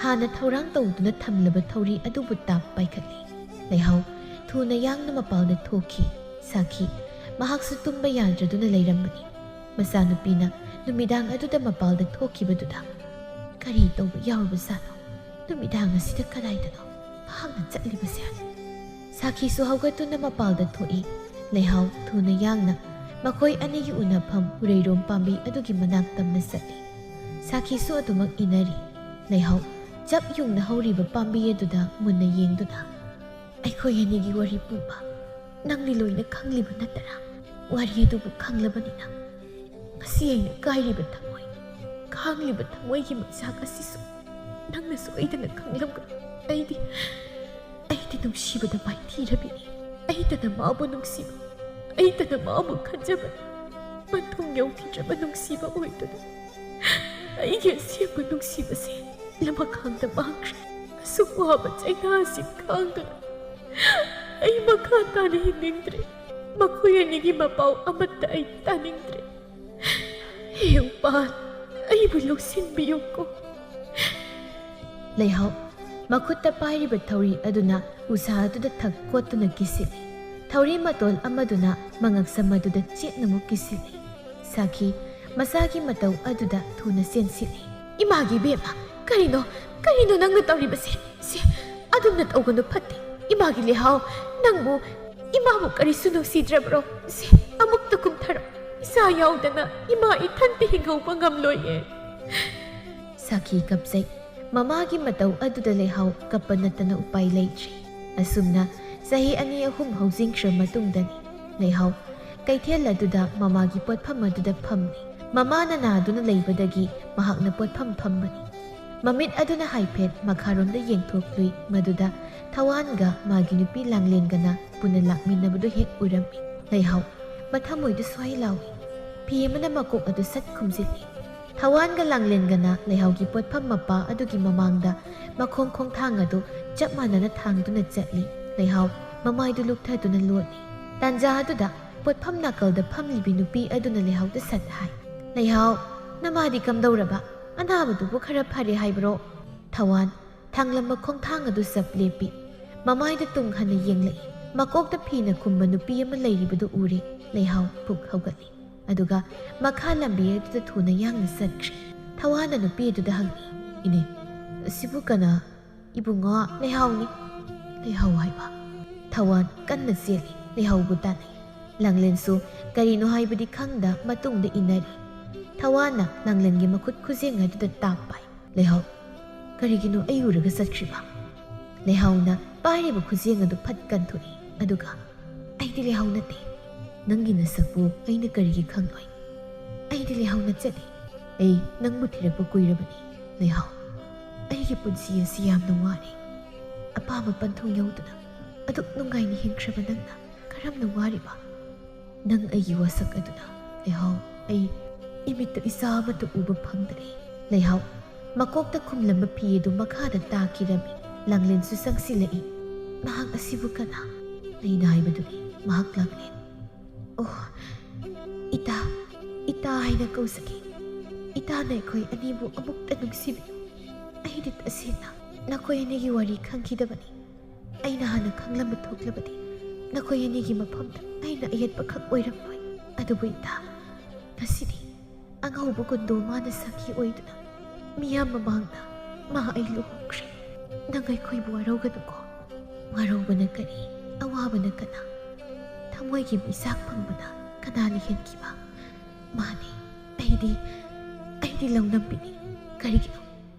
ꯍꯥꯟꯅ ꯊꯧꯔꯥꯡ ꯇꯧꯗꯨꯅ ꯊꯝꯂꯕ ꯊꯧꯔꯤ ꯑꯗꯨꯕꯨ ꯇꯥꯞ ꯄꯥꯏꯈꯠꯂꯤ꯫ ꯂꯩꯍꯥꯎ ꯊꯨꯅ ꯌꯥꯡꯅ ꯃꯄꯥꯜꯗ ꯊꯣꯛꯈꯤ꯫ ꯁꯥꯈꯤ, ꯃꯍꯥꯛꯁꯨ ꯇꯨꯝꯕ ꯌꯥꯗ꯭ꯔꯗꯨꯅ ꯂꯩꯔꯝꯕꯅꯤ꯫ ꯃꯆꯥꯅꯨꯄꯤꯅ ꯅꯨꯃꯤꯗꯥꯡ ꯑꯗꯨꯗ ꯃꯄꯥꯜꯗ ꯊꯣꯛꯈꯤꯕꯗꯨꯗ ꯀꯔꯤ ꯇꯧꯕ ꯌꯥꯎꯔꯕꯖꯥꯠꯅꯣ? ꯅꯨꯃꯤꯗꯥꯡ ꯑꯁꯤꯗ ꯀꯗꯥꯏꯗꯅꯣ ꯃꯍꯥꯛꯅ ꯆꯠꯂꯤꯕꯁꯦ? ꯁꯥꯈꯤꯁꯨ ꯍꯧꯒꯠꯇꯨꯅ ꯃꯄꯥꯜꯗ ꯊꯣꯛꯏ꯫ ꯂꯩꯍꯥꯎ ꯊꯨꯅ ꯌꯥꯡꯅ ꯃꯈꯣꯏ ꯑꯅꯤꯒꯤ ꯎꯅꯐꯝ ꯎꯔꯩꯔꯣꯝ ꯄꯥꯝꯕꯤ ꯑꯗꯨꯒꯤ ꯃꯅꯥꯛ ꯇꯝꯅ ꯆꯠꯂꯤ꯫ ꯁꯥꯈꯤꯁꯨ ꯑꯗꯨꯃꯛ ꯏꯟꯅꯔꯤ꯫ ꯂꯩꯍꯥꯎ ꯆꯞ ꯌꯨꯡꯅ ꯍꯧꯔꯤꯕ ꯄꯥꯝꯕꯤ ꯑꯗꯨꯗ ꯃꯨꯟꯅ ꯌꯦꯡꯗꯨꯅ, "ꯑꯩꯈꯣꯏ ꯑꯅꯤꯒꯤ ꯋꯥꯔꯤ ꯄꯨꯝꯕ ꯅꯪꯗꯤ ꯂꯣꯏꯅ ꯈꯪꯂꯤꯕ ꯅꯠꯇ꯭ꯔꯥ? ꯋꯥꯔꯤ ꯑꯗꯨꯕꯨ ꯈꯪꯂꯕꯅꯤꯅ ꯉꯁꯤ ꯑꯩꯅ ꯀꯥꯏꯔꯤꯕ ꯊꯃꯣꯏ, ꯈꯥꯡꯂꯤꯕ ꯊꯃꯣꯏꯒꯤ ꯃꯩꯆꯥꯛ ꯑꯁꯤꯁꯨ ꯅꯪꯅ ꯁꯣꯏꯗꯅ ꯈꯪꯂꯝꯒꯅꯤ꯫ ꯑꯩꯗꯤ, ꯑꯩꯗꯤ ꯅꯨꯡꯁꯤꯕꯗ ꯃꯥꯏꯊꯤꯔꯕꯤꯅꯤ꯫ ꯑꯩꯇꯅ ꯃꯥꯕꯨ ꯅꯨꯡꯁꯤꯕ, ꯑꯩꯇꯅ ꯃꯥꯕꯨ ꯈꯟꯖꯕꯅꯤ꯫ ꯃꯇꯨꯡ ꯌꯧꯈꯤꯗ꯭ꯔꯕ ꯅꯨꯡꯁꯤꯕ ꯑꯣꯏꯗꯨꯅ ꯑꯩꯒꯤ ꯑꯁꯦꯡꯕ ꯅꯨꯡꯁꯤꯕꯁꯦ ꯂꯃꯈꯥꯡꯗ ꯃꯥꯡꯈ꯭ꯔꯦ꯫ ꯑꯁꯨꯛ ꯋꯥꯕ ꯆꯩꯅꯥꯁꯤꯡ ꯈꯥꯡꯗꯨꯅ ꯑꯩ ꯃꯈꯥ ꯇꯥꯅ ꯍꯤꯡꯅꯤꯡꯗ꯭ꯔꯦ꯫ ꯃꯈꯣꯏ ꯑꯅꯤꯒꯤ ꯃꯄꯥꯎ ꯑꯃꯠꯇ ꯑꯩ ꯇꯥꯅꯤꯡꯗ꯭ꯔꯦ꯫ ꯍꯦ ꯎꯄꯥꯜ, ꯑꯩꯕꯨ ꯂꯧꯁꯤꯟꯕꯤꯌꯨꯀꯣ꯫ ꯂꯩꯍꯥꯎ ꯃꯈꯨꯠꯇ ꯄꯥꯏꯔꯤꯕ ꯊꯧꯔꯤ ꯑꯗꯨꯅ ꯎꯁꯥ ꯑꯗꯨꯗ ꯊꯛ ꯀꯣꯠꯇꯨꯅ ꯀꯤꯁꯤꯜꯂꯤ꯫ ꯊꯧꯔꯤ ꯃꯇꯣꯜ ꯑꯃꯗꯨꯅ ꯃꯉꯛꯁꯝ ꯑꯗꯨꯗ ꯆꯦꯠꯅ ꯑꯃꯨꯛ ꯀꯤꯁꯤꯜꯂꯤ꯫ ꯁꯥꯈꯤ ꯃꯁꯥꯒꯤ ꯃꯇꯧ ꯑꯗꯨꯗ ꯊꯨꯅ ꯆꯦꯟꯁꯤꯜꯂꯤ꯫ "ꯏꯃꯥꯒꯤ ꯏꯕꯦꯝꯃ, ꯀꯔꯤꯅꯣ, ꯀꯔꯤꯅꯣ ꯅꯪꯅ ꯇꯧꯔꯤꯕꯁꯦ? ꯁꯦ, ꯑꯗꯨꯝꯅ ꯇꯧꯒꯅꯨ, ꯐꯠꯇꯦ꯫ ꯏꯃꯥꯒꯤ ꯂꯩꯍꯥꯎ, ꯅꯪꯕꯨ ꯏꯃꯥꯕꯨ ꯀꯔꯤꯁꯨ ꯅꯨꯡꯁꯤꯗ꯭ꯔꯕ꯭ꯔꯣ? ꯁꯦ, ꯑꯃꯨꯛꯇ ꯀꯨꯝꯊꯔꯣ꯫ ꯏꯆꯥ ꯌꯥꯎꯗꯅ ꯏꯃꯥ ꯏꯊꯟꯇ ꯍꯤꯡꯍꯧꯕ ꯉꯝꯂꯣꯏꯌꯦ꯫" ꯁꯥꯈꯤ ꯀꯞꯆꯩ꯫ ꯃꯃꯥꯒꯤ ꯃꯇꯧ ꯑꯗꯨꯗ ꯂꯩꯍꯥꯎ ꯀꯞꯄ ꯅꯠꯇꯅ ꯎꯄꯥꯏ ꯂꯩꯇ꯭ꯔꯦ꯫ ꯑꯁꯨꯝꯅ ꯆꯍꯤ ꯑꯅꯤ ꯑꯍꯨꯝ ꯍꯧꯖꯤꯟꯈ꯭ꯔ ꯃꯇꯨꯡꯗꯅꯤ ꯂꯩꯍꯥꯎ ꯀꯩꯊꯦꯜ ꯑꯗꯨꯗ ꯃꯃꯥꯒꯤ ꯄꯣꯠꯐꯝ ꯑꯗꯨꯗ ꯐꯝꯂꯤ꯫ ꯃꯃꯥꯅ ꯅꯥꯗꯨꯅ ꯂꯩꯕꯗꯒꯤ ꯃꯍꯥꯛꯅ ꯄꯣꯠꯐꯝ ꯐꯝꯕꯅꯤ꯫ ꯃꯃꯤꯠ ꯑꯗꯨꯅ ꯍꯥꯏꯐꯦꯠ ꯃꯈꯥꯔꯣꯝꯗ ꯌꯦꯡꯊꯣꯛꯂꯨꯏ, ꯃꯗꯨꯗ ꯊꯋꯥꯟꯒ ꯃꯥꯒꯤ ꯅꯨꯄꯤ ꯂꯥꯡꯂꯦꯟꯒꯅ ꯄꯨꯟꯅ ꯂꯥꯛꯃꯤꯟꯅꯕꯗꯨ ꯍꯦꯛ ꯎꯔꯝꯃꯤ꯫ ꯂꯩꯍꯥꯎ ꯃꯊꯃꯣꯏꯗꯨ ꯁ꯭ꯋꯥꯏ ꯂꯥꯎꯏ꯫ ꯐꯤ ꯑꯃꯅ ꯃꯀꯣꯛ ꯑꯗꯨ ꯁꯠ ꯈꯨꯝꯖꯤꯜꯂꯤ꯫ ꯊꯋꯥꯟꯒ ꯂꯥꯡꯂꯦꯟꯒꯅ ꯂꯩꯍꯥꯎꯒꯤ ꯄꯣꯠꯐꯝ ꯃꯄꯥ ꯑꯗꯨꯒꯤ ꯃꯃꯥꯡꯗ ꯃꯈꯣꯡ ꯈꯣꯡꯊꯥꯡ ꯑꯗꯨ ꯆꯞ ꯃꯥꯟꯅꯅ ꯊꯥꯡꯗꯨꯅ ꯆꯠꯂꯤ꯫ ꯂꯩꯍꯥꯎ ꯃꯃꯥꯏꯗꯨ ꯂꯨꯞꯊꯗꯨꯅ ꯂꯣꯠꯂꯤ꯫ ꯇꯥꯟꯖꯥ ꯑꯗꯨꯗ ꯄꯣꯠꯐꯝ ꯅꯥꯀꯜꯗ ꯐꯝꯂꯤꯕꯤ ꯅꯨꯄꯤ ꯑꯗꯨꯅ ꯂꯩꯍꯥꯎꯗ ꯁꯠ ꯍꯥꯏ, "ꯂꯩꯍꯥꯎ, ꯅꯃꯥꯗꯤ ꯀꯝꯗꯧꯔꯕ? ꯑꯅꯥꯕꯗꯨꯕꯨ ꯈꯔ ꯐꯔꯦ ꯍꯥꯏꯕ꯭ꯔꯣ?" ꯊꯋꯥꯟ ꯊꯥꯡꯂꯝꯕ ꯈꯣꯡꯊꯥꯡ ꯑꯗꯨ ꯆꯞ ꯂꯦꯞꯄꯤ꯫ ꯃꯃꯥꯏꯗ ꯇꯨꯡ ꯍꯟꯅ ꯌꯦꯡꯂꯛꯏ꯫ ꯃꯀꯣꯛꯇ ꯐꯤꯅ ꯈꯨꯝꯕ ꯅꯨꯄꯤ ꯑꯃ ꯂꯩꯔꯤꯕꯗꯨ ꯎꯔꯦ꯫ ꯂꯩꯍꯥꯎ ꯄꯨꯛ ꯍꯧꯒꯠꯂꯤ꯫ ꯑꯗꯨꯒ ꯃꯈꯥ ꯂꯝꯕꯤ ꯑꯗꯨꯗ ꯊꯨꯅ ꯌꯥꯡꯅ ꯆꯠꯈ꯭ꯔꯦ꯫ ꯊꯋꯥꯟꯅ ꯅꯨꯄꯤ ꯑꯗꯨꯗ ꯍꯪꯉꯤ, "ꯏꯅꯦ, ꯑꯁꯤꯕꯨ ꯀꯅꯥ?" "ꯏꯕꯨꯡꯉꯣ, ꯂꯩꯍꯥꯎꯅꯤ꯫" "ꯂꯩꯍꯥꯎ ꯍꯥꯏꯕ?" ꯊꯋꯥꯟ ꯀꯟꯅ ꯆꯦꯜꯂꯤ꯫ ꯂꯩꯍꯥꯎꯕꯨ ꯇꯥꯟꯅꯩ꯫ ꯂꯥꯡꯂꯦꯟꯁꯨ ꯀꯔꯤꯅꯣ ꯍꯥꯏꯕꯗꯤ ꯈꯪꯗ ꯃꯇꯨꯡꯗ ꯏꯟꯅꯔꯤ꯫ ꯊꯋꯥꯟꯅ ꯂꯥꯡꯂꯦꯟꯒꯤ ꯃꯈꯨꯠ ꯈꯨꯖꯦꯡ ꯑꯗꯨꯗ ꯇꯥꯞ ꯄꯥꯏ꯫ "ꯂꯩꯍꯥꯎ, ꯀꯔꯤꯒꯤꯅꯣ ꯑꯩ ꯎꯔꯒ ꯆꯠꯈ꯭ꯔꯤꯕ?" ꯂꯩꯍꯥꯎꯅ ꯄꯥꯏꯔꯤꯕ ꯈꯨꯖꯦꯡ ꯑꯗꯨ ꯐꯠ ꯀꯟꯊꯣꯛꯏ꯫ ꯑꯗꯨꯒ, "ꯑꯩꯗꯤ ꯂꯩꯍꯥꯎ ꯅꯠꯇꯦ꯫ ꯅꯪꯒꯤ ꯅꯁꯛꯄꯨ ꯑꯩꯅ ꯀꯔꯤꯒꯤ ꯈꯪꯂꯣꯏ? ꯑꯩꯗꯤ ꯂꯩꯍꯥꯎ ꯅꯠꯆꯗꯦ꯫ ꯑꯩ ꯅꯪꯕꯨ ꯊꯤꯔꯛꯄ ꯀꯨꯏꯔꯕꯅꯤ, ꯂꯩꯍꯥꯎ꯫ ꯑꯩꯒꯤ ꯄꯨꯟꯁꯤ ꯑꯁꯤ ꯌꯥꯝꯅ ꯋꯥꯔꯦ꯫ ꯑꯄꯥꯝꯕ ꯄꯟꯊꯨꯡ ꯌꯧꯗꯅ ꯑꯗꯨꯛ ꯅꯨꯡꯉꯥꯏꯅ ꯍꯤꯡꯈ꯭ꯔꯕ ꯅꯪꯅ ꯀꯔꯝꯅ ꯋꯥꯔꯤꯕ? ꯅꯪ ꯑꯩꯒꯤ ꯋꯥꯁꯛ ꯑꯗꯨꯅ, ꯂꯩꯍꯥꯎ, ꯑꯩ ꯏꯃꯤꯠꯇ ꯏꯆꯥ ꯑꯃꯠꯇ ꯎꯕ ꯐꯪꯗ꯭ꯔꯦ꯫ ꯂꯩꯍꯥꯎ ꯃꯀꯣꯛꯇ ꯈꯨꯝꯂꯝꯕ ꯐꯤ ꯑꯗꯨ ꯃꯈꯥꯗ ꯇꯥꯈꯤꯔꯝꯃꯤ꯫ ꯂꯥꯡꯂꯦꯟꯁꯨ ꯆꯪꯁꯤꯜꯂꯛꯏ꯫ "ꯃꯍꯥꯛ ꯑꯁꯤꯕꯨ ꯀꯅꯥ?" ꯑꯩꯅ ꯍꯥꯏꯕꯗꯨꯅꯤ ꯃꯍꯥꯛ ꯂꯥꯡꯂꯦꯟ꯫ "ꯑꯣ, ꯏꯇꯥ, ꯏꯇꯥ ꯍꯥꯏꯅ ꯀꯧꯖꯒꯦ꯫ ꯏꯇꯥꯅ ꯑꯩꯈꯣꯏ ꯑꯅꯤꯕꯨ ꯑꯃꯨꯛꯇ ꯅꯨꯡꯁꯤꯕꯤꯌꯨ꯫ ꯑꯩꯗꯤ ꯇꯁꯦꯡꯅ ꯅꯈꯣꯏ ꯑꯅꯤꯒꯤ ꯋꯥꯔꯤ ꯈꯪꯈꯤꯗꯕꯅꯤ꯫ ꯑꯩꯅ ꯍꯥꯟꯅ ꯈꯪꯂꯝꯕ ꯊꯣꯛꯂꯕꯗꯤ ꯅꯈꯣꯏ ꯑꯅꯤꯒꯤ ꯃꯐꯝꯗ ꯑꯩꯅ ꯑꯌꯦꯠꯄ ꯈꯛ ꯑꯣꯏꯔꯝꯂꯣꯏ꯫ ꯑꯗꯨꯕꯨ ꯏꯇꯥ, ꯉꯁꯤꯗꯤ ꯑꯉꯧꯕ ꯀꯨꯟꯗꯣ ꯃꯥꯅ ꯁꯥꯈꯤ ꯑꯣꯏꯗꯨꯅ ꯃꯤꯌꯥꯝ ꯃꯃꯥꯡꯗ ꯃꯥ ꯑꯩ ꯂꯨꯍꯣꯡꯈ꯭ꯔꯦ꯫ ꯅꯪ ꯑꯩꯈꯣꯏꯕꯨ ꯋꯥꯔꯧꯒꯅꯨꯀꯣ꯫ ꯋꯥꯔꯧꯕꯅ ꯀꯔꯤ? ꯑꯋꯥꯕꯅ ꯀꯅꯥ? ꯊꯃꯣꯏꯒꯤ ꯃꯩꯆꯥꯛ ꯐꯪꯕꯅ ꯀꯅꯥꯅ ꯍꯦꯟꯈꯤꯕ?" "ꯃꯥꯅꯤ, ꯑꯩꯗꯤ, ꯑꯩꯗꯤ ꯂꯧꯅꯝꯕꯤꯅꯤ꯫ ꯀꯔꯤꯒꯤꯅꯣ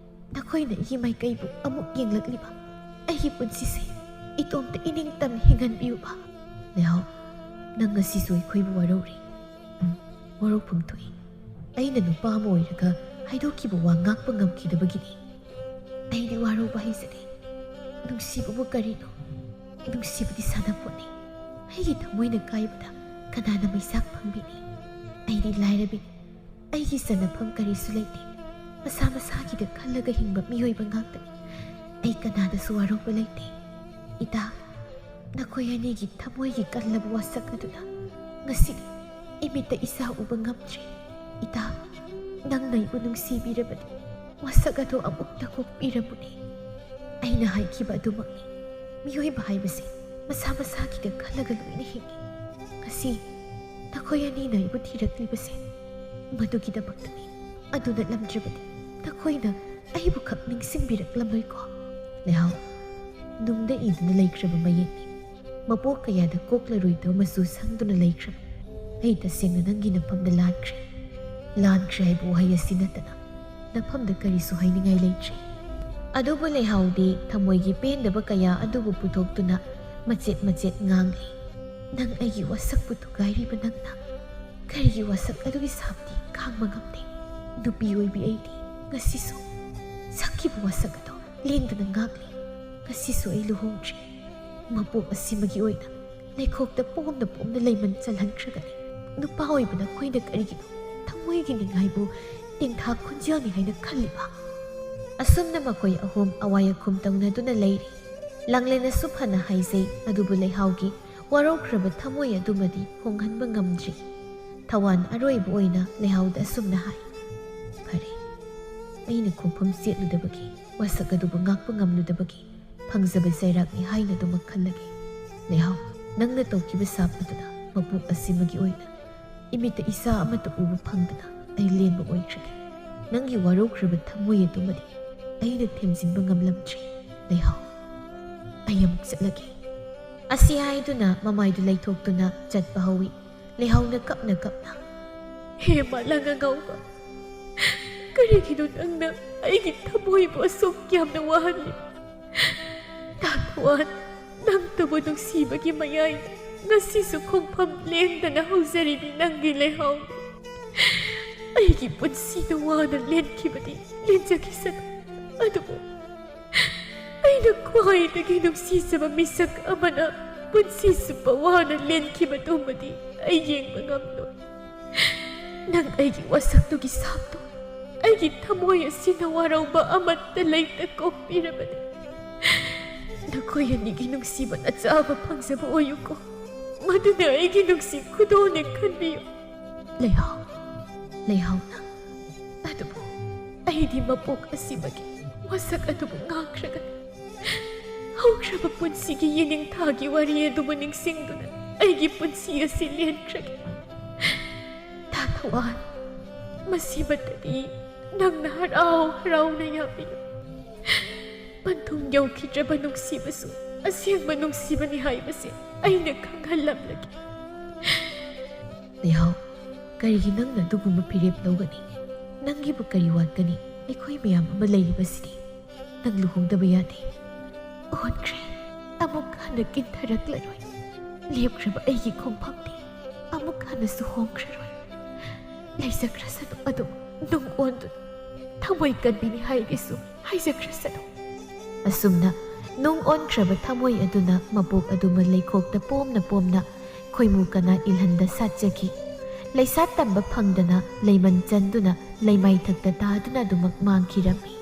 ꯅꯈꯣꯏꯅ ꯑꯩꯒꯤ ꯃꯥꯏꯀꯩꯕꯨ ꯑꯃꯨꯛ ꯌꯦꯡꯂꯛꯂꯤꯕ? ꯑꯩꯒꯤ ꯄꯨꯟꯁꯤꯁꯦ ꯏꯇꯣꯝꯇ ꯏꯅꯤꯡꯇꯝꯅ ꯍꯤꯡꯍꯟꯕꯤꯌꯨꯕ?" "ꯂꯩꯍꯥꯎ, ꯅꯪ ꯉꯁꯤꯁꯨ ꯑꯩꯈꯣꯏꯕꯨ ꯋꯥꯔꯧꯔꯦ꯫" "ꯎꯝ, ꯋꯥꯔꯧꯐꯝ ꯊꯣꯛꯏ꯫ ꯑꯩꯅ ꯅꯨꯄꯥ ꯑꯃ ꯑꯣꯏꯔꯒ ꯍꯥꯏꯗꯣꯛꯈꯤꯕ ꯋꯥ ꯉꯥꯛꯄ ꯉꯝꯈꯤꯗꯕꯒꯤꯅꯤ꯫ ꯑꯩꯗꯤ ꯋꯥꯔꯧꯕ ꯍꯩꯖꯗꯦ꯫ ꯅꯨꯡꯁꯤꯕꯕꯨ ꯀꯔꯤꯅꯣ? ꯅꯨꯡꯁꯤꯕꯗꯤ ꯁꯥꯟꯅꯄꯣꯠꯅꯤ꯫ ꯑꯩꯒꯤ ꯊꯃꯣꯏꯅ ꯀꯥꯏꯕꯗ ꯀꯅꯥꯅ ꯃꯩꯆꯥꯛ ꯐꯪꯕꯤꯅꯤ? ꯑꯩꯗꯤ ꯂꯥꯏꯔꯕꯤꯅꯤ꯫ ꯑꯩꯒꯤ ꯆꯟꯅꯐꯝ ꯀꯔꯤꯁꯨ ꯂꯩꯇꯦ꯫ ꯃꯁꯥ ꯃꯁꯥꯒꯤꯗ ꯈꯜꯂꯒ ꯍꯤꯡꯕ ꯃꯤꯑꯣꯏꯕ ꯉꯥꯛꯇꯅꯤ꯫ ꯑꯩ ꯀꯅꯥꯗꯁꯨ ꯋꯥꯔꯧꯕ ꯂꯩꯇꯦ꯫ ꯏꯇꯥ, ꯅꯈꯣꯏ ꯑꯅꯤꯒꯤ ꯊꯃꯣꯏꯒꯤ ꯀꯜꯂꯕ ꯋꯥꯁꯛ ꯑꯗꯨꯅ ꯉꯁꯤꯗꯤ ꯏꯃꯤꯠꯇ ꯏꯆꯥ ꯎꯕ ꯉꯝꯗ꯭ꯔꯦ꯫ ꯏꯇꯥ, ꯅꯪꯅ ꯑꯩꯕꯨ ꯅꯨꯡꯁꯤꯕꯤꯔꯕꯗꯤ ꯋꯥꯁꯛ ꯑꯗꯨ ꯑꯃꯨꯛꯇ ꯀꯣꯛꯄꯤꯔꯝꯃꯨꯅꯦ꯫" ꯑꯩꯅ ꯍꯥꯏꯈꯤꯕ ꯑꯗꯨꯃꯛꯅꯤ꯫ ꯃꯤꯑꯣꯏꯕ ꯍꯥꯏꯕꯁꯤ ꯃꯁꯥ ꯃꯁꯥꯒꯤꯗ ꯈꯜꯂꯒ ꯂꯣꯏꯅ ꯍꯤꯡꯏ꯫ ꯉꯁꯤ ꯅꯈꯣꯏ ꯑꯅꯤꯅ ꯑꯩꯕꯨ ꯊꯤꯔꯛꯂꯤꯕꯁꯦ ꯃꯗꯨꯒꯤꯗꯃꯛꯇꯅꯤ꯫ ꯑꯗꯨ ꯅꯠꯂꯝꯗ꯭ꯔꯕꯗꯤ ꯅꯈꯣꯏꯅ ꯑꯩꯕꯨ ꯈꯛ ꯅꯤꯡꯁꯤꯡꯕꯤꯔꯛꯂꯝꯂꯣꯏꯀꯣ꯫ ꯂꯩꯍꯥꯎ, ꯅꯨꯡꯗ ꯏꯗꯨꯅ ꯂꯩꯈ꯭ꯔꯕ ꯃꯌꯦꯛꯅꯤ꯫ ꯃꯄꯣꯛ ꯀꯌꯥꯗ ꯀꯣꯛꯂꯔꯣꯏꯗꯕ ꯃꯆꯨ ꯁꯪꯗꯨꯅ ꯂꯩꯈ꯭ꯔꯕ꯫ ꯑꯩ ꯇꯁꯦꯡꯅ ꯅꯪꯒꯤ ꯅꯐꯝꯗ ꯂꯥꯟꯈ꯭ꯔꯦ꯫ ꯂꯥꯟꯈ꯭ꯔꯦ ꯍꯥꯏꯕ ꯋꯥꯍꯩ ꯑꯁꯤ ꯅꯠꯇꯅ ꯅꯐꯝꯗ ꯀꯔꯤꯁꯨ ꯍꯥꯏꯅꯤꯡꯉꯥꯏ ꯂꯩꯇ꯭ꯔꯦ꯫ ꯑꯗꯨꯕꯨ ꯂꯩꯍꯥꯎꯗꯤ ꯊꯃꯣꯏꯒꯤ ꯄꯦꯟꯗꯕ ꯀꯌꯥ ꯑꯗꯨꯕꯨ ꯄꯨꯊꯣꯛꯇꯨꯅ ꯃꯆꯦꯠ ꯃꯆꯦꯠ ꯉꯥꯡꯂꯤ꯫ "ꯅꯪ ꯑꯩꯒꯤ ꯋꯥꯁꯛꯄꯨ ꯊꯨꯒꯥꯏꯔꯤꯕ ꯅꯪꯅ ꯀꯔꯤꯒꯤ ꯋꯥꯁꯛ ꯑꯗꯨꯒꯤ ꯁꯥꯞꯇꯤ ꯈꯥꯡꯕ ꯉꯝꯗꯦ? ꯅꯨꯄꯤ ꯑꯣꯏꯕꯤ ꯑꯩꯗꯤ ꯉꯁꯤꯁꯨ ꯁꯛꯈꯤꯕ ꯋꯥꯁꯛ ꯑꯗꯨ ꯂꯦꯡꯗꯅ ꯉꯥꯛꯂꯤ꯫ ꯉꯁꯤꯁꯨ ꯑꯩ ꯂꯨꯍꯣꯡꯗ꯭ꯔꯤ꯫ ꯃꯄꯣꯛ ꯑꯁꯤꯃꯒꯤ ꯑꯣꯏꯅ ꯂꯩꯈꯣꯛꯇ ꯄꯣꯝꯅ ꯄꯣꯝꯅ ꯂꯩꯃꯟ ꯆꯜꯍꯟꯈ꯭ꯔꯒꯅꯤ꯫ ꯅꯨꯄꯥ ꯑꯣꯏꯕ ꯅꯈꯣꯏꯅ ꯀꯔꯤꯒꯤꯅꯣ ꯊꯃꯣꯏꯒꯤ ꯅꯤꯡꯉꯥꯏꯕꯨ ꯇꯤꯟꯊꯥ ꯈꯣꯟꯖꯦꯜꯅꯤ ꯍꯥꯏꯅ ꯈꯜꯂꯤꯕ? ꯑꯁꯨꯝꯅ ꯃꯈꯣꯏ ꯑꯍꯨꯝ ꯑꯋꯥꯏ ꯑꯈꯨꯝ ꯇꯧꯅꯗꯨꯅ ꯂꯩꯔꯤ꯫ ꯂꯥꯡꯂꯦꯟꯅꯁꯨ ꯐꯅ ꯍꯥꯏꯖꯩ, ꯑꯗꯨꯕꯨ ꯂꯩꯍꯥꯎꯒꯤ ꯋꯥꯔꯧꯈ꯭ꯔꯕ ꯊꯃꯣꯏ ꯑꯗꯨꯃꯗꯤ ꯍꯣꯡꯍꯟꯕ ꯉꯝꯗ꯭ꯔꯤ꯫ ꯊꯋꯥꯟ ꯑꯔꯣꯏꯕ ꯑꯣꯏꯅ ꯂꯩꯍꯥꯎꯗ ꯑꯁꯨꯝꯅ ꯍꯥꯏ, "ꯐꯔꯦ, ꯑꯩꯅ ꯈꯣꯡꯐꯝ ꯆꯦꯠꯂꯨꯗꯕꯒꯤ, ꯋꯥꯁꯛ ꯑꯗꯨꯕꯨ ꯉꯥꯛꯄ ꯉꯝꯂꯨꯗꯕꯒꯤ ꯐꯪꯖꯕ ꯆꯩꯔꯥꯛꯅꯤ ꯍꯥꯏꯅ ꯑꯗꯨꯃꯛ ꯈꯜꯂꯒꯦ꯫ ꯂꯩꯍꯥꯎ, ꯅꯪꯅ ꯇꯧꯈꯤꯕ ꯁꯥꯞ ꯑꯗꯨꯅ ꯃꯄꯣꯛ ꯑꯁꯤꯃꯒꯤ ꯑꯣꯏꯅ ꯏꯃꯤꯠꯇ ꯏꯆꯥ ꯑꯃꯠꯇ ꯎꯕ ꯐꯪꯗꯅ ꯑꯩ ꯂꯦꯟꯕ ꯑꯣꯏꯈ꯭ꯔꯒꯦ꯫ ꯅꯪꯒꯤ ꯋꯥꯔꯧꯈ꯭ꯔꯕ ꯊꯃꯣꯏ ꯑꯗꯨꯃꯗꯤ ꯑꯩꯅ ꯊꯦꯝꯖꯤꯟꯕ ꯉꯝꯂꯝꯗ꯭ꯔꯦ꯫ ꯂꯩꯍꯥꯎ, ꯑꯩ ꯑꯃꯨꯛ ꯆꯠꯂꯒꯦ꯫" ꯑꯁꯤ ꯍꯥꯏꯗꯨꯅ ꯃꯃꯥꯏꯗꯨ ꯂꯩꯊꯣꯛꯇꯨꯅ ꯆꯠꯄ ꯍꯧꯏ꯫ ꯂꯩꯍꯥꯎꯅ ꯀꯞꯅ ꯀꯞꯅ, "ꯍꯦ ꯃꯥꯂꯪ ꯑꯉꯥꯎꯕ, ꯀꯔꯤꯒꯤꯅꯣ ꯅꯪꯅ ꯑꯩꯒꯤ ꯊꯃꯣꯏꯕꯨ ꯑꯁꯨꯛ ꯌꯥꯝꯅ ꯋꯥꯍꯜꯂꯤ? ꯇꯥꯊꯋꯥꯟ, ꯅꯪꯇꯕꯨ ꯅꯨꯡꯁꯤꯕꯒꯤ ꯃꯌꯥꯏꯗ ꯉꯁꯤꯁꯨ ꯈꯣꯡꯐꯝ ꯂꯦꯡꯗꯅ ꯍꯧꯖꯔꯤꯕꯤ ꯅꯪꯒꯤ ꯂꯩꯍꯥꯎ꯫ ꯑꯩꯒꯤ ꯄꯨꯟꯁꯤꯗ ꯋꯥꯅ ꯂꯦꯟꯈꯤꯕꯗꯤ ꯂꯦꯟꯖꯈꯤꯁꯅꯨ, ꯑꯗꯨꯕꯨ ꯑꯩꯅ ꯈ꯭ꯋꯥꯏꯗꯒꯤ ꯅꯨꯡꯁꯤꯖꯕ ꯃꯤꯁꯛ ꯑꯃꯅ ꯄꯨꯟꯁꯤ ꯆꯨꯞꯄ ꯋꯥꯅ ꯂꯦꯟꯈꯤꯕꯗꯨꯃꯗꯤ ꯑꯩ ꯌꯦꯡꯕ ꯉꯝꯂꯣꯏ꯫ ꯅꯪ ꯑꯩꯒꯤ ꯋꯥꯁꯛꯇꯨꯒꯤ ꯁꯥꯞꯇꯣ ꯑꯩꯒꯤ ꯊꯃꯣꯏ ꯑꯁꯤꯅ ꯋꯥꯔꯧꯕ ꯑꯃꯠꯇ ꯂꯩꯇ ꯀꯣꯛꯄꯤꯔꯕꯅꯤ꯫ ꯅꯈꯣꯏ ꯑꯅꯤꯒꯤ ꯅꯨꯡꯁꯤꯕ ꯅꯆꯥ ꯑꯃ ꯐꯪꯖꯕ ꯑꯣꯏꯌꯨꯀꯣ, ꯃꯗꯨꯅ ꯑꯩꯒꯤ ꯅꯨꯡꯁꯤ ꯈꯨꯗꯣꯜꯅꯦ ꯈꯟꯕꯤꯌꯨ꯫" ꯂꯩꯍꯥꯎ, ꯂꯩꯍꯥꯎꯅ, "ꯑꯗꯨꯕꯨ ꯑꯩꯗꯤ ꯃꯄꯣꯛ ꯑꯁꯤꯃꯒꯤ ꯋꯥꯁꯛ ꯑꯗꯨꯕꯨ ꯉꯥꯡꯈ꯭ꯔꯒꯅꯤ꯫ ꯍꯧꯈ꯭ꯔꯕ ꯄꯨꯟꯁꯤꯒꯤ ꯌꯦꯅꯤꯡꯊꯥꯒꯤ ꯋꯥꯔꯤ ꯑꯗꯨꯕꯨ ꯅꯤꯡꯁꯤꯡꯗꯨꯅ ꯑꯩꯒꯤ ꯄꯨꯟꯁꯤ ꯑꯁꯤ ꯂꯦꯟꯈ꯭ꯔꯒꯦ꯫ ꯇꯥꯊꯋꯥꯟ, ꯃꯁꯤꯃꯇꯗꯤ ꯅꯪꯅ ꯍꯔꯥꯎ ꯍꯔꯥꯎꯅ ꯌꯥꯕꯤꯌꯨ꯫ ꯄꯟꯊꯨꯡ ꯌꯧꯈꯤꯗ꯭ꯔꯕ ꯅꯨꯡꯁꯤꯕꯁꯨ ꯑꯁꯦꯡꯕ ꯅꯨꯡꯁꯤꯕꯅꯤ ꯍꯥꯏꯕꯁꯦ ꯑꯩꯅ ꯈꯪꯍꯜꯂꯝꯂꯒꯦ꯫" ꯂꯩꯍꯥꯎ, ꯀꯔꯤꯒꯤ ꯅꯪꯅ ꯑꯗꯨꯒꯨꯝꯕ ꯐꯤꯔꯦꯞ ꯂꯧꯒꯅꯤ? ꯅꯪꯒꯤꯕꯨ ꯀꯔꯤ ꯋꯥꯠꯀꯅꯤ? ꯑꯩꯈꯣꯏ ꯃꯌꯥꯝ ꯑꯃ ꯂꯩꯔꯤꯕꯁꯤꯗꯤ꯫ ꯅꯪ ꯂꯨꯍꯣꯡꯗꯕ ꯌꯥꯗꯦ꯫ ꯑꯣꯟꯈ꯭ꯔꯦ, ꯑꯃꯨꯛ ꯍꯟꯅ ꯀꯤꯟꯊꯔꯛꯂꯔꯣꯏ꯫ ꯂꯦꯞꯈ꯭ꯔꯕ ꯑꯩꯒꯤ ꯈꯣꯡꯐꯝꯗꯤ ꯑꯃꯨꯛ ꯍꯟꯅꯁꯨ ꯍꯣꯡꯈ꯭ꯔꯔꯣꯏ꯫ ꯂꯩꯖꯈ꯭ꯔꯁꯅꯨ ꯑꯗꯨꯝ ꯅꯨꯡ ꯑꯣꯟꯗꯨꯅ꯫ ꯊꯃꯣꯏ ꯀꯟꯕꯤꯅꯤ ꯍꯥꯏꯔꯤꯁꯨ ꯍꯥꯏꯖꯈ꯭ꯔꯁꯅꯨ꯫ ꯑꯁꯨꯝꯅ ꯅꯨꯡ ꯑꯣꯟꯈ꯭ꯔꯕ ꯊꯃꯣꯏ ꯑꯗꯨꯅ ꯃꯄꯣꯛ ꯑꯗꯨꯃ ꯂꯩꯈꯣꯛꯇ ꯄꯣꯝꯅ ꯄꯣꯝꯅ ꯈꯣꯏꯃꯨ ꯀꯅꯥ ꯏꯜꯍꯟꯗ ꯁꯥꯠꯆꯈꯤ꯫ ꯂꯩꯁꯥ ꯇꯝꯕ ꯐꯪꯗꯅ ꯂꯩꯃꯟ ꯆꯟꯗꯨꯅ ꯂꯩꯃꯥꯏꯊꯛꯇ ꯇꯥꯗꯨꯅ ꯑꯗꯨꯃꯛ ꯃꯥꯡꯈꯤꯔꯝꯃꯤ꯫